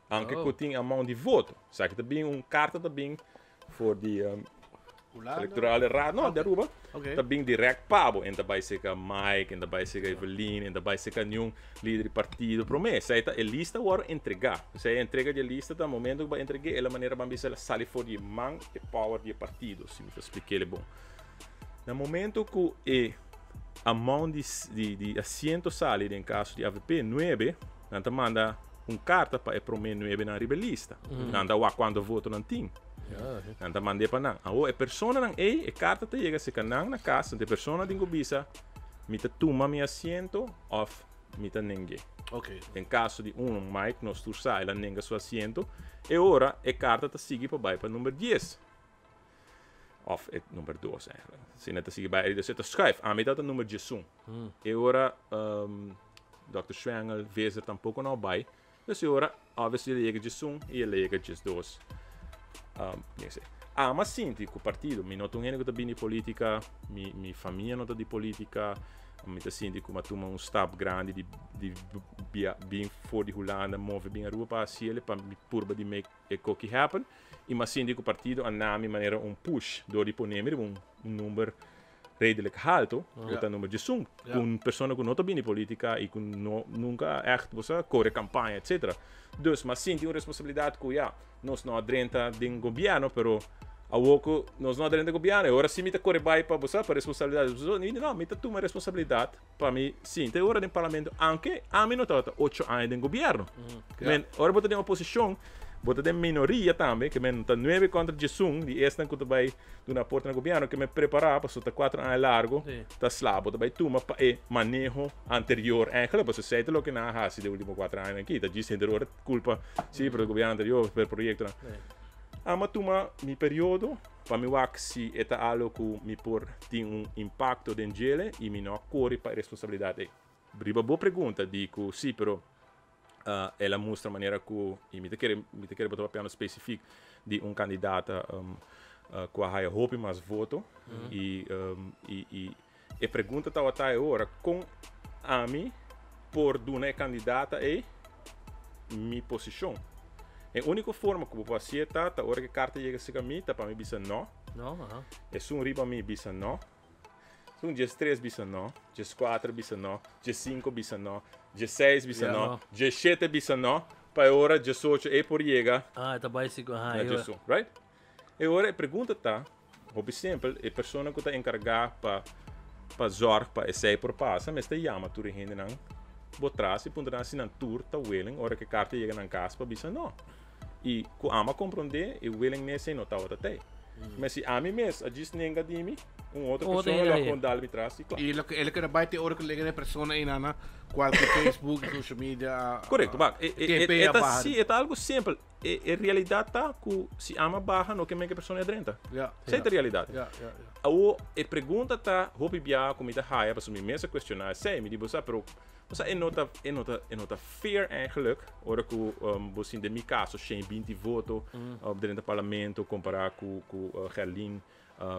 anke ku tin amount di voto. Esaki ta bin un karta ta bin for di Hulanda? Electorale Raad, no, di Aruba. Ok. Ta bin direct pa bo. En ta bai seca Mike, en ta bai seca Evelyn, en ta bai seca niun lider di partido. Prome, esei ta e lista wòrdu entregá. Esei e entrega di e lista ta momento ku bo a entreg'é, e la manera ban bisa el a sali for di e man e power di e partido, si mi ta splik'é bon. Na momento ku e amount di di di asiento sali den kaso di avp nuebe, nan ta manda un karta pa e prome nuebenan riba e lista. Nan ta wak kuantu voto nan tin. Nan ta mand'é pa nan. Awor e personanan ei, e karta ta yega serka nan na kas, anto e persona tin ku bisa, Mi ta tuma mi asiento òf mi ta neng'é. Den kaso di unu, Mike, nos tur sa, el a nenga su asiento. E ora e karta ta sigui pa bai pa number dies. Òf e number dos eigenlijk. Asina ta sigui bai. E ta schuif. Ami tabata number diesun. E ora dòkter Schwengel, Visser tampoko no a bai. Dus e ora, obviously, el a yega djesun i el a yega djesdos. Ama sinti ku partido, mi no ta un hende ku ta bini di politika, mi mi famia no ta di politika, mi ta sinti ku mi a tuma un stap grandi di di bia bin for di Hulanda move bin Aruba pa hasi el pa mi purba di make e koki happen i mi a sinti ku partido a na mi manera un push dor di pone mi riba un number redelijk halto, ku ta number djesun, ku un persona ku no ta bini politica i ku no nunca a echt bo sa kore kampaña etcetera. Dus mi a sinti un responsabilidat ku ya, nos no a drenta den gobierno pero awor ku nos no a drenta gobierno e ora si mi ta kore bai pa bo sa pa responsabilidat no mi ta tuma responsabilidat pa mi sinta e ora den parlamento aunke ami no tabata ocho aña den gobierno. Men ora bo ta den oposishon bo ta den minoria tambe ke men ta nuebe kontra djesun di esnan ku ta bai duna aporte na gobierno ke men prepara pasobra ta kuatro aña largo ta sla bo ta bai tuma pa e maneho anterior eigenlijk pasobra esei ta loke nan a hasi den ultimo kuatro añanan aki ta djis henter ora kulpa si pero gobierno anterior pero proyektonan amo a tuma mi periodo Pa mi wak si e ta algo ku mi por tin un impakto den djele i mi no a kore pa e responsabilidat ei. Riba bo pregunta di ku si, pero el a mustra manera ku, i mi ta kere mi ta kere bo ta papiando spesifik di un kandidata ku a haya hopi mas voto i i i e pregunta tabata e ora kon ami por duna e kandidata ei mi posishon. E úniko forma ku bo por hasié ta ta ora ku e karta yega serka mi ta pa mi bisa nò. No, aha. Esun riba mi bisa nò. Un 13 bisa no, 14 bisa no, 15 bisa no, 16 bisa no, 17 bisa no, pa ora 18 e por yega. Ah, ta bicycle, ah, na 11, right? E ora e pregunta ta, hopi simpel, e persona ku ta enkargá pa zorg pa esei por pasa, mester yama tur e hendenan bo tras i puntra nan si nan tur ta willing ora ku e karta yega nan kas pa bisa no. I ku ami a komprondé e willingness ei no tabata tei. Ma si ami mes a djis nenga di mi, un otro persona lo a kon dal mi tras i kla. I loke e keda bai te ora ku lega e persona ei na kualke Facebook, social media. Korekto, wak, e ta si, e ta algu simpel. E realidat ta ku si ami a baha no ke men ku e persona a drenta. Esei ta realidat. Awor e pregunta ta hopi biaha ku mi ta haya pasobra mi mes a kuestioná esei. Mi di bo sa pero bo sa e no ta e no ta e no ta fair eigenlijk ora ku bo sinti den mi kaso shen binti voto drenta parlamento kompará ku ku Gerlin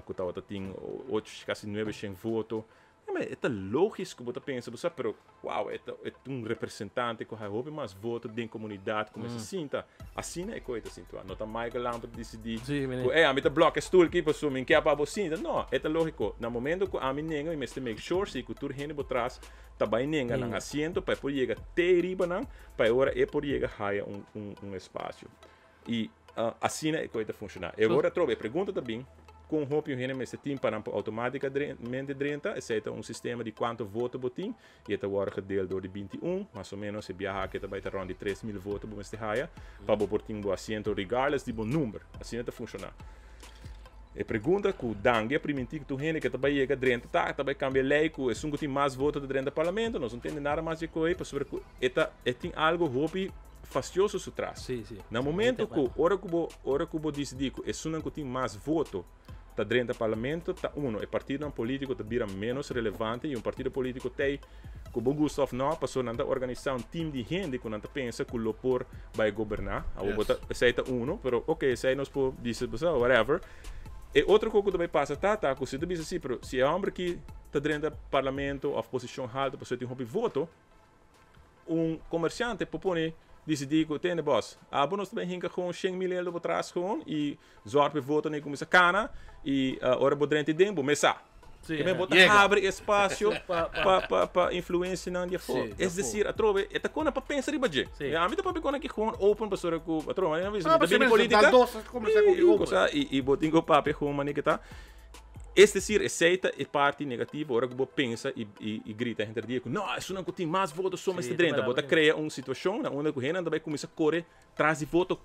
ku tabata tin ocho kasi nuebe shen voto. Ja, maar e ta logisch ku bo ta pensa, bo sa, pero wow, e ta, e ta un representante ku hay hopi mas voto den komunidat ku mester sinta. Asina e koe ta sintua. No ta Michael Lampe ta disidí Sí, meneer. ku, ey, ami ta blòk e stoel aki pasobra mi no ke pa bo sinta. No, e ta lógiko. Na momento ku ami nenga, mi mester make sure si ku tur hende bo tras ta bai nenga nan Nenga. asiento pa e por yega te riba nan, pa e ora e por yega haya un, un, un espasio. I asina e koe ta funshoná. E ora atrobe e pregunta ta bin, kon hopi un hende mester tin pa nan por outomátikamente drenta? Esei ta un sistema di kuantu voto bo tin i e ta wòrdu gedeel dor di 21. Mas o ménos e biaha aki ta bai ta rònt di 3000 voto bo mester haya pa bo por tin bo asiento regardless di bo number. Asina ta funshoná. E pregunta ku Dangui a primintí ku tur hende ke ta bai yega drenta ta, ta bai kambia lei ku esun ku tin mas voto ta drenta parlamento. Nos no tende nada mas di e koe pasobra ku e ta e tin algu hopi fastioso su tras. Sí, sí. Na momento ku ora ku bo ora ku bo disidí ku esunnan ku tin mas voto ta drenta parlamento ta uno e partidonan polítiko ta bira ménos relevante i un partido polítiko t'ei ku bo gusta òf nò pasobra nan ta organisá un tim di hende ku nan ta pensa ku lo por bai goberná. Awor bo ta esei ta uno pero oke esei nos por bisa bo sa whatever. E otro kos ku ta bai pasa ta ta ku si ta bisa si pero si e hòmber aki ta drenta parlamento òf posishon haltu pasobra e tin hopi voto Un comerciante por pone dicidi cu tende bos, abo nos ta bay hinca gewoon 100.000 euro bo tras gewoon y zorg pa e voto nan cuminsa cana y ora bo drenta den bo mes sa. Sí, Kimen bo ta Yega. habri espacio Pa- pa pa pa influencianan di afo. Sí, di Es afo. decir, atrobe e ta cona pa pensa riba dje. Sí. Ami ta papia con aki gewoon open pasobra cu atrobe mi Ah, ta bini pasobra politica. dal dos a comenzá cu Y open. cosa y y bo tin cu papia gewoon mane ke ta. Es decir, esei ta e parti negativo ora ku bo pensa i i grita henter dia ku no, esunnan ku tin mas voto so mester drenta. Bo ta krea un situashon na unda ku hendenan ta bai kuminsá kore tras di voto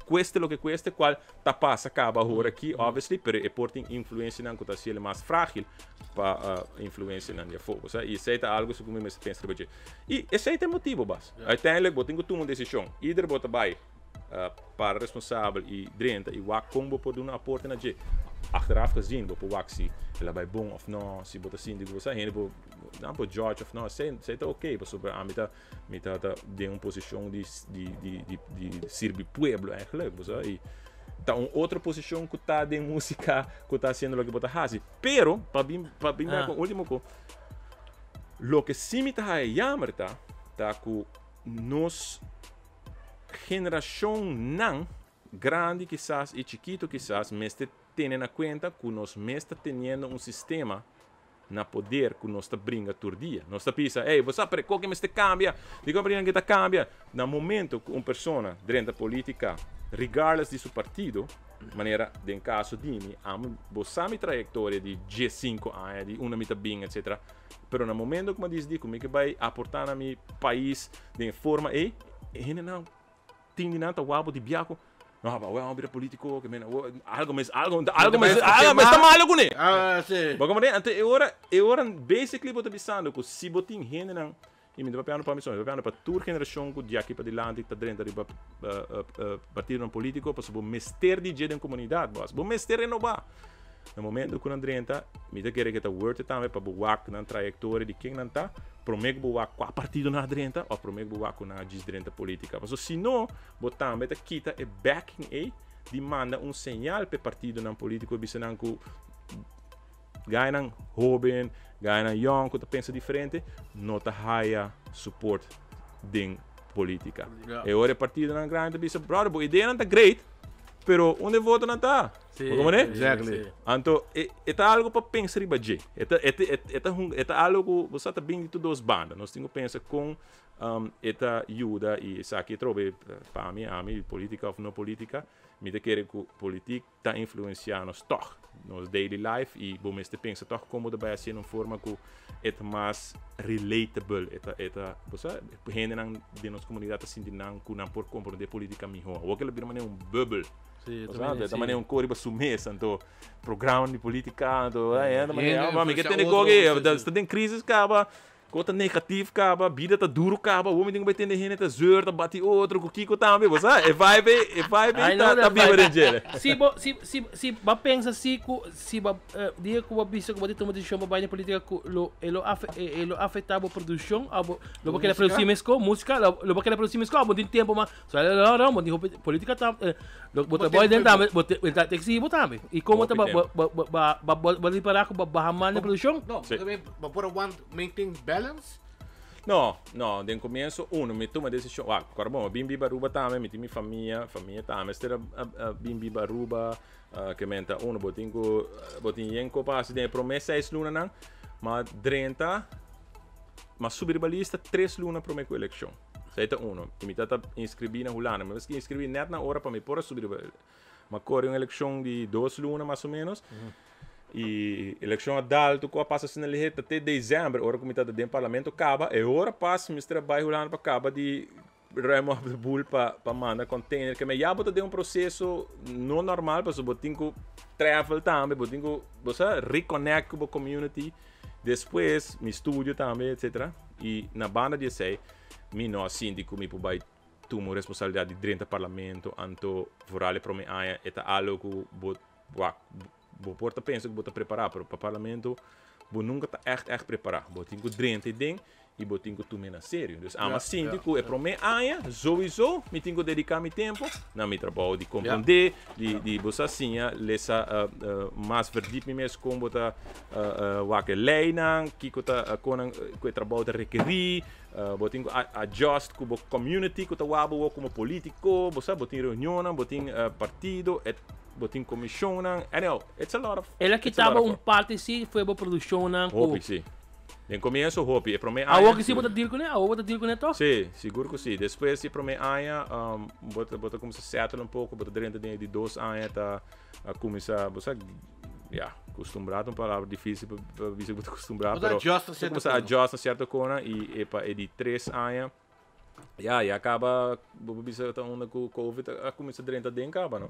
kueste loke kueste, kual ta pasa kaba ahor aki obviously, pero e por tin influensianan ku ta hasiel mas frágil pa influensianan di afó. Bo sa? I esei ta algu ku mi mester pensa riba dje. I esei ta e motibu, bas. Uiteindelijk bo tin ku tuma un desishon. Either bo ta bai para responsabel y drenta y wak con bo por duna aporte na dje. Achteraf gezien bo por wak si el a bay bon of no, si bo ta sinti cu bo sa hende por nan por judge of no, esey esey ta ok pasobra ami ta mi ta ta den un posicion di di di di di sirbi pueblo eigenlijk bo sa y ta un otro posicion cu ta den musica cu ta haciendo loke bo ta haci pero pa bin pa bin back un ultimo cu loke si mi ta haya jammer ta ta cu nos Generacionnan grandi kisas y chikito kisas mester tene na cuenta cu nos mes ta teniendo un sistema na poder cu nos ta bringa tur dia. Nos ta bisa, ey, bo sa pero e koki mester cambia, dikon bringa ki ta cambia? Na momento cu un persona drenta politica, regardless di su partido, manera den caso di mi, ami, bo sa mi trayectoria di diescinco aña, di unda mi ta bin, etcetera, Pero na momento ku mi a disidí ku mi ke bai aportá na mi pais den e forma ei, e hendenan tin di nan ta wak bo di bia ku, no apa awor a bira polítiko, ke men awor algo mes algo algo mes algo mes ta malo kuné. Ah, sí. Bo komprendé? Anto e ora e ora basically bo ta bisando ku si bo tin hendenan, i mi ta papiando pa mi so, mi ta papiando pa tur generashon ku di aki padilanti ta drenta riba partidonan polítiko, pasobra bo mester di dje den komunidat, bòs. Bo mester renobá. Na momento ku nan drenta, mi ta kere ke ta worth it tambe pa bo wak nan trayektoria di ken nan ta, promé ku bo wak kua partido nan a drenta òf promé ku bo wak ku nan a djis drenta politika. Pasobra si no, bo tambe ta kita e backing ei di manda un señal pa e partidonan politiko i bisa nan ku gainan hoben, gainan yòn ku ta pensa diferente no ta haya support den politika. E ora e partidonan grandi ta bisa, brother, bo ideanan ta great. Pero unda e votonan ta? Sí, Bo comprende? sí, Exactly. sí. Anto, e, e ta algo pa pensa riba dje. E ta, e, ta- e, e ta, hun- e ta algo ku bo sa ta bin di tur dos banda. Nos tin ku pensa kon um, e ta yuda i esaki atrobe pa mi, ami, politica of no politica, mi ta kere ku politik ta influencia nos tog, nos daily life i bo mester pensa tog kon bo ta bai hasi en un forma ku e ta mas relatable, e ta, e ta, bo sa, hendenan den nos komunidat ta sinti nan ku nan por komprondé politika mihó. Awor ke lo bira manera un bubble. Sí, Bo también, sa, ta sí. manera un kos riba su mes, anto programa di politika, anto, Hende ta manera, ah, mi ke influencia tende otro, koki, sí, sí. ta den krisis kaba, Ko ta negativ kaba, bida ta duro kaba, hopi tin ku bai tende hende ta zeur, ta bati otro ku kiko tambe, bo sa, e vibe ei, e vibe I ei know ta, ta that biba vibe. den djele. Si bo, si, si, si bo pensa si ku, si bo, eh, dia ku bo bisa ku bo tin tuma desishon pa bai den politika ku lo, e lo afe, e, e lo afekta bo produkshon, òf bo, lo bo keda Músika? produsí mesko, músika, lo, lo bo keda produsí mesko, òf bo tin tempu mas, so, no, no, bo tin hopi, politika ta, eh, lo, bo Bo ta bai tempu den e bo. tambe, bo te, ta eksigi bo tambe. I komo ta Hopi ba, ba, ba, ba, ba, ba, ba ripará ku bo baha man den produkshon? No, Sí. tambe bo por a want Maintain balance? No, no, den comienzo uno mi tuma decision, wak, kor bon, bin biba Aruba tambe, mi tin mi famia, famia tambe mester a, a, a bin biba Aruba, uh, ke men ta uno, bo tin ku, bo tin yen ko pa hasi den e prome seis lunanan, ma drenta, ma subi riba lista tres luna prome ku elekshon. Esei ta uno. I mi tata inscribi na Hulanda, mi mester inscribi net na ora pa mi por a subi riba, ma kore un elekshon di dos luna mas o menos, E elekshon a dal tur ku a pasa asina lihé ta te desèmber ora ku mi tabata den parlamento kaba e ora pas mester a bai Hulanda pa kaba di ruim op de boel pa pa manda container ke me ya bo ta den un proseso no normal pasobra bo tin ku travel tambe bo tin ku bo sa reconnect ku bo community despues mi studio tambe etcetera i na banda di esei mi no a sinti ku mi por bai tuma un responsabilidat di drenta parlamento anto vooral e prome aña e ta algo ku bo Wak, bo por ta pensa ku bo ta prepará, pero pa parlamento bo nunka ta ègt ègt prepará. Bo tin ku drenta ei den i bo tin ku tum'é na serio. Dus ami a sinti ku e promé aña souiso mi tin ku dediká mi tempu na mi trabou di komprondé, di di bo sa siña lesa mas verdiep mi mes kon bo ta wak e leinan, kiko ta kon nan ku e trabou ta rekerí, bo tin ku adjust ku bo community ku ta wak bo komo polítiko, bo sa bo tin reunionnan, bo tin partido. Bo tin comisionnan, anyhow, it's a lot of. El a it's a kita lot bo of un work. parti si fue bo produccionnan cu. Hopi, si. Den comienzo hopi, e prome aña. Awor ki si bo ta deal cune? Awor bo ta deal cune toch? Si, sigur cu si. Despues di e prome aña, um, bo ta, bo ta cuminsa settle un poco, bo ta drenta den e di dos aña ta a cuminsa, bo sa, ya, custumbra ta un palabra dificil pa, pa bisa cu bo ta custumbra, Bo ta pero adjust na bo ta cierto cuminsa cona. adjust na cierto cona y e pa e di tres aña, Ya, ya caba, bo por bisa ta unda cu Covid a cuminsa drenta den caba, no?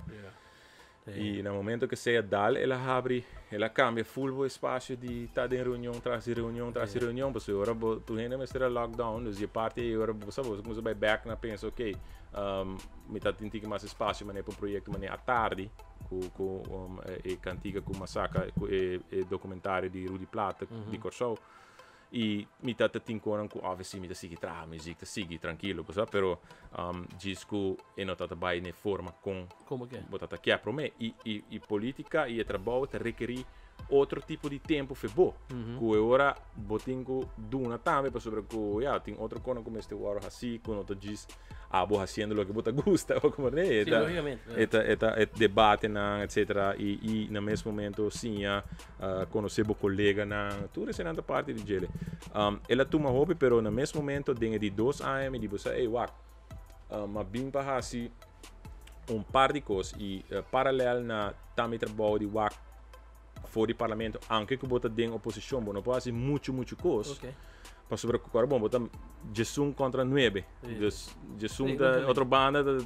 Y na momento que sea dal, el a habri, el a cambia full bo espacio di ta den reunion tras di reunion tras di reunion, pasobra ora bo tur hende mester a lockdown, dus di e parti ey ora bo sa bo cuminsa bay back na pensa, ok, mi ta tin tiki mas espacio manera pa un proyecto manera atardi cu cu e cantica cu Masaka cu e documentario di Rudy Plaate di Corsou. I mi ta ta tin konan ku obviously mi ta sigui traha muziek ta sigui trankilo bo sa pero djis ku e no ta ta bai n'e forma kon Como ke? bo ta ta kier prome i i i politica i e trabou ta rekeri otro tipo di tempo fe bo ku e ora bo tin ku duna tambe pasobra ku ya tin otro konan ku mester wòrdu hasi ku no ta djis abo hasiendo loke bo ta gusta bo comprende e Sí, ta lógicamente, e ta e ta e debatenan etcetera i i na mes momento siña Conoce bo coleganan, tur esenan ta parti di djele. El a tuma hopi, pero na mes momento den e di dos aña mi di bo sa, ey wak, m'a bin pa haci un par di cos y paralel na ta mi trabou di wak for di parlamento, aunke cu bo ta den oposicion, bo no por haci mucho mucho cos, pasobra cu ora bon bo ta djesun contra nuebe, dus djesun ta otro banda ta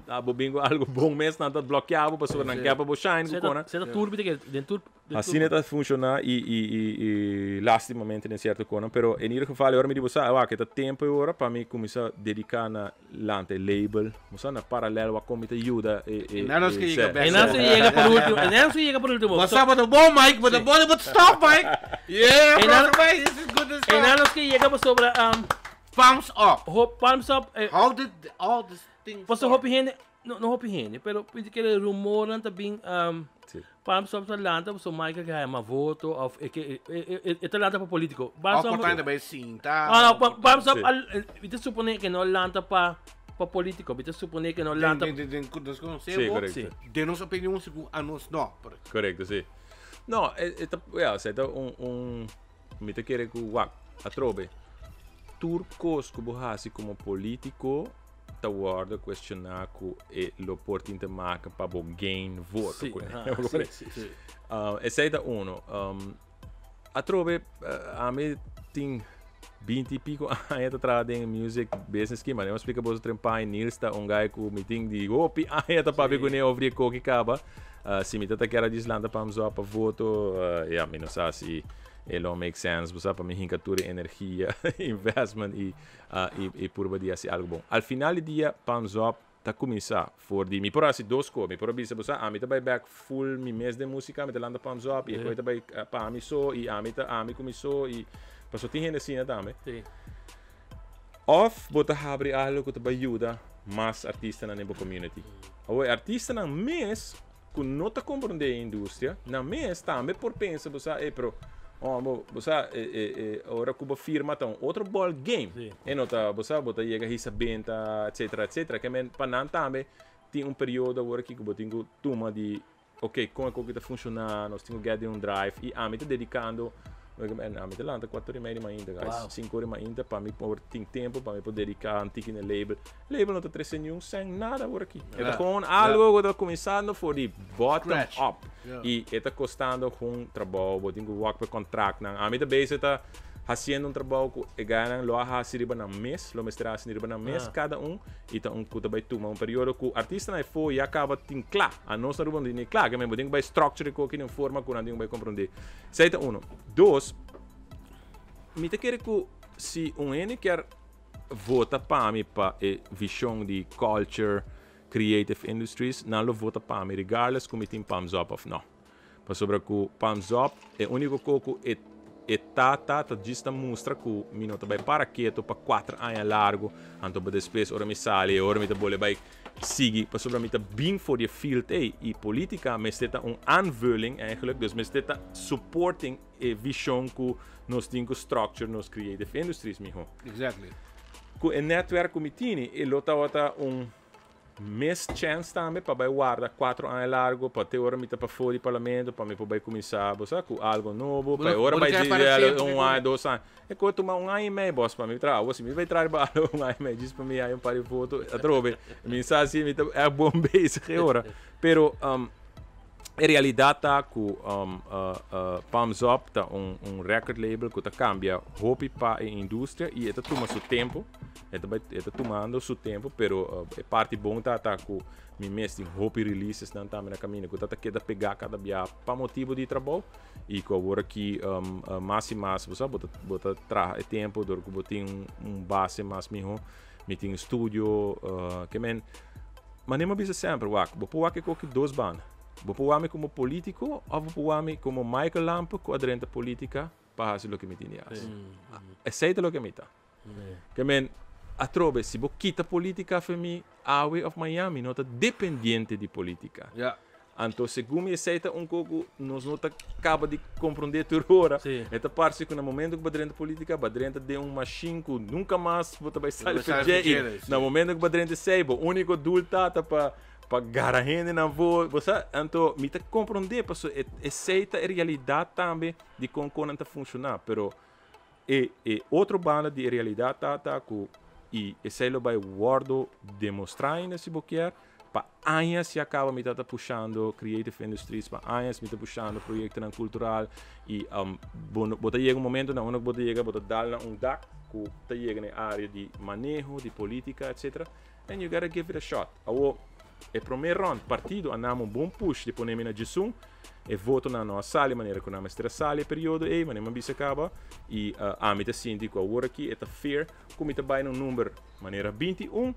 abo bin cu algo bon mes nan ta blokea bo pasobra nan kier pa bo shine cu kona. Seta tur bita ke den tur. Asina ta funciona y y y y lastimamente den cierto kona, pero en ieder geval e ora mi di bo sa wak e ta tempo e ora pa mi cuminsa dedica na lanta e label, bo sa na paralel wak con mi ta yuda e e En dan nos ke yega e bek. En dan nos yega por ultimo, en dan nos yega por ultimo. Bo sa bo ta bon Mike, bo ta bon bo ta stop Mike. Yeah, En dan- brother Mike, this is good En dan stuff. nos ke yega pasobra Palms up. Hop, palms up. Eh, How did all this thing Paso start? hopi hende, no, no hopi hende, pero pidi kere rumornan ta bin um, Sí. palms up ta lanta paso Michael ke haya mas voto of e ke e, e, e, e ta lanta pa politico. Of Palms up, por tanto bay sinta. ah, no, pa, palms up Sí. al, eh, mi ta supone ke no lanta pa. Pa politico, mi ta supone cu no lanta. Den, den, den, den, nos Sí, conocemos, correcto. Sí. Den nos opinion, segun a nos no. Pero, Correcto, sí. No, e ta, ja, esey ta un, mi ta kere cu wak, atrobe. Tur cos cu bo haci como politico ta wordo cuestiona cu e lo por tin te maken pa bo gain voto. Sí, sí, sí. Esey ta uno. Atrobe, ami tin 20 y pico aña ta traha den music business ki, maar explica boso trempai, Niels ta un guy cu mi tin di hopi aña ta papia cu ne over di koki kaba. Si mi tata kier a dislanta pa mi pa voto, ja, mi no sa si e lo make sense, bo sa, pa mi hinca tur e energia, investment y purba di haci algo bon. Al final di dia, Palms Up ta cuminsa for di mi por haci dos cos, mi por bisa bo sa, ami ta bay back full mi mes de musica, mi ta landa Palms Up y e ta bay pa ami so y ami ta ami cu mi so y paso tin hende asina tambe. Of bo ta habri algo cu ta bay yuda mas artistanan den bo community. Awor, artistanan mes cu no ta comprende e industria, nan mes tambe por pensa, bo sa, pero oh, bo sa, ora cu bo firma ta un otro ball game. E no ta, bo sa, bo ta yega hisa benta, etcetera, etcetera. Ke men pa nan tambe tin un periodo awor aki cu bo tin cu tuma di, ok, con e co ta funciona, nos tin cu get un drive y ami ta dedicando. Ami ta lanta 4:30 di mainta, guys. 5 or di mainta, pa mi por tin tempo, pa mi por dedica un tiki na label. Label no ta trece ni un cent, nada awor aki. E ta gewoon algo cu ta cuminsando for di bottom Scratch. up. Y e ta costando gewoon trabou, bo tin cu work pe contract nan. Ami ta bezig ta haciendo un trabou cu e ganan lo a hasi riba nan mes, lo mester hasi riba nan mes, cada un. Y ta un cu ta bay tuma un periodo cu artista na fo ya caba tin cla. A nos na Aruba no tin ni cla, ke men bo tin cu bay structure ko ki den forma cu nan tin cu bay comprende. Esey ta uno. Dos, mi ta kere cu si un hende kier vota pa mi pa e vision di culture, creative industries, nan lo vota pa mi regardless cu mi tin Palms Up of no. Pasobra cu Palms Up e unico co cu e ta just ta mustra cu mi no ta bay para keto pa 4 aña largo, anto pa despues ora mi sali, ora mi ta bole bay sigui, pasobra mi ta bin for die field ei y politica mester ta un aanvulling eigenlijk, dus mester ta supporting e vision cu nos tin cu structure nos creative industries miho. Cu e netwerk cu mi tini, e lo tawata un miss chance tambe pa bay guarda 4 aña largo, pa te ora mi ta pa for di parlamento, pa mi por bay cuminsa, bo sa, cu algo nobo, pa ora bo bay quer di para sempre, un aña, 2 aña. E ko tuma un aña y mei, boss, pa mi traha. Si mi bay traha ba un aña y mei, dis pa mi ay un par di foto, atrobe. Mi sa si mi ta e bon bezig e ora. Pero e realidad ta cu Palms Up ta un record label cu ta cambia hopi pa e industria y e ta tuma su tempo. E ta tumando su tempo, pero e parti bon ta cu mi mes tin hopi releases nan tambe na caminda cu ta keda pega cada bia pa motibo di trabou y cu awor aki mas y mas, bo sa, bo ta traha e tempo door cu bo tin un base mas miho, mi tin studio, ke men maar mi bisa semper, wak, bo por wak e koki dos banda. Bo por wak mi como politico of bo por wak mi como Michael Lampe cu a drenta politica pa haci loke mi tin di haci. Esey ta loke mi ta. Ke men atrobe, si bo kita politica for mi awe of mañan, mi no ta dependiente di politica. Anto, segun mi, esey ta un poco nos no ta caba di comprende tur ora. E ta parce cu na momento cu bo drenta politica, bo drenta den un machine cu nunca mas bo ta bay sali Bay sali for dje. for dje, Na momento cu bo drenta esey, bo unico doel ta pa gara hende na vo, bo sa, anto mi ta comprende, paso esey ta e realidad tambe di con nan ta funciona, pero e otro banda di realidad ta cu y esey lo bay wordo demostra ainda si bo kier, pa aña si acaba mi ta pushando creative industries, pa aña mi ta pushando proyectonan cultural y bo ta yega un momento na unda bo ta yega, bo ta dal na un dak cu ta yega na area di maneho, di politica, etc. And you gotta give it a shot. Awo, e prome round partido a duna mi un bon push di pone mi na 11 e voto nan no a sali manera cu nan mester a sali e periodo ei, manera mi bisa caba y ami ta sinti cu awor aki e ta fair cu mi ta bay na un number manera 21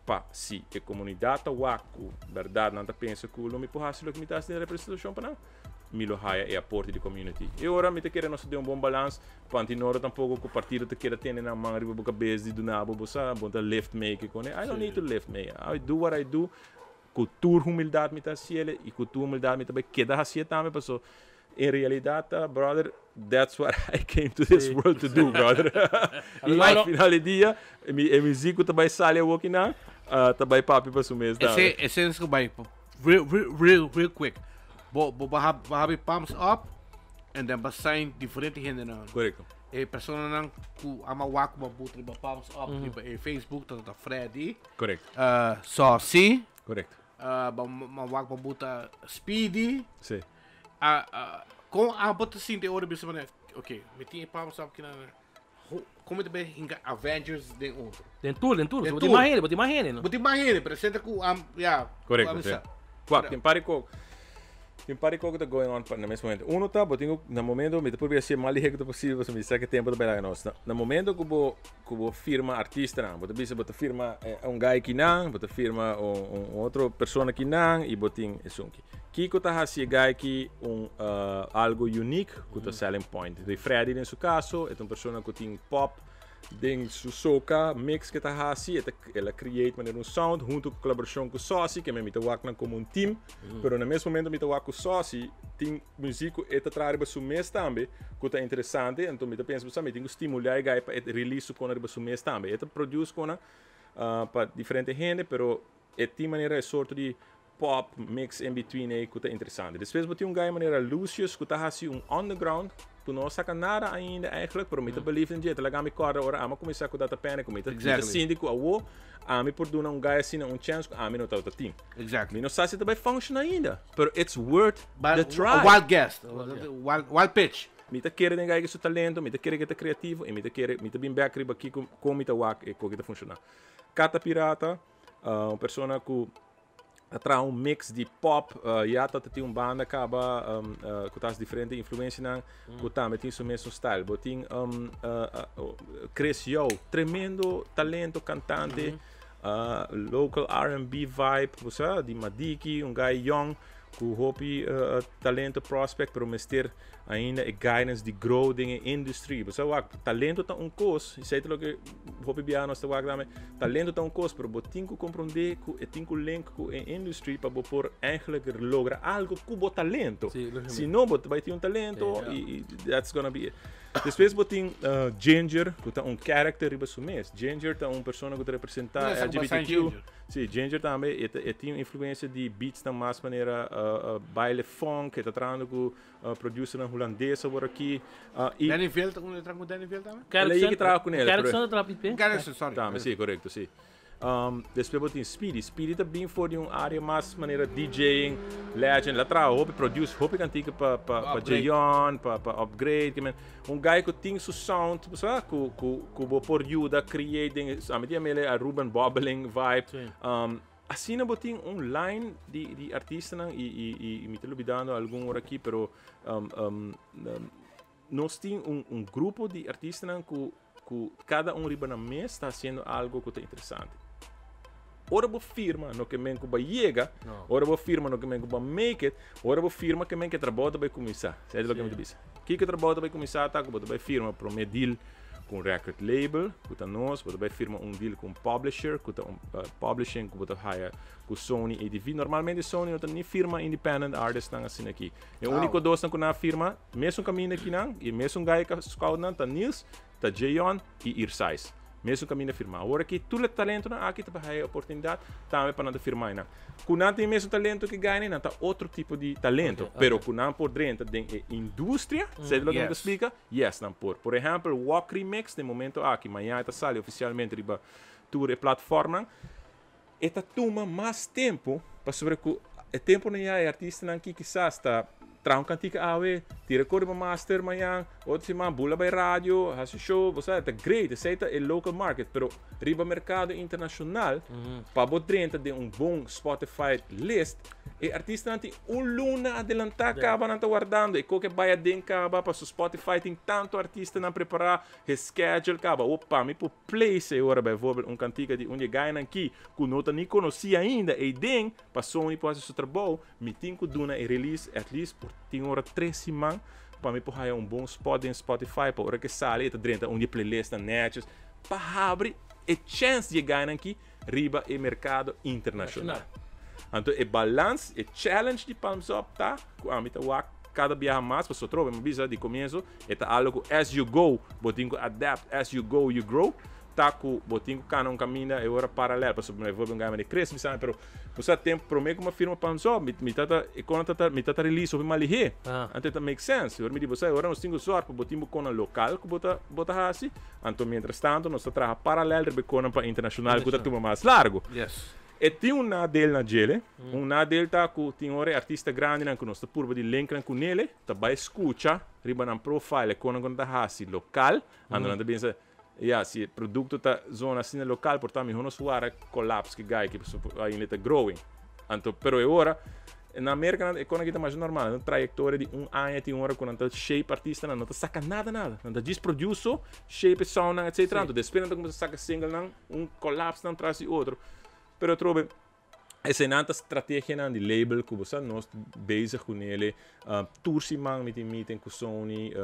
pa si e comunidad ta wak cu berdad nan ta pensa cu lo mi por haci loke mi ta haci den representacion pa nan, mi lo haya e aporte di community. E ora mi ta kere nos den un bon balance, pa antinoro tampoco cu partido ta kere tene na man riba bo cabes di duna bo, bo sa, bon ta lift me ke kone. I don't need to lift me. I do what I do. Cu tur humildad mi ta haciele y cu tur humildad mi ta bay keda hacié tambe, paso en realidad, brother, that's what I came to this world to do, brother. Y al final di dia, mi musico ta bay sali awo aki na. Ta bai papia pa su mes tambe. Ese es ku bai real real real quick. Bo bo ba habi palms up and then ba sign diferente hendenan. Korekto. E personanan ku ama wak ku ba buta riba palms up riba e Facebook ta ta Freddy. Korekto. Saucy. Korekto. Ba ma wak ba buta Speedy. Si. Kon abo ta sinti ora bisa manera ok mi tin e palms up kinan. Como ta bay hinca Avengers den otro? Den tur, den tur. Den tur. Bo tin mas hende, bo tin mas hende, no? Bo tin mas hende, pero senta cu am, ya. Correcto, sí. Wak, tin par di kok, tin par di kok ta going on na mes momento. Uno ta, bo tin ku, na momento, mi ta purbi haci mas lihe ku ta posibel, pasobra mi sa ke tempo ta bay laga nos. Na, na momento ku bo, ku bo firma artistanan, bo ta bisa bo ta firma un guy kinan, bo ta firma un, un otro persona kinan, y bo tin esun ki. Kiko ta hasi e guy ki un algo unique ku ta selling point? Di Freddy den su kaso, e ta un persona ku tin pop den su soca mix ke ta hasi, e ta el a create manera un sound hunto ku kolaborashon ku Saucy, ke mi ta wak nan komo un team, pero na mes momento mi ta wak ku Saucy tin muzik ku e ta traha riba su mes tambe ku ta interesante, anto mi ta pensa mi tin ku stimula e guy pa e release su kona riba su mes tambe. E ta produce kona pa diferente hende, pero e tin manera e sorto di pop mix in between ei ku ta interesante. Despues bo tin un guy manera Lucius ku ta hasi un underground ku no a saka nada ainda eigenlijk, pero mi ta believe den dje. Ta laga mi kòrda ora ami a kuminsá ku Data Panic ku mi ta mi ta sinti ku awo ami por duna un guy asina un chance ku ami no tabata tin. Mi no sa si ta bai function ainda, pero it's worth the try. A wild guess, wild wild pitch. Mi ta kere den guy ku su talento, mi ta kere ku e ta creativo i mi ta kere mi ta bin bek riba kiko kon mi ta wak e koki ta funshoná. Kata Pirata, un persona ku a traha un mix di pop, ya ta tin un banda kaba ku ta hasi diferente influensianan ku tambe tin su mesun style. Bo tin Chris Yow, tremendo talento kantante, local R&B vibe, bo sa, di Madiki, un guy young ku hopi talento prospect pero mester ainda e guidance di grow den e industry. Bo sa wak, talento ta un kos, esei ta loke hopi biaha nos ta wak tambe, talento ta un kos, pero bo tin ku komprondé ku e tin ku link ku e industry pa bo por eigenlijk logra algo ku bo talento. Sí, lógicamente. Si no, bo ta bai tin un talento i that's gonna be it. Despues bo tin Ginger, ku ta un character riba su mes. Ginger ta un persona ku ta representá LGBTQ. Sí, Ginger tambe e ta e tin un influencia di beatsnan mas manera baile funk, e ta trahando ku producernan hulandes awor aki. I Danny Veld, ta traha ku Danny Veld tambe? El a yega traha ku nel. Garrison ta traha p'e. Garrison, sorry. Tambe, sí, korekto, sí. Despues bo tin Speedy. Speedy ta bin for di un area mas manera DJing, legend. El a traha hopi, produce hopi kantika pa pa pa Jayon, pa pa Upgrade. Ke men un guy ku tin su sound, bo sa, ku ku ku bo por yuda create den ami tin yam'el e Aruban bubbling vibe. Sí. Asina bo tin un line di di artistanan i i i mi ta lubidando algun ora aki pero nos tin un un grupo di artistanan ku Ku kada un riba nan mes ta hasiendo algo ku ta interesante. Ora bo firma no ke men ku ba yega, ora bo firma no ke men ku ba make it, ora bo firma ke men ke trabou ta bai kuminsá. Sa e loke mi ta bisa. Kiko trabou ta bai kuminsá ta ku bo ta bai firma promé deal ku un record label ku ta nos, bo ta bai firma un deal ku un publisher ku ta un publishing ku bo ta haya ku Sony ATV. Normalmente Sony no ta ni firma independent artistnan asina aki. E úniko dosnan ku nan a firma Mesun kaminda kinan i mesun guy ka scout nan ta Niels, ta Jeyon i Irsais. Mesun kaminda firma. Awor aki tur e talentonan aki ta bai haya e oportunidat tambe pa nan ta firma einan. Ku nan tin e mesun talento ku e guynan nan ta otro tipo di talento, pero ku nan por drenta den e industria, sa loke mi ta splika? Yes, nan por. Por ehèmpel, Walk Remix den momento aki, mañana e ta sali ofisialmente riba tur e platformnan. E ta tuma mas tempu pasobra ku e tempunan ya e artistanan ki kisas ta traha un kantika awe, tira kor riba master mañan, otro siman bula bai radio, hasi show, bo sa, ta great, esei ta e local market, pero riba merkado internashonal pa bo drenta den un bon Spotify list, e artistanan tin un luna adelantá kaba nan ta wardando e koke bai aden kaba pasobra Spotify tin tantu artistanan prepará, e schedule kaba, awor pa mi por Place e ora bijvoorbeeld un kantika di un di e gainan ki ku no ta ni konosí ainda ei den pa Sony por hasi su trabou, mi tin ku duna e release at least por tin ora tres siman pa mi por haya un bon spot den Spotify pa ora ke sali e ta drenta un di e playlistnan netjes pa habri e chèns di e gainan ki riba e merkado internashonal. Anto e balans, e challenge di Palms Up ta ku ami ta wak kada biaha mas pasobra trobe mi bisa di komienso e ta algo ku as you go bo tin ku adapt, as you go you grow. Ta ku bo tin ku kana un kaminda e ora paralel pasobra bijvoorbeeld un guy manera Chris bisa mi pero bo sa tempu prome ku mi a firma pa Hanzo mi mi tata e kona tata mi tata release hopi malihé anto e ta make sense ora mi di bo sa e ora nos tin ku sòrg pa bo tin bo kona lokal ku bo ta bo ta hasi anto mientras tanto nos ta traha paralel riba e konan pa internashonal ku ta tuma mas largu e tin un nadeel na djele un nadeel ta ku tin ora e artista grandinan ku nos ta purba di link nan ku nele ta bai skucha riba nan profile e konan ku nan ta hasi lokal anto nan ta bisa Ya, si e producto ta zona asina local, por ta miho nos wara collapse ki gai ki pasobra ainda ta growing. Anto, pero e ora, na Merca nan e kona ki ta masha normal, nan trayectoria di un aña tin ora ku nan ta shape artistanan, no ta saka nada nada. Nan ta djis produce so, shape e soundnan etcetera, anto despues nan ta kuminsa saka singlenan, un collapse nan tras di otro. Pero atrobe. Eseinan ta strategianan di label ku bo sa nos bezig ku nele. Tur siman mi tin meeting ku Sony.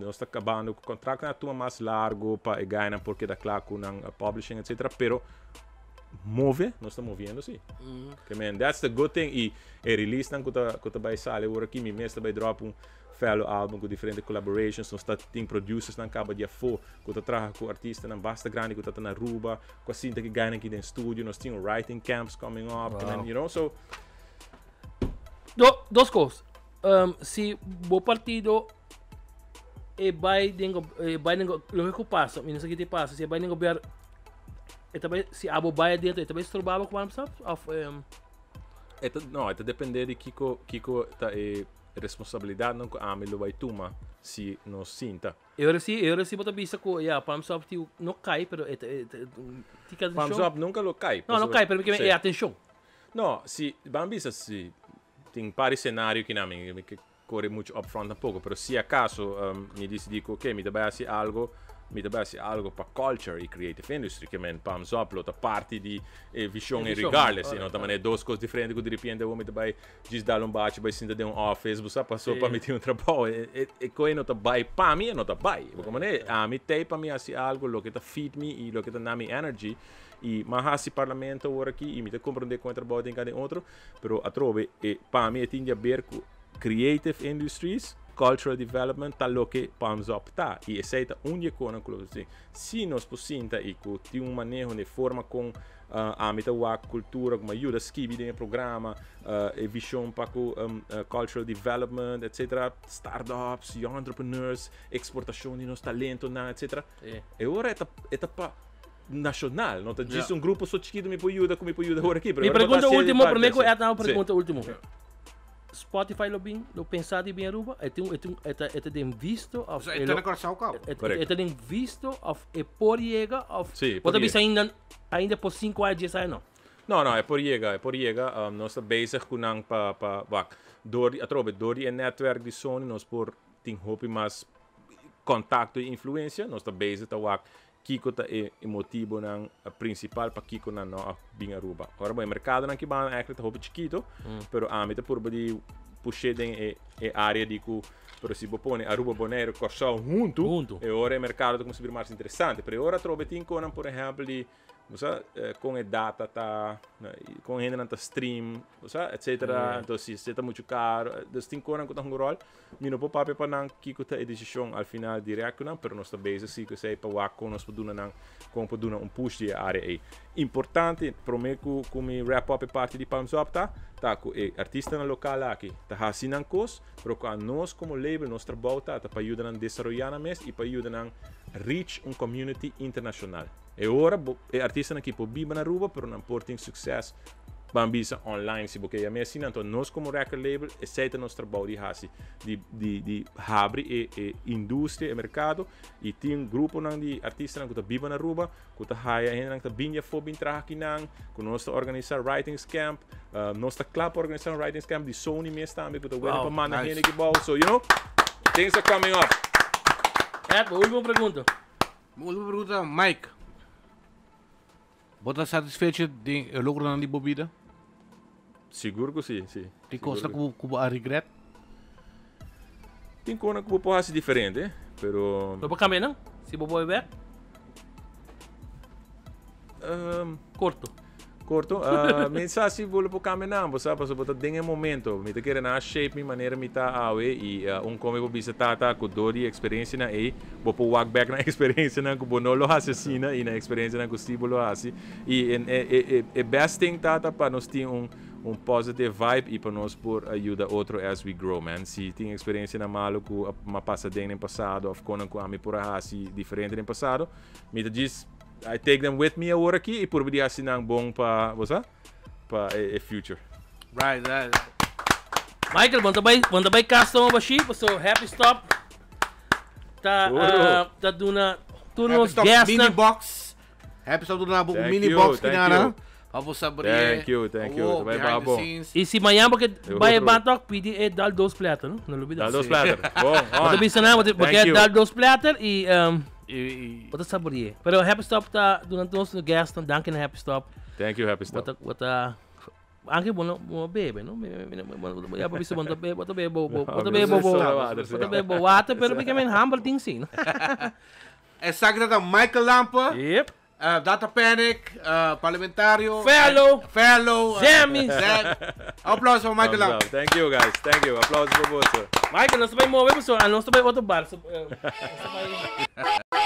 Nos ta kabando ku kontraktnan a tuma mas largo pa e gainan por keda kla ku nan publishing etcetera. Pero move, nos ta moviendo si. Ke men that's the good thing i e releasenan ku ta ku ta bai sali awor aki mi mes ta bai drop un fellow album ku diferente collaborations. Nos ta tin producersnan kaba di afó ku ta traha ku artistanan basta grandi ku ta ta na Aruba. Ku a sinta ki gainan ki den studio, nos tin writing camps coming up, wow. And, you know, so. Dos kos. Si bo partido e bai den e bai den lo que pasa, mi no sé qué te pasa, si e bai den gobierno, e ta bai, si abo bai adentro, e ta bai stroba bo ku sap of E ta, no, e ta depende di kiko kiko ta e responsabilidadnan ku ami lo bai tuma si nos sinta. E ora si, e ora si bo ta bisa ku ya Palms Up ti no kai pero e ta e ta tika atenshon. Palms Up nunka lo kai. No, no kai pero mi ke e atenshon. No, si ban bisa si tin par di senario kinan mi mi ke kore muchu upfront tampoko pero si akaso mi disidi ku oke mi ta bai hasi algo mi ta bai hasi algo pa culture i creative industry ke men Palms Up lo ta parti di e vishon ei regardless e no ta manera dos kos diferente ku diripiente awor mi ta bai Djis dal un bachi bai sinta den un office, bo sa paso pa mi tin un trabou. E koe no ta bai pa mi, e no ta bai. Bo komprende? Ami tei pa mi hasi algo loke ta feed mi i loke ta na mi energy. I m'a hasi parlamento awor aki i mi ta komprende kon e trabou tin ka den otro, pero atrobe e pa mi e tin di haber ku creative industries, cultural development ta loke Palms Up ta. I esei ta un di e konan ku lo tin. Si nos por sinta i ku tin un maneho den forma kon Ami ta wak kultura ku mi a yuda skibi den e programa, e vishon pa ku cultural development etcetera, startups, young entrepreneurs, eksportashon di nos talentonan etcetera. E ora e ta e ta pa nashonal, no ta djis un grupo so chikitu mi por yuda ku mi por yuda awor aki. Mi pregunta ultimo, prome ku Edna un pregunta ultimo. Spotify lo bin, lo pensa di bin Aruba? E tin e tin e ta e ta den visto of E ta na Kòrsou kaba. E ta den visto of e por yega of Sí, bo ta bisa ainda ainda por 5 aña 10 aña no? No, no, e por yega, e por yega. Nos ta bezig ku nan pa pa wak. Dor di atrobe dor di e netwerk di Sony nos por tin hopi mas kontakto i influensia. Nos ta bezig ta wak Kiko ta e motibonan principal pakiko nan no a bin Aruba? Ora bo e mercadonan ki banda eigenlijk ta hopi chikito, pero ami ta purba di push'é den e e area di ku pero si bo pone Aruba, Bonaire, Kòrsou huntu, Huntu. e ora e mercado ta kuminsá bira mas interesante. Pero e ora atrobe tin konan por ehèmpel di bo sa kon e data ta, kon hendenan ta stream, bo sa, etcetera. Anto si esei ta muchu karo, dus tin konan ku ta hunga ròl. Mi no por papia pa nan kiko ta e desishon al final dirèkt ku nan, pero nos ta bezig si ku esei pa wak kon nos por duna nan, kon por duna un push di e área ei. Importante, promé ku ku mi wrap up e parti di Palms Up ta, ta ku e artistanan lokal aki ta hasi nan kos, pero ku anos komo label nos trabou ta ta pa yuda nan desaroyá nan mes i pa yuda nan reach un community internashonal. E ora bo e artistanan aki por biba na Aruba, pero nan por tin sukses Ban bisa online si bo ke yam'é asina. Anto nos komo record label esei ta nos trabou di hasi, di di di habri e e industria, e merkado i tin gruponan di artistanan ku ta biba na Aruba ku ta haya hendenan ku ta bini afó bin traha akinan ku nos ta organisá writings camp. Nos ta kla pa organisá un writings camp di Sony mes tambe ku ta wende pa manda hende aki bou. So you know, things are coming up. Ed, bo ultimo pregunta. Mi ultimo pregunta, Mike. Bo ta satisfecho den e logronan di bo bida? Sigur ku si, si. Tin kosnan ku ku bo a regret? Tin kosnan ku bo por hasi diferente, pero. Lo por kambia nan? Si bo bolbe bek? Korto. Corto, uh, mi sa si bo lo por cambia nan, bo sa, paso bo ta den e momento. Mi ta kere nan a shape mi manera mi ta awe y uh, un come bo bisa tata cu door di experiencianan ey, bo por wak back na experiencianan cu bo no lo haci asina y na experiencianan cu si bo lo haci. Y en, e, e, e, e best thing tata pa nos tin un, un positive vibe y pa nos por ayuda otro as we grow, man. Si tin experiencianan malo cu a, m'a pasa den den pasado of conan cu ami por a haci diferente den pasado, mi ta djis I take them with me awor aki y purba di haci nan bon pa, bo sa, pa e, e future. Right, right. Michael, bon ta bai, bon ta bai cas toma bashi, paso Happy Stop ta Duro. ta duna tur Happy nos Stop guests mini nan. box. Happy Stop duna bo un Thank mini you, box thank kinana. you. Pa bo sabri. Thank you, thank you. Awo, Ta bai behind the babo. scenes. Y si mañana porque bai otro. ban toch pidi e dal dos platter, no? No lubida. Dal dos platter. Bon, Bo ta on. bisa nan, bo ta- Thank porque you. dal dos platter y Y, y, bo ta saboreé. Pero Happy Stop ta duna nos guests, danki na Happy Stop. Thank you, Happy Stop. Bo ta, bo ta, anke bo no, bo no bebe, no? Mi, mi, mi, mi, mi, ya bo bisa bo no ta bebe, bo ta bebe bo, bo, bo ta bebe bo, bo, bo ta bebe bo water, pero mi ke men humble thing si, no? Esaki ta Michael Lampe. Yep. Data Panic, Parlamentario. Fellow. Fellow. Sammy. Sam. Aplauso pa Michael Thumbs Lampe. up. Thank you guys. Thank you. Aplauso pa boso. Michael, nos ta bai move, pasobra nos ta bai otro bar. So, nos ta bai.